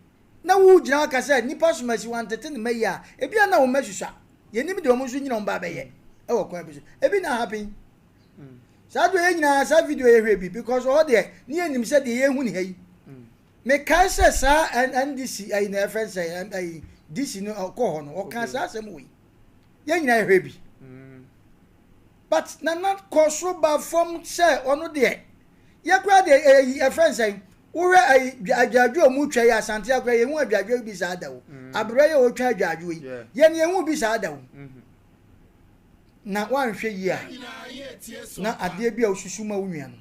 na wo gyina hɔ ka sɛ nipa somasi wantete ne mma yie a, ebia na wo mma susua. Yɛnim deɛ wɔn nso nyina wɔn ba abɛyɛ ɛwɔ kwan bi so. Ebi na happen. Saa deɛ yɛn nyinaa saa video yɛhwɛ bi because ɔhɔ deɛ ne yɛnim sɛ deɛ yɛhu ne ha yi. Mekae sɛ saa NDC ayi na ɛfɛ sɛ ayi DC no ɔkɔ hɔ no ɔka saa asɛm wɔ yi. Yɛn nyinaa yɛhwɛ bi. But Nana kɔ soro ba fam sɛ ɔno deɛ yɛ koraa deɛ ɛyi ɛfrɛ nsɛn wohwɛ ayi adwadwo a ɔmo twa yi asante akora yɛn hu adwadwo bi saa da o mm. aberɛ yɛ ɔtwa adwadwo yi yɛn yɛn hu bi saa da o mm-hmm. na wanhwɛ yie a na adeɛ bi a osusu ma wo nua no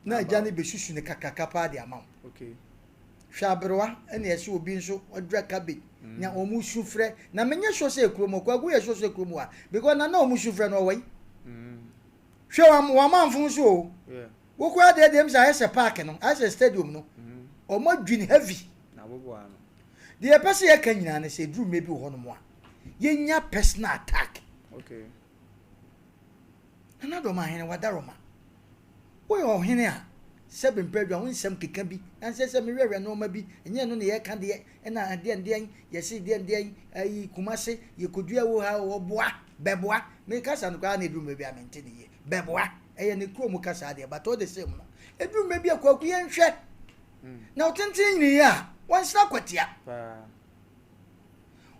na agya no bɛsusu no kakraka paa de ama wo Hwɛ aberewa ɛna ɛsɛ obi nso ɔdura cabbage na wɔn su frɛ na menyɛ sure sɛ ekurom hɔ kwaku yɛ sure sɛ ekurom hɔ a because na na wɔn su frɛ no ɔwɔ yi hwɛ wɔn wɔn amanfo nso o wokura deɛ deɛ sɛ ayɛ sɛ park no ayɛ sɛ stadium no wɔn adwini heavy deɛ yɛpɛ sɛ yɛka nyinaa no sɛ eduru mmerɛ bi wɔ hɔnom a yɛnya personal attack nana dɔm ahene wadaroma Woyɛ ɔhene a, sɛbe mprɛ adwa wo nsɛm keka bi, na nsɛ sɛ mewerɛwerɛ nnoɔma bi, ɛnyɛ ɛno na yɛreka deɛ, ɛna deɛn deɛn, yɛse deɛn deɛn, ayi, Kumase, yɛkɔdua wo ha o, ɔboa, bɛboa, me kasa no koraa na ɛduru mmerɛ bi a mente no yie, bɛboa, ɛyɛ ne kurom kasa deɛ, but all the same no, ɛduru mmerɛ bi a Kwaku yɛnhwɛ, na wo tenten nyiniiɛ a, wɔnsra kwatia.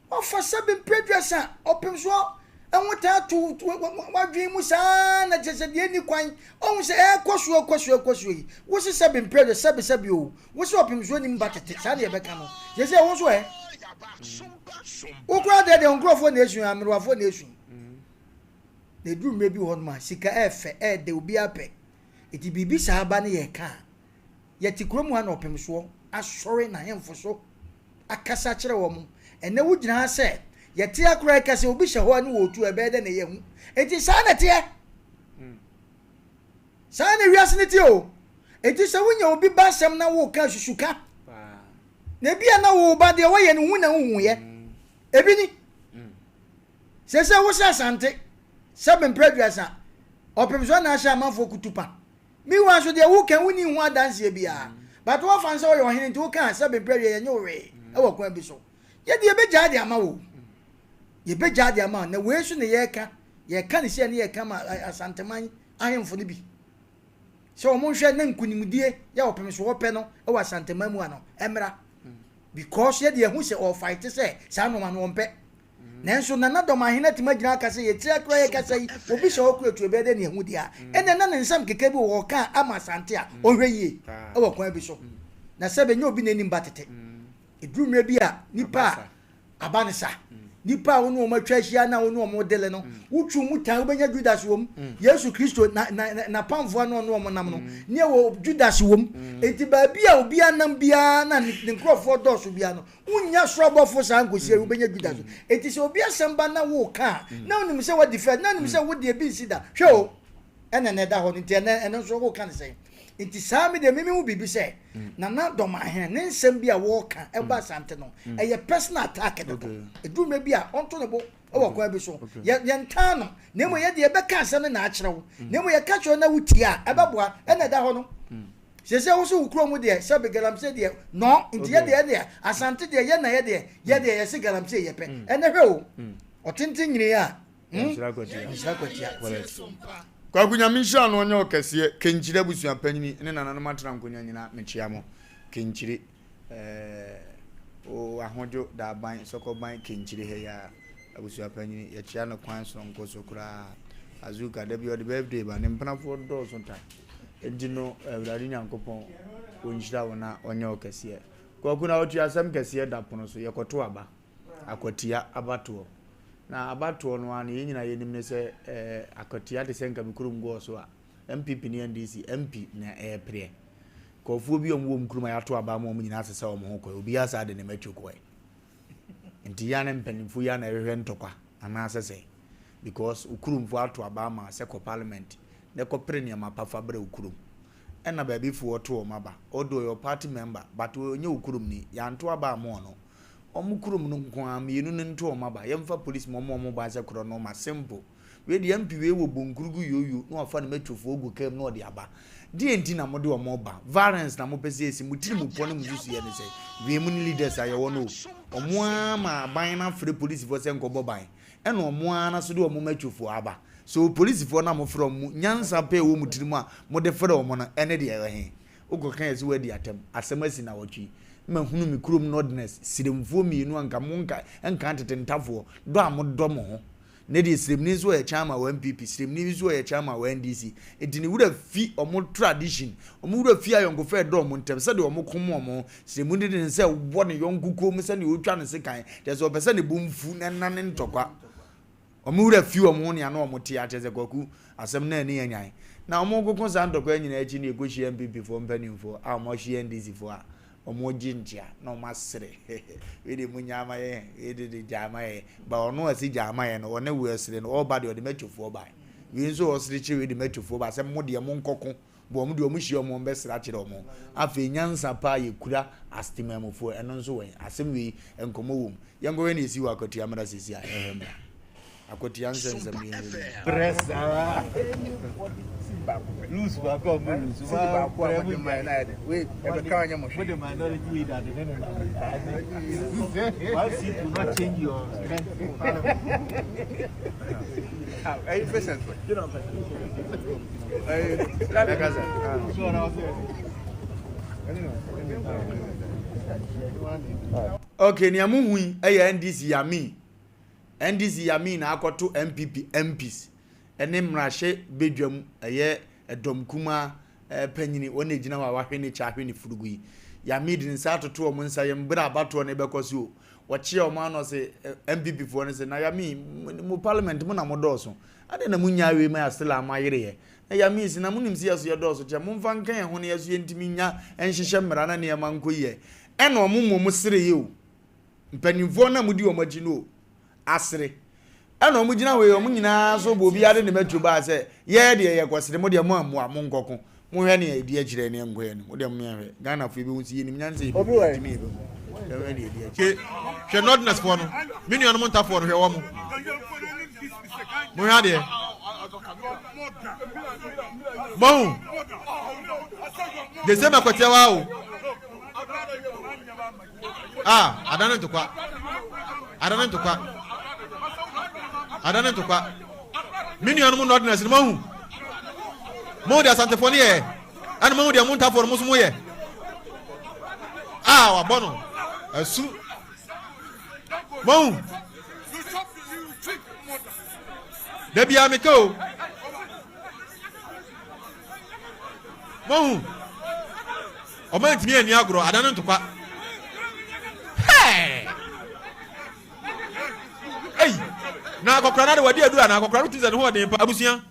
Wafa sɛbe mprɛduasa ɔpem so ho taa to w'adwene mu saa na kyerɛ sɛ deɛ ɛnni kwan. Ɔhu sɛ ɛrekɔ so ɛkɔ so ɛkɔ so yi, wo se sɛbe mprɛduasa sɛbe sɛbe o, wo se ɔpem so nim ba tete, saa na yɛbɛka no. Kyerɛ sɛ wo nso ɛ? Wo koraa deɛ deɛ wo nkurɔfoɔ na ɛsu, amerewafoɔ na ɛsu. Na ɛduru mmerɛ bi wɔ hɔnom a, sika ɛɛfɛ, ɛɛdɛ, obiara pɛ. Ɛti biribi saa ba ne yɛka a, Yɛte kurom ha na ɔpem soɔ asɔre n'ahemfo so akasa akyerɛ wɔn. Ɛnnɛ wogyina ha sɛ yɛte ha koraa ka sɛ obi hyɛ hɔ a ne wɔretu a ɛbɛyɛ dɛ na yɛahu. Enti saa na ɛteɛ. Saa na wiase no teɛ o. Enti sɛ wonya obi ba asɛm na woka susuka na ebi a na wo ba deɛ wɔyɛ no hu na wohuiɛ. Ebi ni. Sɛ sɛ wo sɛ Asante sɛ mprɛ aduasa ɔpem so na ahyɛ amanfoɔ kutupa. Meanwhile nso deɛ woka wonni ho adanseɛ biara but woafa no sɛ woyɛ ɔhene nti woka a sɛbe mprɛ deɛ yɛnyɛ wo hwee wɔ kwan bi so. Yɛ deɛ yɛbɛgyaa de ama wo. Yɛbɛgyaa de ama wo. Na wei nso na yɛreka, yɛreka ne sei ne yɛreka ma Asanteman ahemfo no bi sɛ wɔn nhwɛ na nkunimdie yɛ ɔpem so wɔpɛ no wɔ Asanteman mu ano mmra because yɛ deɛ yɛhu sɛ ɔfaete sɛ saa nnoɔma no wɔmpɛ. Nanso Nana Dɔmahene atumi agyina aka sɛ yɛtiri akora yɛkasa yi, obi hyɛ hɔ kura tuo ɛbɛyɛ dɛ ne ɛho di a, ɛnna na ne nsɛm keka bi wɔ hɔ ɔka ama Asante a ɔnhwɛ yie wɔ kwan bi so. Na sɛ bɛnyɛ obi na anim ba tete. Ɛduru mmerɛ bi a nipa a aba ne sa. Nnipa a wo ne wɔn atwa ahyia na wo ne wɔn redele no, wotwiw mu tan, wobɛnya Judas wom. Yesu Kristo, na, na, na, n'apamfoɔ a na ɔne wɔn nam no, ne ɛwɔ Judas wom. Enti baabi a obiara nam biara na ne, ne nkurɔfoɔ dɔɔso biara no, wonnya soro abɔfoɔ saa nkɔsi awie, wobɛnya Judas. Enti sɛ obi asɛm ba na woreka a, na wonim sɛ woadi fɛ, na wonim sɛ wo deɛ bi nsi da. Hwɛ o, ɛna na ɛda hɔ no, nti ɛnɛ, ɛno nso woreka no sɛn? Nti saa me deɛ me mehu biribi sɛ Nana Dɔmahene ne nsɛm bi a wɔreka ɛba Asante no ɛyɛ personal attack dodo. Ɛduru mmerɛ bi a ɔnto ne bo wɔ kwan bi so. Yɛ yɛntaa no na mmom yɛ deɛ yɛbɛka asɛm no na akyerɛ wo. Na mmom yɛka kyerɛ wo na wotie a ɛbɛboa ɛna ɛda hɔ no. Seesei wo so wo kurom deɛ sɛbe galamsey deɛ nɔ nti yɛ deɛ ɛdeɛ Asante deɛ yɛ na yɛ deɛ yɛ deɛ yɛse galamsey yɛpɛ. Ɛnɛ hwɛ o ɔtenten nyini a Nhyira kwatia. Nhyira kwatia. Correct. Kwaku Nyame nhyira no ɔnyɛ ɔkɛseɛ. Kenkyiri abusua panyini ne nananom atena nkonya nyina mekyea mo. Kenkyiri eh, o ahodwo daaban sɔkɔban kenkyiri ha yi a abusua panyini yɛkyea no kwan soronko so koraa. Azuka da bi ɔde birthday ba ne mpenafoɔ dɔɔso tan. Enti no Awurade Nyankopɔn ɔnhyira wo na ɔnyɛ ɔkɛseɛ. Kwaku na ɔtua asɛm kɛseɛ da pono so yɛkɔto aba. Akwatia abatoɔ. Na abatoɔ no ara no yɛn nyinaa yɛnim ne sɛ ɛɛ akwatia te sɛ nka me kurom gɔɔ so a NPP ne NDC MP na ɛrepereɛ. Nkurɔfoɔ bi a wɔwɔ wɔn kurom a yɛato aba ama wɔn nyinaa asesa wɔn ho kɔɛ. Obiara saa de ne mɛtwo kɔɛ. Nti yɛn a ne mpanimfoɔ yi a na ɛhwehwɛ ntɔkwa anaasɛ sɛ because wo kuromfoɔ ato aba ama sɛ kɔ parliament na kɔpere nneɛma pa fa brɛ wo kurom. Ɛna baabifoɔ to wɔn aba although ɔyɛ party member but ɔnyɛ wo kuromni yɛanto aba ama ɔno. Wɔn kurom no nko ara mienu no nto wɔn aba yɛnfa police ma wɔn wɔn ban sɛ korɔ no ma simple wei deɛ MP wei wɔ bonkurugu yoyo na wafa ne metrofoɔ gu kaa mu na ɔde aba deɛ nti na mode wɔn ba violence na mopɛ sɛ esi mo tiri mu pɔ ne mo susuiɛ ne sɛ wei mu ne leaders a yɛwɔ no o wɔn ara ma aban no afrɛ polisifoɔ sɛ nkɔbɔ ban ɛna wɔn ara no so de wɔn metrofoɔ aba so polisifoɔ no a mofrɛ wɔn mu nyansa pɛ ɛwɔ mo tiri mu a mode frɛ wɔn no ɛne deɛ ɛwɔ he Wokɔka yɛ sɛ woadi atɛm. Asɛm asi nawɔtwe yi. Mahunu me kurom Nordness siremfoɔ mienu a nka mo nka nka tete ntafoɔ dɔ a modɔ mo ho. Nɛ deɛ siremni nso ɔyɛ chairman wɔ NPP, siremni bi nso ɔyɛ chairman wɔ NDC. Nti ne wura fi ɔmo tradition, ɔmo wura fi ayɔnkofa ɛdɔ ɔmo ntɛm sɛdeɛ ɔmo kom ɔmo ho. Siremuni de ne nsa ɛwɔ ne yɔnko kɔn mu sɛdeɛ ɔretwa ne sekan, kyerɛ sɛ ɔpɛ sɛ ne bo mfu na ɛnane ntɔkwa. Wɔn werɛ fi wɔn ho nea na wɔn te akyɛ sɛ Kwaku asɛm no anni anyan. Na wɔn rekoko saa ntɔkwa yi nyinaa akyi no yɛkɔhyia NPP foɔ mpanimfoɔ a wɔn ahyia NDC foɔ a wɔn regye nkyea na wɔn asere wei deɛ mo nyaa ma yɛn wei de de gyaa ma yɛn ba ɔno a ɛsi gyaa ma yɛn no ɔne wo ɛsere no ɔreba deɛ ɔde mɛtwofoɔ bae wei nso ɔsere kyerɛ wei de mɛtwofoɔ ba sɛ mo deɛ mo nkɔko Bɔ wɔn deɛ wɔn hyia wɔn bɛsra akyerɛ wɔn. Afei nyansa paa yɛkura as temanmufoɔ ɛno nso wɛn? Asɛm wei nkɔmmɔ wɔ mu. Yɛnkɔhwɛ nea ɛsi wɔ Akwatia mmra seesei a yɛhwɛ mmra. Akwatia nsɛnsɛm no yɛnhwɛ bi. Brɛ saa. Lose baako a ɔmo lose. Sidi baako a wɔde maa na ayɛ dɛ. Wei ɛbɛka ɔnyɛ mo hwee. Mo de minority leader de ne ne nam. One seat will not change your strength in parliament. Ɛyi patient. Okay, nea muhu yi yɛ NDC Yamin. NDC Yamin na akɔto NPP MPs ne mmarahyɛ badwam ɛyɛ ɛdɔm kumaa eh, panyini wɔn na egyina hɔ a wahwe ne kyɛ ahwe ne furugu yi. Yamin de ne nsa atoto wɔn nsa yam bere a abatoɔ no bɛkɔ so o. Wɔkyea wɔn ano sɛ NPP foɔ no sɛ na Yamin mo parliament mo na mo dɔɔso. Adɛn na munnyaa wei ma yɛasela a moayere yɛ? Na Yamii se, Na monim se yɛso yɛdɔɔso kyɛ, momfa nka yɛn ho na yɛso yɛntumi nnya nhyehyɛ mmara na nneɛma nkɔ yie. Ɛna wɔn mmom sereeɛ o, mpanimfoɔ no a modi wɔn akyi no o, asere. Ɛna wɔn gyina hɔ yi, wɔn nyinaa nso bɔ obiara de ne maturo baa sɛ, yɛɛ deɛ yɛkɔsere, mo deɛ moammua, monkɔko. Monhwɛ nea ɛdi akyire ne ɛnkɔ yɛn anim. Wo deɛ momyɛnhwɛ. Ghanafoɔ yɛbɛhu sɛ yɛnim nyansa yɛbɛhu yɛntumi yɛbɛhu. Yɛnhwɛ nea ɛdi akyire. Hwɛ Nordness foɔ no, me nuanom ntafoɔ no, hwɛ wɔn. Monhwɛ adeɛ. Moahu? The same akwatiawa o. Ah, adane ntokwa. Adane ntokwa. Adane ntokwa. Me nuanom Northerners no moahu. Mo de Asantefoɔ no yɛ. Ɛna moahu deɛ mo ntafoɔ no mo nso moyɛ. Ah, wabɔ no. Asu. Moahu. Da biara meka o. Moahu. Ɔma ntumi anni agorɔ, ada no ntokwa. Hey! Na akɔkora no ade wadi aduru anaa? Akɔkora no tumi sɛ ne ho ɔden pa. Abusua.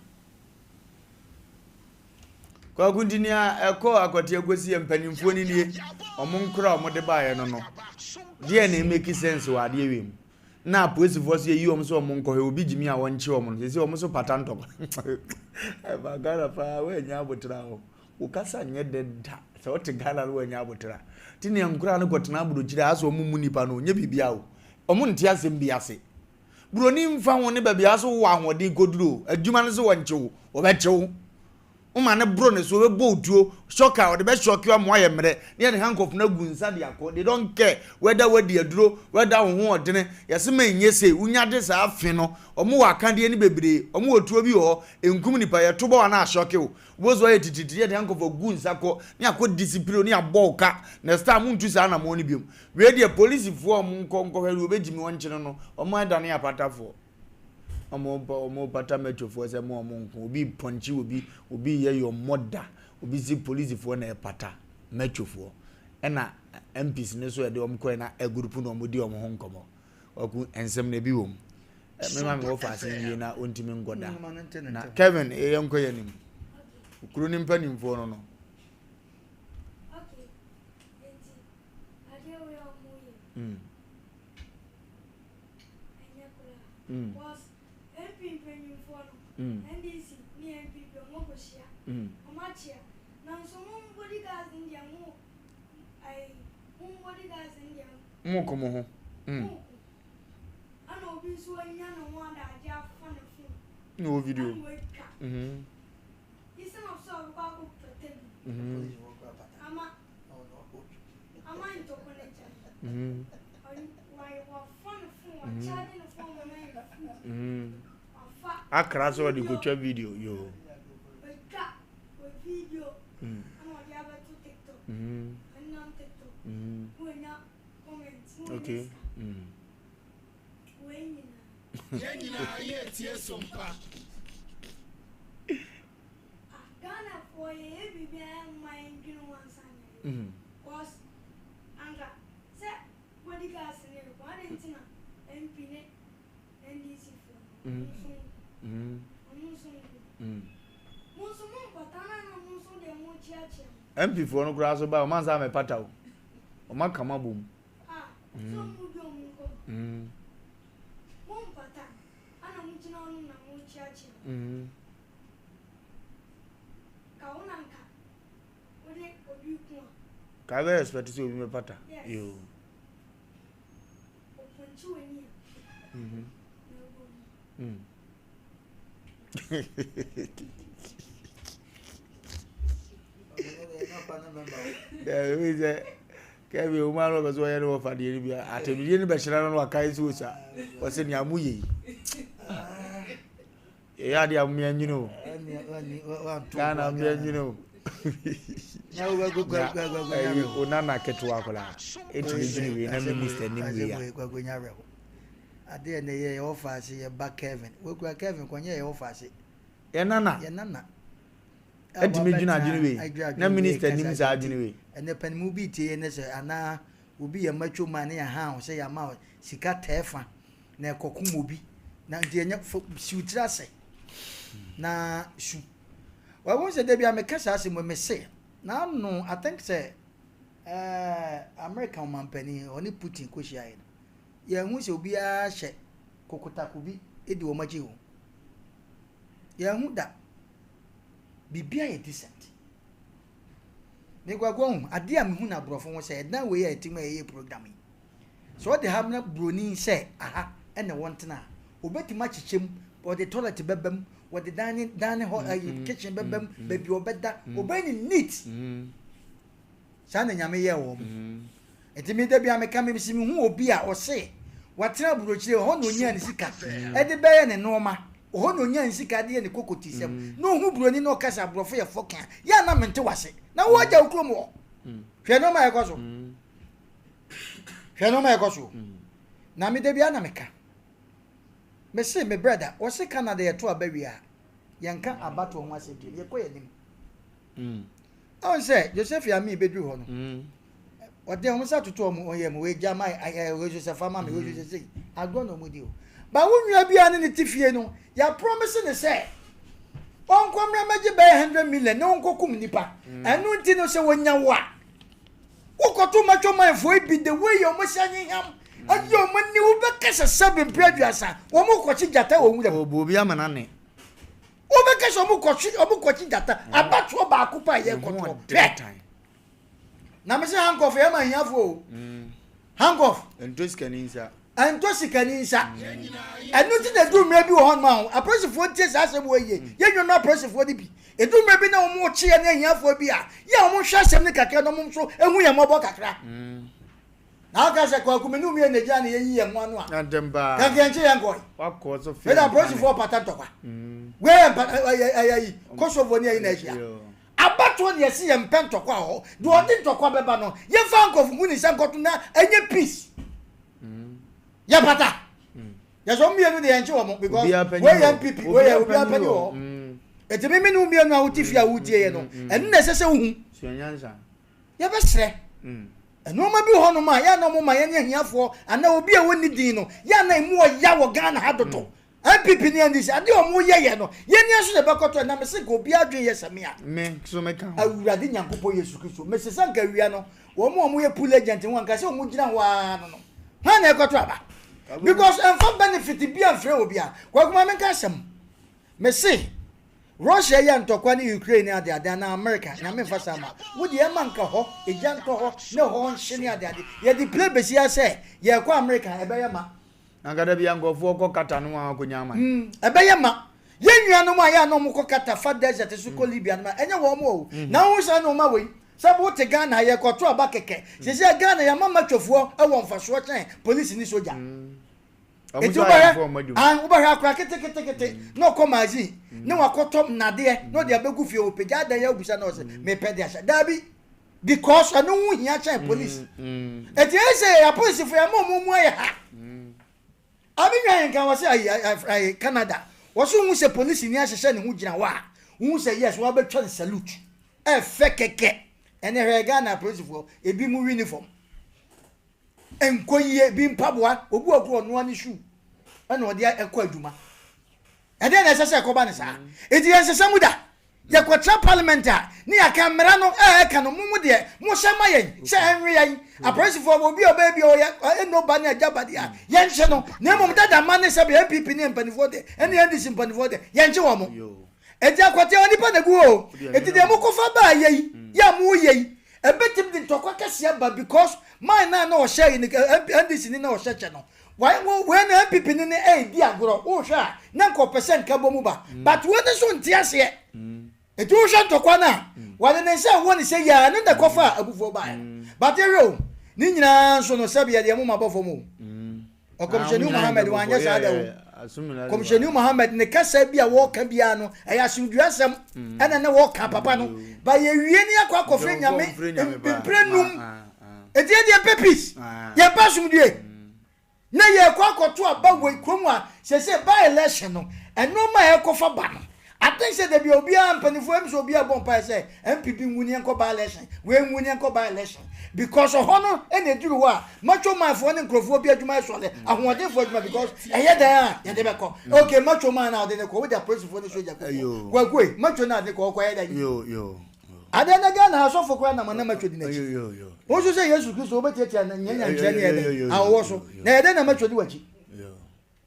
Kwaku nti nea ɛkɔɔ akwatia kɔsi yɛ mpanimfoɔ no nie, wɔn nkora a wɔde baeɛ no no, deɛ na ɛmeki sense wɔ adeɛ wei mu? Na apolisifoɔ so yɛyi wɔn sɛ wɔn nkɔhwɛ obi gyimi a wɔnkye wɔn no, sɛsɛ wɔn so pata ntɔkwa. Ɛfa Ghana paa, woannya abotra o. Wo kasa nyɛ dɛ da. Sɛ wote Ghana no woannya abotra. Nti nea nkora no kɔtena aburokyire a asɛ wɔn mmu nipa no, nyɛ biribiara o. Wɔn nte asɛm bi ase. Buroni mfa ho ne baabi a so wowɔ ahoɔden kɔduru o, adwuma no sɛ wɔnkye wo, wɔbɛkye wo. Woma no boro ne so, wɔbɛbɔ wo tuo, shock a wɔde bɛshɔke wo ama woayɛ mmerɛ, na yɛde handcuff no agu nsa de akɔ. They don't care whether woadi aduro, whether wo ho ɔdene. Yɛse ma ɛnyɛ sei, wonya de saa fe no, wɔn wɔ akadeɛ no bebree, wɔn wɔ tuo bi wɔ hɔ, ɛnkum nipa, yɛto bɔ wo anaa ashɔke wo. Wobɛhu sɛ woayɛ titititi, yɛde handcuff agu nsa kɔ, na yɛakɔ discipline wo, na yɛabɔ wo ka. Next time wontu saa anammɔn no biom. Wei deɛ polisifoɔ a wɔn nkɔ nkɔhwɛ deɛ wɔbɛgyimi wɔn nkyene no, wɔn adane apatafoɔ. Wɔn wɔn pata mɛtwofoɔ sɛ mo wɔn nko. Obi pɔnkye obi, obi yɛ your mother. Obi si polisifoɔ na ɛpata mɛtwofoɔ. Ɛna MPs no so ɛde wɔn kɔɛ na agurupu na wɔn di wɔn ho nkɔmɔ. Waku nsɛm na ebi wɔ mu. Me maame wɔ faase nwie na ɔntumi nkɔ da. Na Kevin yɛ nkɔ yɛ anim. Kuro ne mpanimfoɔ no no. Adeɛ wei a ɔmo yɛ. Mm. Ɛnyɛ koraa. Mm. Cause MP mpanyinfoɔ no, Mm. NDC ne NPP ɔmo akɔ hyia. Mm. Ɔmo akyea. Nanso mo bodyguards no deɛ mo ayi mo bodyguards no deɛ. Mo ko mo ho. Mm. Mo ko. Ɛna obi nso anya ne ho adagye afa ne phone. Na ɔwɔ video. Ɛna watwa. Mm. Instead of sɛ ɔbɛkɔ akɔ pata bi. Mm. Ama. Akra sɛ ɔde kotwa video yoo. Mm. Mm. Mm. Okay. Mm. Yɛn nyinaa yɛretie sompa. Ghana foɔ yɛyɛ biribiara mma yɛndwene ho ansa na yɛayɛ cause anka sɛ body guards no rekɔ adɛn nti na MP ne NDC foɔ no ɔmo nso nko ɔmo nso nko mo nso mo mpata no na mo nso deɛ mo kyeakyea mo. MP foɔ no koraa so ba ɔmo ansa amɛpata o ɔmo aka mo abom. Ah sɛ ɔmo di ɔmo nkɔmɔ mo mpata ana mo gyina hɔ nom na mo kyeakyea mo. Ka wo na nka wode obi ko a. Ka bɛ expect sɛ obi bɛpata. Yes. Yoo. Ɔpɔnkye w'ani a. Mhm. Na ɛbɔ mu. Mm. Daabi sɛ kɛbi o maa no bɛ so ɔyɛ ne wɔfa deɛ no bi a atɛmdie no bɛhyerɛ no na wakae sɛ osa ɔsɛ nea mo yɛ yi. Ɛyɛ adeɛ a mmea nwene o. Ghana mmea nwene o. Ɛyi o nana ketewa koraa. Etumi dwene wei na minister nim wei a. Adeɛ na ɛyɛ yɛ ɔfa ase yɛ ba Kevin. Wekura Kevin kɔnyɛ yɛ ɔfa ase. Yɛ nana. Yɛ nana. Etumi dwene adwene wei na minister nim saa adwene wei. Ɛnɛ panimu bi tie yɛ ne sɛ anaa obi yɛ macho man ne yɛ han sɛ yɛ ama sika tɛɛfa. na ɛkɔkom obi na nti ɛnyɛ fo siw tiri ase na su wɔn sɛ dabi a meka saa asɛm me se na ano I think sɛ ɛɛ America ɔmampanin ɔne Putin kɔhyia yɛ no yɛn ho sɛ obiara hyɛ kokotako bi di wɔn akyi o yɛn ho da biribi ayɛ decent mekwakoa hu adeɛ a mehu na aborɔfo ho sɛ ɛdan wei a ɛte mu a yɛyɛ program yi Sɛ ɔde ha ma buroni sɛ aha na wɔntena a, obetumi akyekyɛ mu, ɔde toilet bɛba mu, wɔde dan ne dan ne hɔ ɛyi kitchen bɛba mu, baabi ɔbɛda, ɔbɛyɛ ne neat. Saa na Nyame yɛɛ wɔn. Nti me da bi a meka me si mehu obi a ɔse watena aburokyire hɔ na onyaa ne sika ɛde bɛyɛ ne nneɛma hɔ na onyaa ne sika de yɛ ne kokotisɛm na ohu buroni na ɔka sɛ aborɔfo yɛ fɔkin a yɛ a na mente wase na wɔagya wo kurom hɔ hwɛ nneɛma a ɛkɔ so. Hwɛ nneɛma a ɛkɔ so. Na me da biara na meka. Mese me brɛda, wɔse Canada yɛto aba wie a, yɛnka abatoɔ ho asɛm bio, yɛkɔ yɛn anim. Ɔn sɛ Joseph Yami bɛduru hɔ no, ɔde wɔn nsa toto wɔn yam, wei gya ma wei Joseph ama me, wei Joseph sei, agorɔ na wɔn di o. Ba wo nua bi a ne ne te fie no, yɛapromise no sɛ ɔnkɔ mmra mmɛgye bɛyɛ 100 million na ɔnkɔkum nnipa. Ɛno nti no sɛ wɔnya wo a, wokɔto macho manfoɔ yi bi the way a wɔsi anyeham ayi wɔn ani wobɛka sɛ sɛbe mpere aduasa wɔn kɔkye gyata wɔ nwura mu. Ɔbɔ obi ama no ane. Wobɛka sɛ wɔn kɔkye wɔn kɔkye gyata abatoɔ baako pa a yɛkɔtoɔ hwɛ. Na mese handcuff yɛ ma ahiafoɔ o. Handcuff. Ɛntɔ sikani nsa. Ɛntɔ sikani nsa. Ɛno nti na ɛduru mmerɛ bi wɔ hɔnom a apolisifoɔ ntie saa asɛm wɔ yie. Yɛn nuanom apolisifoɔ no bi. Ɛduru mmerɛ bi na wɔn rekye yɛn ne ahiafoɔ bi a, yɛ a wɔn nhwɛ asɛm no kakra na wɔn nso ɛhu yɛn mmɔbɔ kakra. Na aka sɛ kwaku me ne wo mmienu na gyina na yɛyi yɛn ho ano a. Kanka yɛn kye yɛn kɔe. Ɛna apolisifoɔ pata ntɔkwa. Wei yɛ mpa ɛyɛ ɛyɛ Kosovo ne ɛyi na ahyia. Abatoɔ na yɛse yɛmpɛ ntɔkwa wɔ hɔ, deɛ ɔde ntɔkwa bɛba no yɛmfa nkurɔfo ngu ne nsa nkɔto na ɛnyɛ peace. Yɛpata. Yɛsɛ wɔn mmienu deɛ yɛnkye wɔn because wei yɛ NPP wei yɛ obiara panyin wɔ hɔ. Eti me me ne wo mmienu a wote fie a wotie yɛ no ɛno na ɛsɛ sɛ wohu. Yɛbɛsrɛ. Nneɛma bi wɔ hɔnom a yɛ a na wɔn ma yɛne ahiafoɔ anaa obi a wɔnni din no yɛ a na emu ɔya wɔ Ghana ha dodo. NPP ne NDC adeɛ a wɔn yɛ yɛ no yɛn ni nso na ɛbɛkɔtɔ ɛna mese nka obiara adwene yɛ sɛ me a. Me nso me ka ho. Awurade Nyankopɔn Yesu Kristo mese sɛ nka awia no wɔn a wɔyɛ pool agent ho anka sɛ wɔn gyina hɔ ara no no hwan na ɛkɔtɔ aba because ɛnfa benefit bi amfrɛ obiara. Kwaku ma menka asɛm mese Russia yɛ ntɔkwa ne Ukraine ne adeade anaa America Nyame mfa saa ma wo deɛ ɛma nka hɔ egya ntɔ hɔ ne hɔ nhye ne adeade yɛde plane bɛsi ha sɛ yɛrekɔ America ɛbɛyɛ ma. Anka da bia nkurɔfoɔ kɔ Qatar no a wɔakɔnya aman. Mm, ɛbɛyɛ ma. Yɛn nuanom a yɛ a na wɔkɔ Qatar fa desert so kɔ Libya no ma, ɛnyɛ wɔn o. Na wohu saa nneɛma wei, sɛ wote Ghana ha, yɛkɔto aba kɛkɛ. Seesei Ghana yɛama matwafoɔ wɔ mfasoɔ kyɛn polisi ne sogya. Enti wobɛhwɛ, ah, wobɛhwɛ akora keteketekete na ɔkɔ magazine na wakɔtɔ nnadeɛ na ɔde abɛgu fie, ɔpagya adan yɛ wobisa na ɔsɛ mepɛ de ahyɛ. Daabi. Because ɛno ho hia kyɛn police. Eti ɛyɛ sɛ yɛ apolisifo yɛ ama wɔn mu ayɛ ha. Abi nwa yɛn kan wɔ sɛ ayi ayi Canada. Wɔso hu sɛ polisi ni ahyehyɛ ne ho gyina hɔ a, wohu sɛ yes wɔabɛtwa no salute. Ɛfɛ kɛkɛ. Ɛnɛ hwɛ Ghana apolisifoɔ ebi mu uniform. Nkɔ yie bi mpaboa obi wɔ koro ɔnoa ne shoe ɛna ɔde ɛkɔ adwuma. Ɛdeɛn na ɛsɛ sɛ ɛkɔba no saa? Enti yɛnsesa mu da. Yɛkɔtra parliament a, ne yɛaka mmara no a ɛka no, mo mo deɛ, mohyɛ ma yɛn sɛ ɛnwe yɛn. Apolisifoɔ, obi a ɔbɛyɛ bi a ɔyɛ ɛnno ba ne agya ba deɛ a, yɛnhye no. Na mmom dada mma ne sɛbe NPP ne mpanimfoɔ deɛ, ɛne NDC mpanimfoɔ deɛ, yɛnkye wɔn. Enti akwatia onipa na egu hɔ o. Enti deɛ mokɔfa baayɛ yi, yɛ a moyɛ yi, ɛbɛtumi de ntɔkwa kɛseɛ aba because man no a na ɔhyɛ yi no, NDC ni na ɔhyɛ kyɛ no, Wai wo wei no NPP ni no ɛɛdi agorɔ wo hwɛ a na nka ɔpɛ sɛ nka bɔ mu ba but wei no nso nte aseɛ nti wo hwɛ ntɔkwa no a wɔde ne nsa ɛwɔ ne sɛ yia ɛno na ɛkɔfa abufuo baeɛ no but yɛhwɛ o ne nyinaa nso no sɛbi yɛde ɛmo ma bɔ fam o ɔkɔmhyɛni Muhammad wanyɛ saa da o kɔmhyɛni Muhammad ne kasa bi a wɔka biara no ɛyɛ asomdua asɛm ɛna ne wɔka papa no ba yɛwie ne akɔ akɔfrɛ nyame mprɛ num Enti yɛn deɛ yɛmpɛ peace, yɛmpɛ asomdue. Na yɛrekɔ akɔto aba wɔ kurom a sese by election no, nneɛma a ɛrekɔfa ba no, I think sɛ dabi a obiara mpanimfoɔ ɛmu sɛ obiara bɔ mpaeɛ sɛ NPP nwu ne yɛnkɔ by election, wei nwu ne yɛnkɔ by election because ɔhɔ no ɛna ɛduru hɔ a macho man foɔ ne nkurɔfoɔ bi adwuma ɛsɔre, ahoɔdenfoɔ adwuma because ɛyɛ dan a yɛde bɛkɔ. Okay, macho man na ɔde ne kɔ, wode apolisifoɔ ne sogya kɔ. Kwaku ei, macho na ade kɔ, ɔkɔ yɛ dɛn? Adɛn na Ghana ha asɔfo koraa nam anam atwa di n'akyi? Wo nso sɛ Yesu Kristo wobɛtiatia nyɛ nyankyerɛ ne ɛdɛn a ɔwɔ so na ɛdɛn na matwa di w'akyi?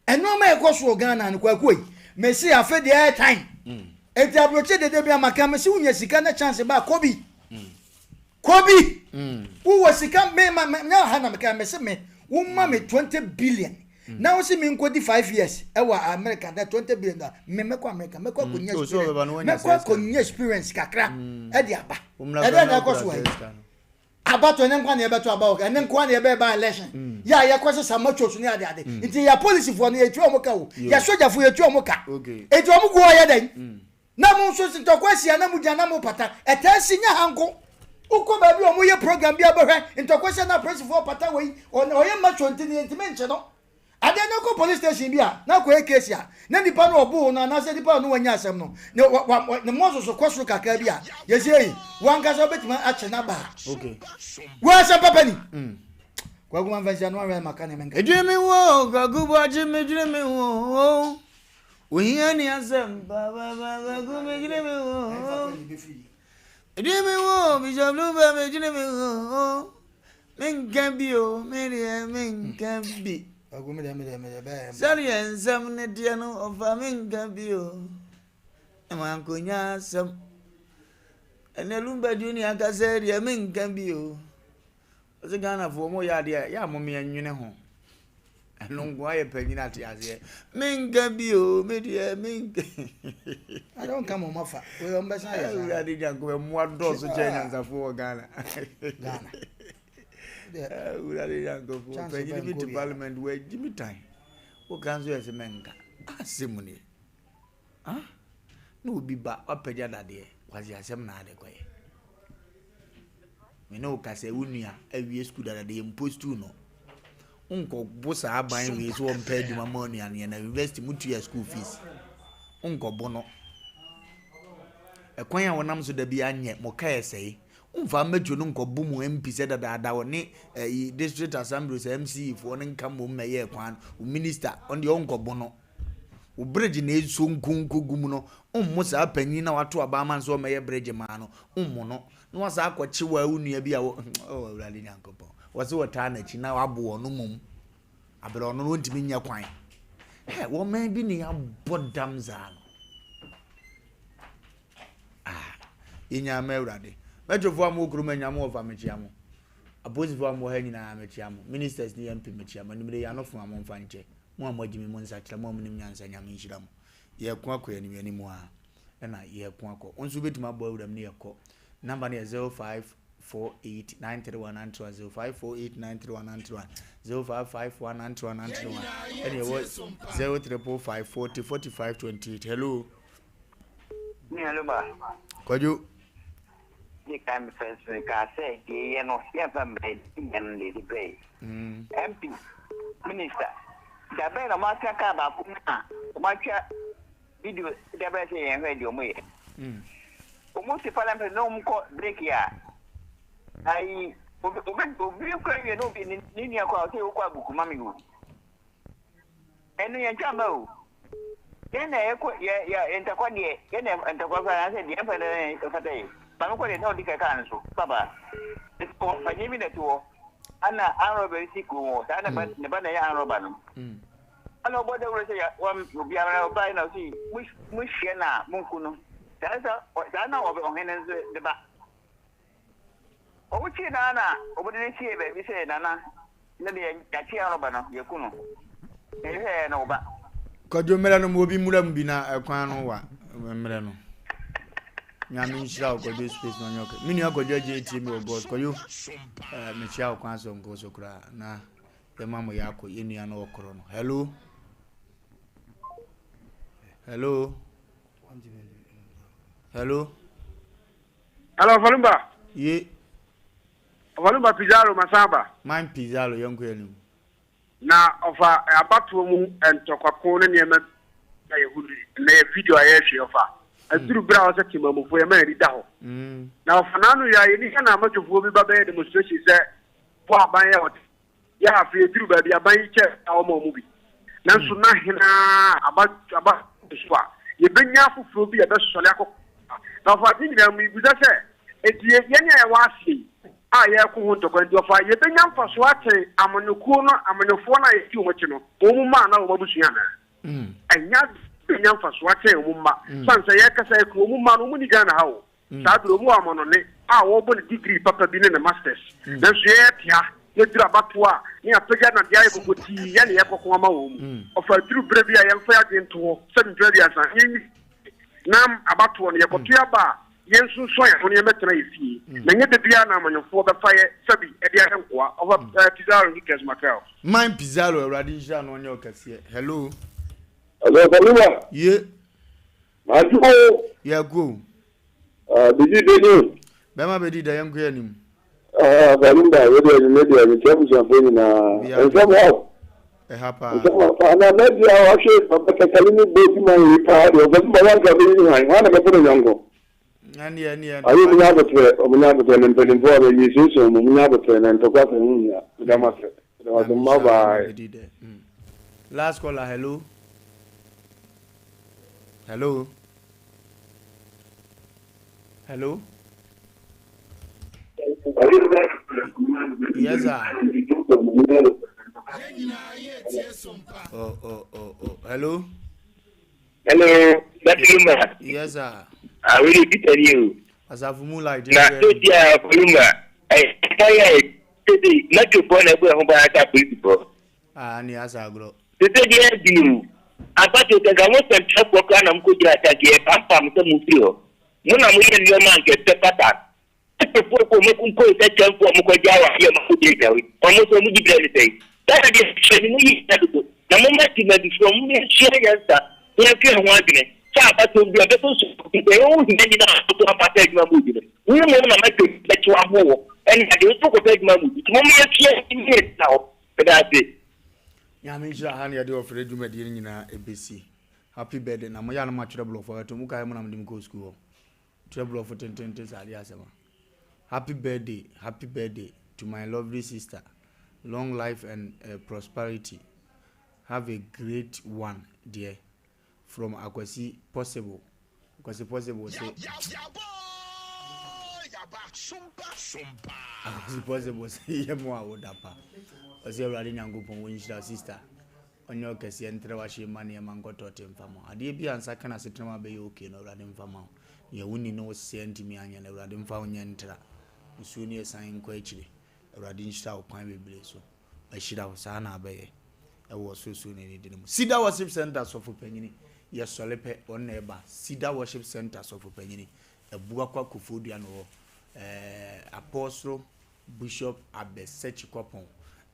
Ɛnoɔma a ɛkɔ so wɔ Ghana no kwaku yi mese afe deɛ ɛyɛ time enti aburokyi dede bi amaka mese wonya sika na chance ba kɔ bi kɔ bi wowɔ sika me ma me nya ha na meka mese me woma me 20 billion Na wo se me nkɔ di 5 years ɛwɔ America na 20 billion na me mɛkɔ America mɛkɔ akɔ nya experience mɛkɔ akɔ nya experience kakra ɛde aba ɛdɛ na ɛkɔ so wɔ yi abatɔ ɛne nkwa na yɛbɛtɔ aba wɔ ɛne nkwa na yɛbɛba election yɛ a yɛkɔ sesa machos ne ade ade nti yɛ polisifoɔ no yɛtua wɔn ka o yɛ sogyafoɔ yɛtua wɔn ka nti wɔn gu hɔ yɛ dɛn Na mo nso sɛ ntɔkwa si a na mo gyina na mo pata. Ɛtaa si nyɛ ha nko. Wokɔ baabi a wɔyɛ program bi a bɛhwɛ ntɔkwa si a na apolisifoɔ pata wei ɔyɛ macho nti no yɛntumi nkye no. Adeɛ no kɔ police station bi a na akɔyɛ case a na nipa no ɔboo no anaasɛ nipa no wanya asɛm no ne wa wa ne mmɔso kɔ soro kakra bi a yɛsi eyi wankasa wobɛtumi akye no aba a. Wo asɛm papa ni. Kwaku ma nfa nhyia no ahwɛ maka nea menka. Edwene me ho Kwaku Boakye medwene me ho Ohia ni asɛm papaapa Kwaku medwene me ho Edwene me ho Bishop Lumba medwene me ho Menka bi o me deɛ menka bi Kwaku me deɛ me deɛ me deɛ bɛyɛ. Sɛdeɛ nsɛm no teɛ no ɔfa menka bi o Na mankonya asɛm Ɛnɛ Lumba Junior kasa deɛ menka bi o Ɔse Ghanafoɔ mo yɛ adeɛ a yɛ a mo meɛ nwene ho. Ɛno nko ayɛ panyin ate aseɛ. Menka bi o, me deɛ menka. I don't come on mafa. We on bɛsan ayɛ saa. Awurade Nyankopɔn mmoa dɔɔso kyɛn nyansafoɔ wɔ Ghana. Ghana. Awurade Nyankopɔn panyin bi te parliament wɔ agyi mi tan. Woka nso yɛ sɛ menka. Asɛm nie. Ah, na obi ba wapagya dadeɛ, kwasi asɛm na ade kɔyɛ. Me ne wo kasa wo nua awie sukuu dada deɛ mpostu no. Wonkɔbo saa aban wei so wɔmpɛ adwuma ma onuaneɛ na university mu tua school fees. Wonkɔbo no. Ɛkwan a wɔnam so da bi anyɛ mo ka ɛsɛe. Womfa mmetro no nkɔbo mu MP sɛ dadaada ɔne ɛyi district assembly sɛ MCE foɔ no nka mmom mɛyɛ kwan. Wo minister ɔno deɛ wonkɔbo no. Wo bregye na esuo nkonko gu mu no, wommo saa panyin na wato aba ama no sɛ ɔmmɛyɛ bregye maa no, wommo no. Na wasan akɔkye wo a wo nua bi a wɔ, oh Awurade Nyankopɔn, wɔse wɔtaa n'akyi na wabo ɔno mmom. Abere ɔno no ɔntumi nyɛ kwan. Hɛ, wɔman bi ne abɔ dam saa no. Ah, yɛnyaa ma Awurade. Mɛtwofoɔ a mowɔ kurom anya mo wɔfa mekyia mo. Apolisifoɔ a mowɔ ha nyinaa mekyia mo. Ministers ne MP mekyia mo. Anwummere yi ano fo a momfa nkyɛ. Mo a moagye me mo nsakyera, mo a monim nyansa, Nyame nhyira mo. Yɛreko akɔ yɛn anim, yɛn anim ara na yɛreko akɔ. Wo nso wobɛtumi abɔ awuram ne yɛkɔ. Number no yɛ 0548931931, 0548931931, 0551931931, ɛne ɛwɔ 0345 40 45 28. Hello. Me hello ba. Kwadwo. Di kan mefɛ nso mekaa sɛ deɛ yɛ no yɛmfa mbrɛ yɛ no deɛ de brɛ MP minister da bɛn na wɔn atena kaa baako mu a wɔn atwa video de abrɛ sɛ yɛn hwɛ deɛ wɔn yɛ. Wɔn te parliament na wɔn kɔ break a ayi obi obi obi kura wie na obi ne nua kɔ a ɔsɛ okɔ abuku ma mi o. Ɛno yɛn twa mma o. Yɛn na yɛkɔ yɛ yɛ ntakwa deɛ yɛn na ntakwa kora anaasɛ deɛ ɛmfa na ɛfata yɛ. Maame kɔ deɛ na ɔdi kɛkɛ no so papa. Panyin bi na ɛte hɔ ana anrɔba bi si kurom hɔ saa na ba ne ba na ɛyɛ anrɔba no. Ana ɔbɔ dawuro sɛ ya wɔn obiara na ɔbaa na ɔsi mo mo hyia na mo nku no. Saa sa saa na ɔhene nso de ba. Wɔkyee no ara na wɔde no siee baabi sɛ, Nana, nnɛ deɛ yɛakye arɔba no, yɛaku no. Na yɛhwɛeɛ no, wo ba. Kwadwo mmerɛ no ma obi mmura mu bi na ɛkwan no wa mmerɛ no. Nyame nhyira wo Kwadwo space na ɔnyɛ ɔkɛ. Me nua Kwadwo agye etie mi wɔ boss. Kwadwo eh, mekyia wo kwan so nko so koraa na yɛma mo yɛ akɔ yɛ nua no ɔkorɔ no. Hello. Hello. Hello. Hello, Falumba. Ye. Falumba Pizarro Masaba. Man Pizarro yɛn kɔ anim. Na ɔfa abatoɔ mu ntɔkwako ne nneɛma a yɛhu no nnɛ yɛ video a yɛrehwɛ ɔfa aduru berɛ a ɔsɛ temamufoɔ yɛma yɛn ani da hɔ. Na ɔfa n'ano yɛ a yɛni ha na amatwofoɔ bi ba bɛyɛ demonstration sɛ bɔ aban a ɔte Yɛ a afei eduru baabi a aban yi kyɛ a wɔma wɔn bi. Nanso na hena aba aba so a yebenya afoforo bi a ɛbɛsɔre akɔ Na ɔfa ne nyinaa mu mibisa sɛ, enti yɛn a yɛwɔ ase yi a yɛreko ho ntɔkwa nti ɔfa yebenya mfaso akyɛn amanyɔkuo no amanyɔfoɔ no a yɛdi wɔn akyi no wɔn mma anaa wɔn abusua anaa? Ɛnyɛ ade benya mfaso akyɛn wɔn mma. Sane sɛ yɛrekasa yi kura wɔn mma no wɔn nni Ghana ha o. Saa bere obi wɔ amannɔne a ɔrebɔ ne degree papa bi ne ne masters, nanso yɛte ha, yɛduru abatoɔ a, na yɛapagya nnadeɛ ayɛ kokotii, yɛn na yɛrekɔko ama wɔn mu. Ɔfa aduru berɛ bi a yɛmfa yɛn adwene nto hɔ sɛ mfeɛ aduasa, yɛnyi na abatoɔ no, yɛkɔto aba a, yɛnsonsɔn yɛn ho na yɛmmɛtena yɛn fie. Na ɛnyɛ da biara na amanyɔfoɔ bɛfa yɛ sɛbi de ayɛ nkoa. Ɔfa Pizarro Hickes Macau. Man Pizarro awurade nhyira no ɔnyɛ ɔkɛseɛ hello. Hello Salima. Ye. Madwo o. Yɛkɔ o. Ah, bedi dɛ ni o. Bɛma bedi dɛ yɛnkɔ yɛn anim. Ah, Salimba, wo deɛ anwummerɛ deɛ mekyia abusuafoɔ nyinaa. Nsɛm ha o. Ɛha paa. Nsɛm ha paa. Na na deɛ wahwɛ papa kakali ne bɔ adwuma yi paa deɛ ɔfɛ sɛ wanka bɛyi ne hwan, hwan na bɛfɛ no yɔnko. Ɛneɛ ɛneɛ. Ayɛ ɔmo nya abotrɛ, ɔmo nya abotrɛ ne mpanimfoɔ a bɛyi sunsum ɔmo nya abotrɛ na ntɔkwa sɛ ho hia. Meda mo ase. Nyame bye bye. Last caller, hello. Hello. Hello. Yes, sir. Oh, oh, oh, oh. Hello. Hello, Dr. Lumba. Yes, sir. Ah, we Peter you. Asafo mu light. Na so dia Lumba. Eh, kaya tete na to na ko ho ba ta polisi fo. Ah, ni asa agro. Tete dia bi o. Abato te ga mo sentral ko ka na mo ko jira ta ke pam pam se mo firi ho. Mo na mo ye nneɛma nke te pata. Tete fo ko mo kun ko se chen fo mo ko jawa ye mo ko jira wi. O mo so mo ji bre ni sei. Ta dia se ni mo yi ta do. Na mo ma ti ma di fo mo ye se ya sa. Yɛn fi ho adwene sɛ abato bi a bɛtɔ so sɛ ɛwɔ hia nyina a ɔtɔ apata adwuma mu bi no wo mmom na mɛtɔ bɛkye wɔ ɛne adeɛ woso kɔpɛ adwuma mu bi nti mom yɛsua ne yɛtena hɔ meda ase. Nyame nhyira ha na yɛde ɔfrɛ dwumadie no nyinaa ɛbɛsi. Happy birthday na moyɛ a na moatwerɛ borɔfo ɛto mu kae mo na mode me kɔɔ sukuu hɔ. Twerɛ borɔfo tententen saa adeɛ asɛm a. Happy birthday, happy birthday to my lovely sister. Long life and uh, prosperity. Have a great one dear. From Akwasi Possible. Akwasi Possible se. Akwasi Possible se yɛ mo a woda pa. Ɔsɛ Awurade Nyankopɔn wo nhyira sister. Ɔnyɛ ɔkɛseɛ ntrɛ w'ahye mma nneɛma nkɔtɔ te mfa ma wo. Adeɛ bi a nsa ka n'asetena mu abɛyɛ okay no Awurade mfa ma wo. Nea wonni no wo seɛ ntumi anyɛ no Awurade mfa wo nyɛ ntra. Nsuo ne ɛsan nkɔ akyire. Awurade nhyira wo kwan bebree so. Mahyira wo, saa na abɛyɛ ɛwɔ Ɔsorosoroni no din mu. Cedar Worship Center sɔfo panyini, yɛsɔre pɛ, wɔn na ɛba. Cedar Worship Center sɔfo panyini, Abuakwa Koforidua na ɔwɔ. Ɛɛ Apostle Bishop Abɛ Sekyi Kwapɔn,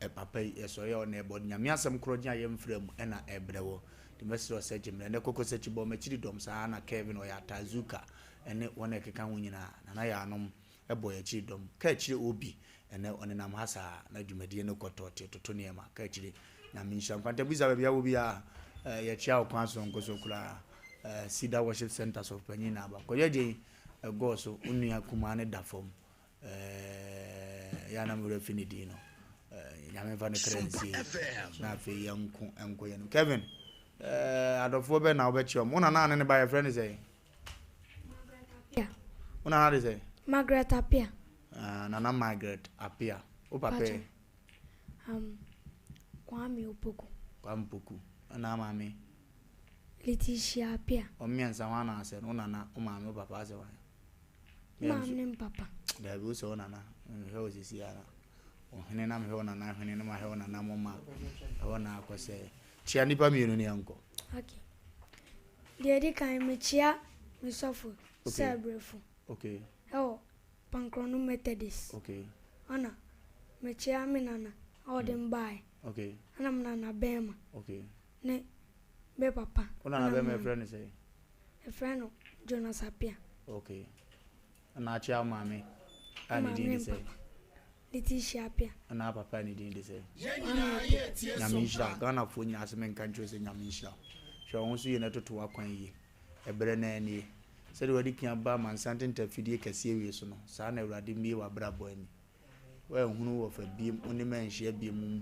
ɛ papa yi, yɛsɔre a ɔna ɛba. Ɔde Nyame asɛm korɔgyen a yɛmfra mu ɛna ɛbrɛ wɔ. Nti mɛsrɛ wo sɛ gye mmerɛ. Ɛnɛ Koko Sekyi bɔ m'akyiri dɔm, saa ara na Kevin Ɔyɛ Atazuka ɛne wɔn a ɛkeka ho nyinaa. Nana Yaanom bɔ yɛn akyiri dɔm. Ka akyire obi ɛnɛ ɔnenam ha saa na dwumadie no kɔ tɔɔte toto nneɛma. Ka akyire Nyame nhyira. Nkwantabisa baabi a wɔ biara eh, yɛkyea wo kwan soronko so koraa eh, Cedar Worship Center sɔfo panyin na aba. Kɔyɛ gye ɛgɔɔ so wo nua kumaa no da fam eh, yɛ anam werɛ fi ne din no eh, Nyame mfa ne kra nsie na afei yɛnko nkɔ yɛn. Kevin eh, adɔfoɔ bɛn na wobɛkyea wɔn? Wo nana ne ne ba yɛfrɛ ne sɛn? Wo nana de sɛ? Margaret Apia. Uh, nana Margaret Apia. Wo papa yɛ? Kwame Opoku. Kwame Opoku. Ɛna maame? Letitia Apia. Wɔn mmiɛnsa wɔn ana asɛ no? Wo nana, wo maame, wo papa asɛ wɔn? Maame ne papa. Dabi wo sɛ wo nana. Mehwɛ wo sisi ara. Ɔhene na mehwɛ wo nana hwene na mahwɛ wo nana moma. Ɛhɔ na akɔ sɛ. Kyia nnipa mmienu ne yɛnkɔ. Okay. Deɛ ɛdi kan, mekyea me sɔfo Okay. Sɛbrɛfo Okay. ɛwɔ Pankrono Methodist. Okay. Ɛna mekyea me nana a ɔde me baeɛ. Okay. Ɛna me nana bɛrima Okay. ne me papa. Wo nana ɛna bɛrima me yɛfrɛ no sɛn? Yɛfrɛ no Jonas Appiah. Okay. Ɛna akyea wo maame a ne din de sɛn? Letitia Appiah. Ɛna papa a ne din de sɛn? Kwame Appiah. Nyame nhyira wo. Ghanafoɔ nyinaa sɛ menka nkyerɛ wo sɛ Nyame nhyira wo. Hwɛ wo ho so yie na toto w'akwan yie. Ɛberɛ no ara nie. Sɛdeɛ w'adi kan aba amansan ntentafidie kɛseɛ wei so no, saa na Awurade mmue w'abrabɔ ani. Woanhunu wɔfa biem, wo ne me anhyia biem.